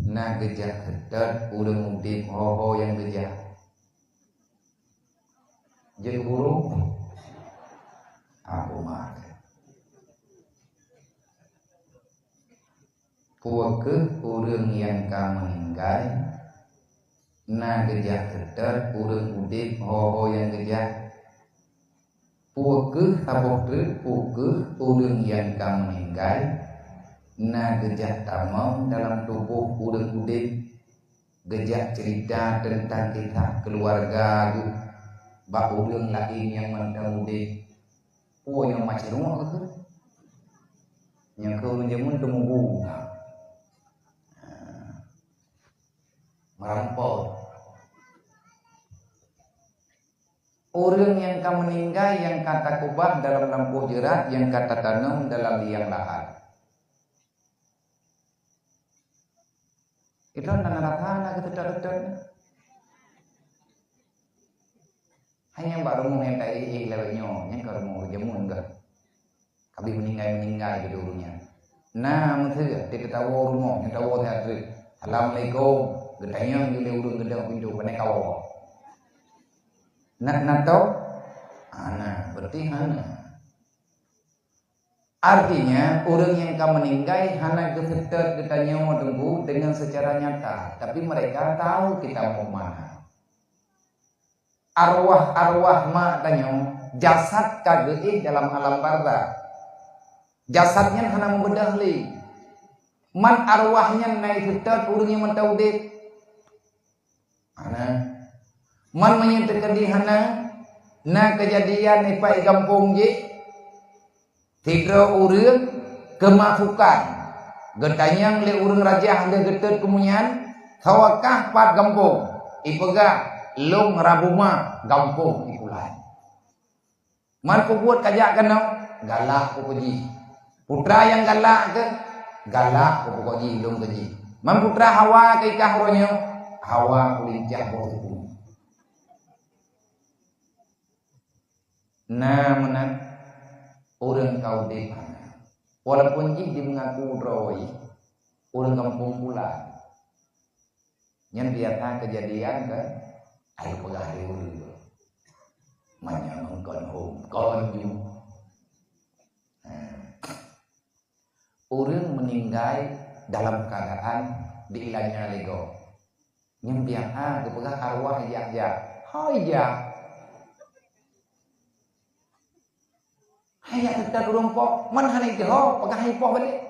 Na geujak seutôt ureuëng udeb ho-ho nyang geujak? Jeuet guru? Aku mah. Peu kheueh ureuëng nyang ka meuninggai? Na geujak seutôt ureuëng udeb ho-ho nyang geujak? Peu kheueh saboh treuk, peu kheueh ureuëng nyang ka meuninggai na geujak tamong dalam tuboh ureuëng udeb, geujak ceurita teuntang kisah keuluwarga geuh bak ureuëng laén nyang mantong udeb? Peue nyang macam rumoh kheueh? Nyang kheueh ureuëng jameun teumubu. Merampok. Ureuëng nyang ka meuninggai nyang ka takubah dalam lampôh jeurat nyang ka tatanom dalam liang lahat. Itu na rasa na geuteutôt-teutôt. Hanya bak rumoh nyang taéh-éh lawét nyoe, nyang ka rumoh ureuëng jameun gah. Ka abéh meuninggai-meuninggai geuduek ureuëng nyan. Na meuseue, teuk tawoe rumoh, nyang tawoe siat treuk. "Assalamualaikum." Geutanyong lé ureuëng geudong pintoe, "Pane kawoe?" Na, na tho? Hana, berarti hana. Artinya, ureuëng nyang ka meuninggai hana geuseutôt geutanyoe Teungku dengan secara nyata, tapi mereka tahu kita mau ke mana. Arwah-arwah mak tanyoe, jasad ka geuéh dalam alam barzakh. Jasad nyan hana meubeudôh lé. Man arwah nyan na jiseutôt ureuëng nyang mantong udeb? Hana. Man meunyoe teukeudi hana, na keujadian dipat gampông jih, sidroe ureuëng keumasukan, geutanyong lé ureuëng rajah lheueh geutot keu meunyan, "Soe kah pat gampông?" Ipeugah, "Lôn Rabuma, gampông ipulan." Man peubuet kajak keunoe, galak peukeujih. Putra nyang galak keuh, galak peukeujih lôn keujih. Man putra hawa keu ikah uroe nyoe, hawa kulincah boh teupeu. Na meunan ureuëng ka udeb hana. Walaupun jih jimeungaku droe, ureuëng gampông pulan. Nyan biasa keujadian kan? Ayo peugah lé ureuëng. Manyang kon hom, kon ju. Nah. Ureuëng meuninggai dalam keuadaan diilanya lego. Nyan biasa geupeugah arwah jak-jak. Hai jak. Nyak teutat ureuëng poh, man hana iteue ho, peugah hai poh balek.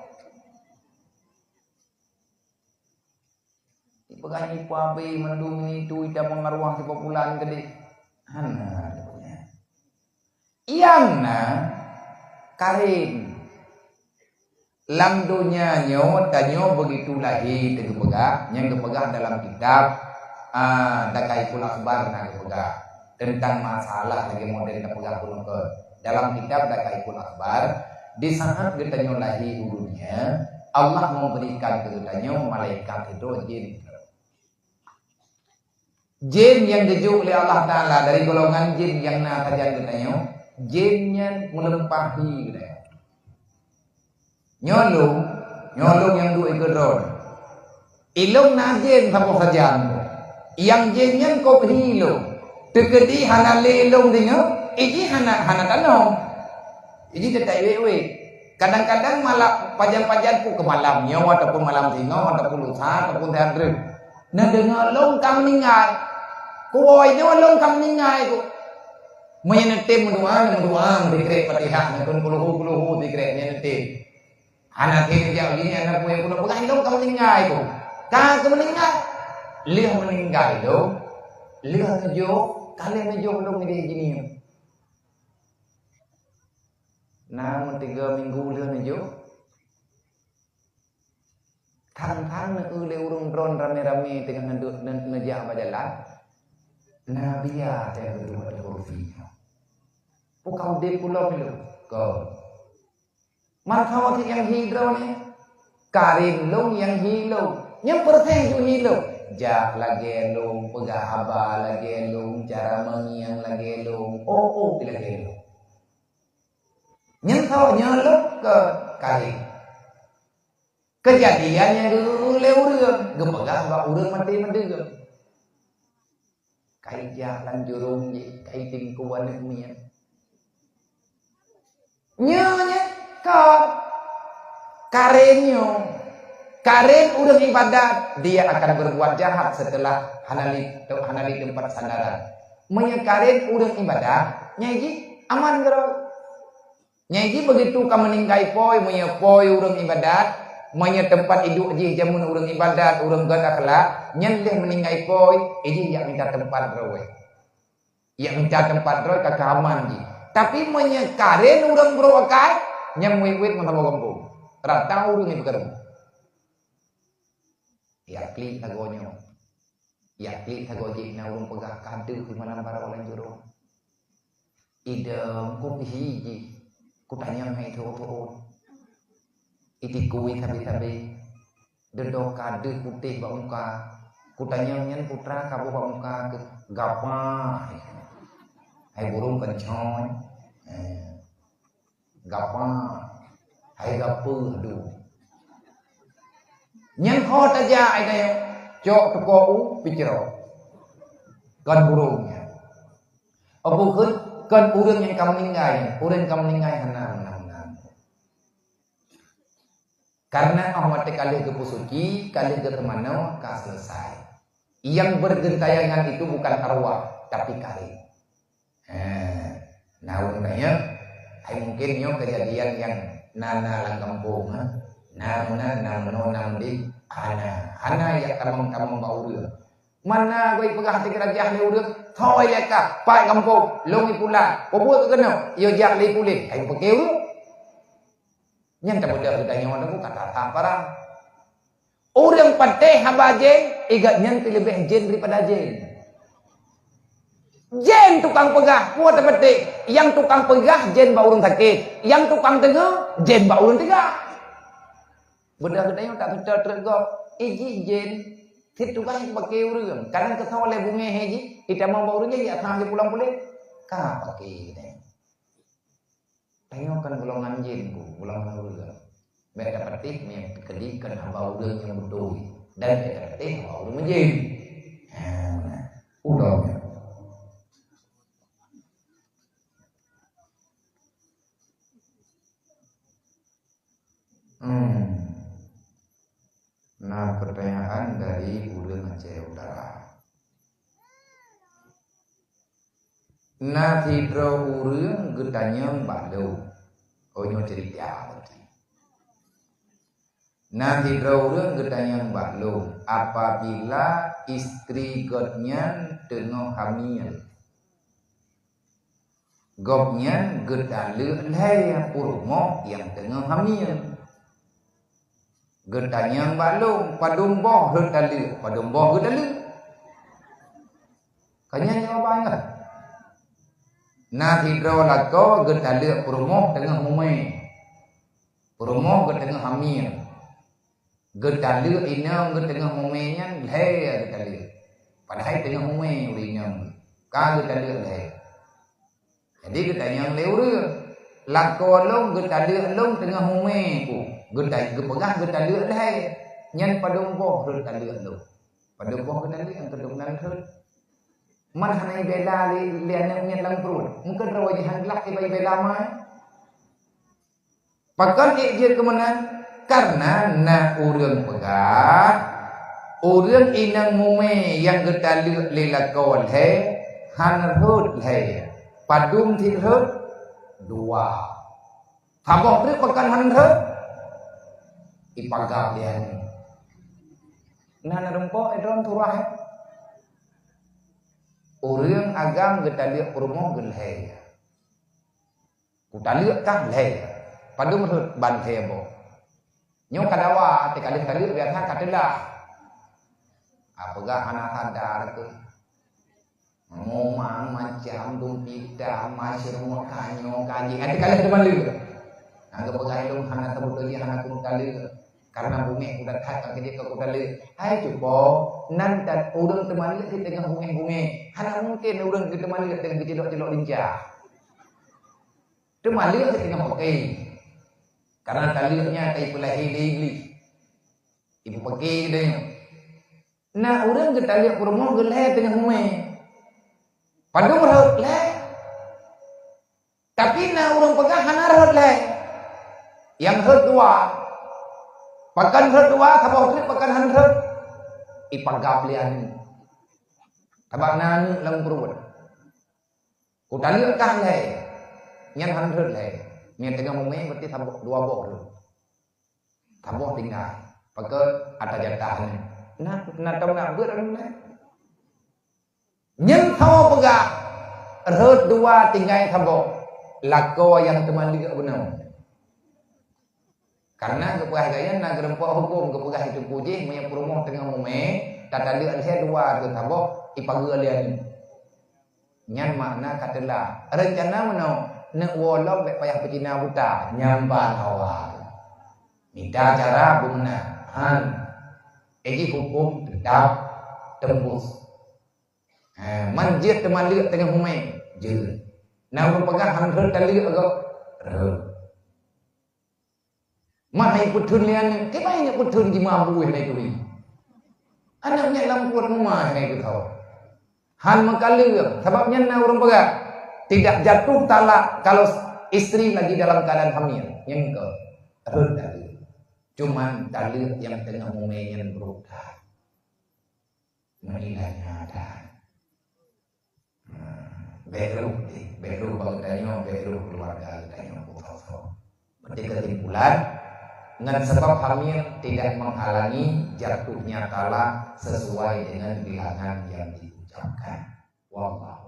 Peugah hai poh abéh mandum itu ita meungaruah sipa pulan keudeh. Hana. Nyang na karen. Lam donya nyoe tanyoe begitu lahé teugeupeugah, nyang geupeugah dalam kitab, ah, Daqaiqul Akhbar na geupeugah teuntang masalah lagée model tapeugah keunoe. Dalam kitab Daqaiqul Akhbar, di saat geutanyoe lahé u donya, Allah memberikan keu geutanyoe malaikat itu jin. Jén nyang geujok lé Allah Taala dari golongan jén nyang na sajan geutanyoe, jén nyan meulumpahi geutanyoe. Nyoe lôn, nyoe lôn nyang duek ikeue droe. Ilôn na jén saboh sajan. Nyang jén nyan kop hi lôn. Teukeudi hana lé lôn deungoe, iji hana, hana tanoh. Iji teutai wék-wék. Kadang-kadang malam pajan-pajan ku keu malam nyoe ataupun malam singoh ataupun lusa ataupun siat treuk. Neudeungoe lôn ka meuninggai. Kuwoe nyoe lôn ka meuninggai ku. Meunyoe neutem meudoa, meudoa meusikrek Fatihah, neukheun kulhu-kulhu sikrek nyan neutem. Hana tem jak lé nyan na peue peugah lôn ka meuninggai ku. Ka keu meuninggai. Lheueh meuninggai lôn, lheueh neujok, ka lheueh neujok lôn idéh jinie. Na meuteugah minggu lheueh neujok. Thang-thang neueu lé ureuëng droe ramé-ramé teungoh neuduek ne-, neujak bak jalan. Na biya teuh geuduek di kursi nyoe. Peue ka udeb ulôn ilôn? Kon. Mantong cit nyang hi droe nyoe. Karen lôn nyang hi lôn. Nyang peureuseh ju hi lôn. Jak lagée lôn, peugah haba lagée lôn, cara mangieng lagée lôn. Oh, oh, pi lagée lôn. Nyan saboh nyoe lôn keu kali. Keujadian nyang geulheueh lé ureuëng, geupeugah bak ureuëng maté mandum. Kai jak lam jurông jih, kai teungku aneuëk miet. Nyoe nyan ka karen nyoe. Karen ureuëng ibadat, dia akan berbuat jahat setelah hana li, hana li teumpat sandaran. Meunyoe karen ureuëng ibadat, nyai jih aman keudroe. Nyai jih begitu ka meuninggai pôi, meunyoe pôi ureuëng ibadat, meunyoe teumpat iduek jih jameun ureuëng ibadat, ureuëng gét akhlak, nyan lheueh meuninggai pôi, ijih jak mita teumpat droe. Jak mita teumpat droe ka keuaman jih. Tapi meunyoe karen ureuëng brok akai, nyan muet-muet meusaboh gampông. Rata ureuëng nyang peukaru. Ya klik lagoe nyoe. Ya klik lagoe jih na ureuëng peugah ka deuh malam baroe lam jurông. Idong ku pih jih, kutanyong hai tho-tho. Itikui sabe-sabe. Dudoe ka deuh putéh bak muka. Kutanyong nyan putra ka boh bak muka keu gapa. Hai burông keuncon. Eh. Gapa, hai gapa, aduh. Nyang ho tajak ai dayah, cok tuko u picro. Kon burông nyan. Abu kheueh kon ureuëng nyang ka meuninggai, ureuëng ka meuninggai hana meunan-meunan. Karena Allah watée ka lheueh geupeusuci, ka lheueh geuteumanoe, ka selesai. Yang bergentayangan itu bukan arwah, tapi karen. Ha, na ureuëng tanyong, hai mungkin nyoe keujadian nyang na-na lam gampông, ha. Na meunan, na meunoe, na meudeh, hana. Hana jak tamong-tamong bak ureuëng. Mana goi peugah tiga rajah lé ureuëng, thoi lé kah, pat gampông, lông ipulan, peue buet keunoe, yo jak lé puléh, hai peuke ureuëng. Nyan tabeudôh geutanyoe teungku ka that-that barang. Ureuëng patéh haba jén, igat nyan pih leubeh jén daripada jén. Jén tukang peugah, peue tapatéh? Nyang tukang peugah jén bak ureuëng sakét, nyang tukang deungoe jén bak ureuëng teuga. Beudôh geutanyoe tak seutôt treuk gob, ijih jén, sit tugaih paké ureuëng. Kadang keusoe lé bungéh ijih, itamong bak ureuëng jih, jak sang jipulang puléh. Ka paké geutanyoe. Tanyoe kan golongan jén ku, golongan ureuëng. Bék tapatéh nyang teukeudi kan haba ureuëng nyang beutôi, dan bék tapatéh haba ureuëng meujén. Ha, meunan. Ulông. Hmm. Na pertanyaan dari ureuëng Aceh Utara. Na sidroe ureuëng geutanyong bak lôn, Oh, nyoe cerita berarti. Na sidroe ureuëng geutanyong bak lôn, apabila istri gobnyan teungoh hamil, gobnyan geutaleuek lhée peurumoh nyang teungoh hamil. Geutanyong bak lôn, padum boh rhot taleuek, padum boh geutaleuek? Ka nyan jawaban nyan. Na sidroe lakoe geutaleuek peurumoh teungoh mumé. Peurumoh geuteungoh hamil. Geutaleuek inong geuteungoh mumé nyan lhée geutaleuek. Padahai teungoh mumé ureuëng inong. Ka geutaleuek lhée. Jadi geutanyong lé ureuëng, lakoe lôn geutaleuek lôn teungoh mumé ku. Geuta-, geupeugah geutaleuek lhée. Nyan padum boh rhot taleuek lôn? Padum boh geutaleuek nyang keudum nan rhot? Man hana ibela lé, lé aneuëk miet lam pruet. Mungken droe jih han glak iba ibela mai. Pakon ék jeuet keu meunan? Kareuna na ureuëng peugah, ureuëng inong mumé nyang geutaleuek lé lakoe lhée, han rhot lhée. Padum cit rhot? Dua. Saboh treuk pakon han rhot? Ipagab lé aneuëk. Na, na rumpok, eh, droe turah, eh. Ureuëng agam geutaleuek peurumoh geulhée. Kutaleuek kah lhée. Padum rhot? Ban lhée boh. Nyoe ka dawa, teuka lheueh taleuek biasa ka teulah. Ah, peugah hana sadar keuh. Momang macam dum pita, macam rumoh kanyoe kaji. Ah, teuka lheueh teuma leuek. Nah, geupeugah ilong hana saboh jih hana kutaleuek. Karena bungéh kuda that ka keujeuet ka kutaleuek. Hai cupo, nan tan ureuëng teumaleuek di teungoh bungéh-bungéh. Hana mungken ureuëng geuteuma leuek teungoh geucilok-cilok lincah. Teuma leuek di teungoh paké. Karena taleuek nyan ka ipeulahé lé Iblih. Ibu paké geutanyoe. Na ureuëng geutaleuek peurumoh geulhée teungoh mumé. Padum rhot lhée. Tapi na ureuëng peugah hana rhot lhée. Nyang rhot dua. Pakon rhot dua, saboh treuk pakon han rhot? Ipagab lé aneuëk. Sabab na aneuëk lam pruet. Kutaleuek kah lhée. Nyan han rhot lhée. Nyan teungoh mumé berarti saboh, dua boh rhot. Saboh tinggai. Pakon ata jatah nyan. Na, na tom na beuet ureuëng laén. Nyan saboh peugah, rhot dua tinggai saboh. Lakoe nyang teumaleuek bunoe. Karena geupeugah gaya na geureumpok huköm, geupeugah itu pujih meunyoe peurumoh teungoh mumé, tataleuek lhée dua rhot saboh, ipageue lé aneuëk. Nyan makna ka teulah. Reuncana meunoe, neuk woe lom bék payah peucina buta, nyan ban awai. Mita cara beumeunan. Han. Jadi huköm teutap teumbus. Ha, man jeuet teumaleuek teungoh mumé, jeuet. Na ureuëng peugah han rhot taleuek gob, rhot. Mah hai peutheun lé aneuëk, kiban ingat peutheun jimabu hana turi. Aneuëk nyan lam pruet mama hana turi. Han meukaleuek, sabab nyan na ureuëng peugah, tidak jatuh talak kalau istri lagi dalam keadaan hamil. Nyang keu rhot taleuek. Cuman taleuek nyang teungoh mumé nyan brok that. Meuilanya that. Hmm, bék rôh, bék rôh bak geutanyoe, bék rôh keuluwarga geutanyoe, peue-peue. Berarti keusimpulan, ngon sabab hamil tidak menghalangi jatuhnya talak sesuai dengan bilangan yang diucapkan. Wallahu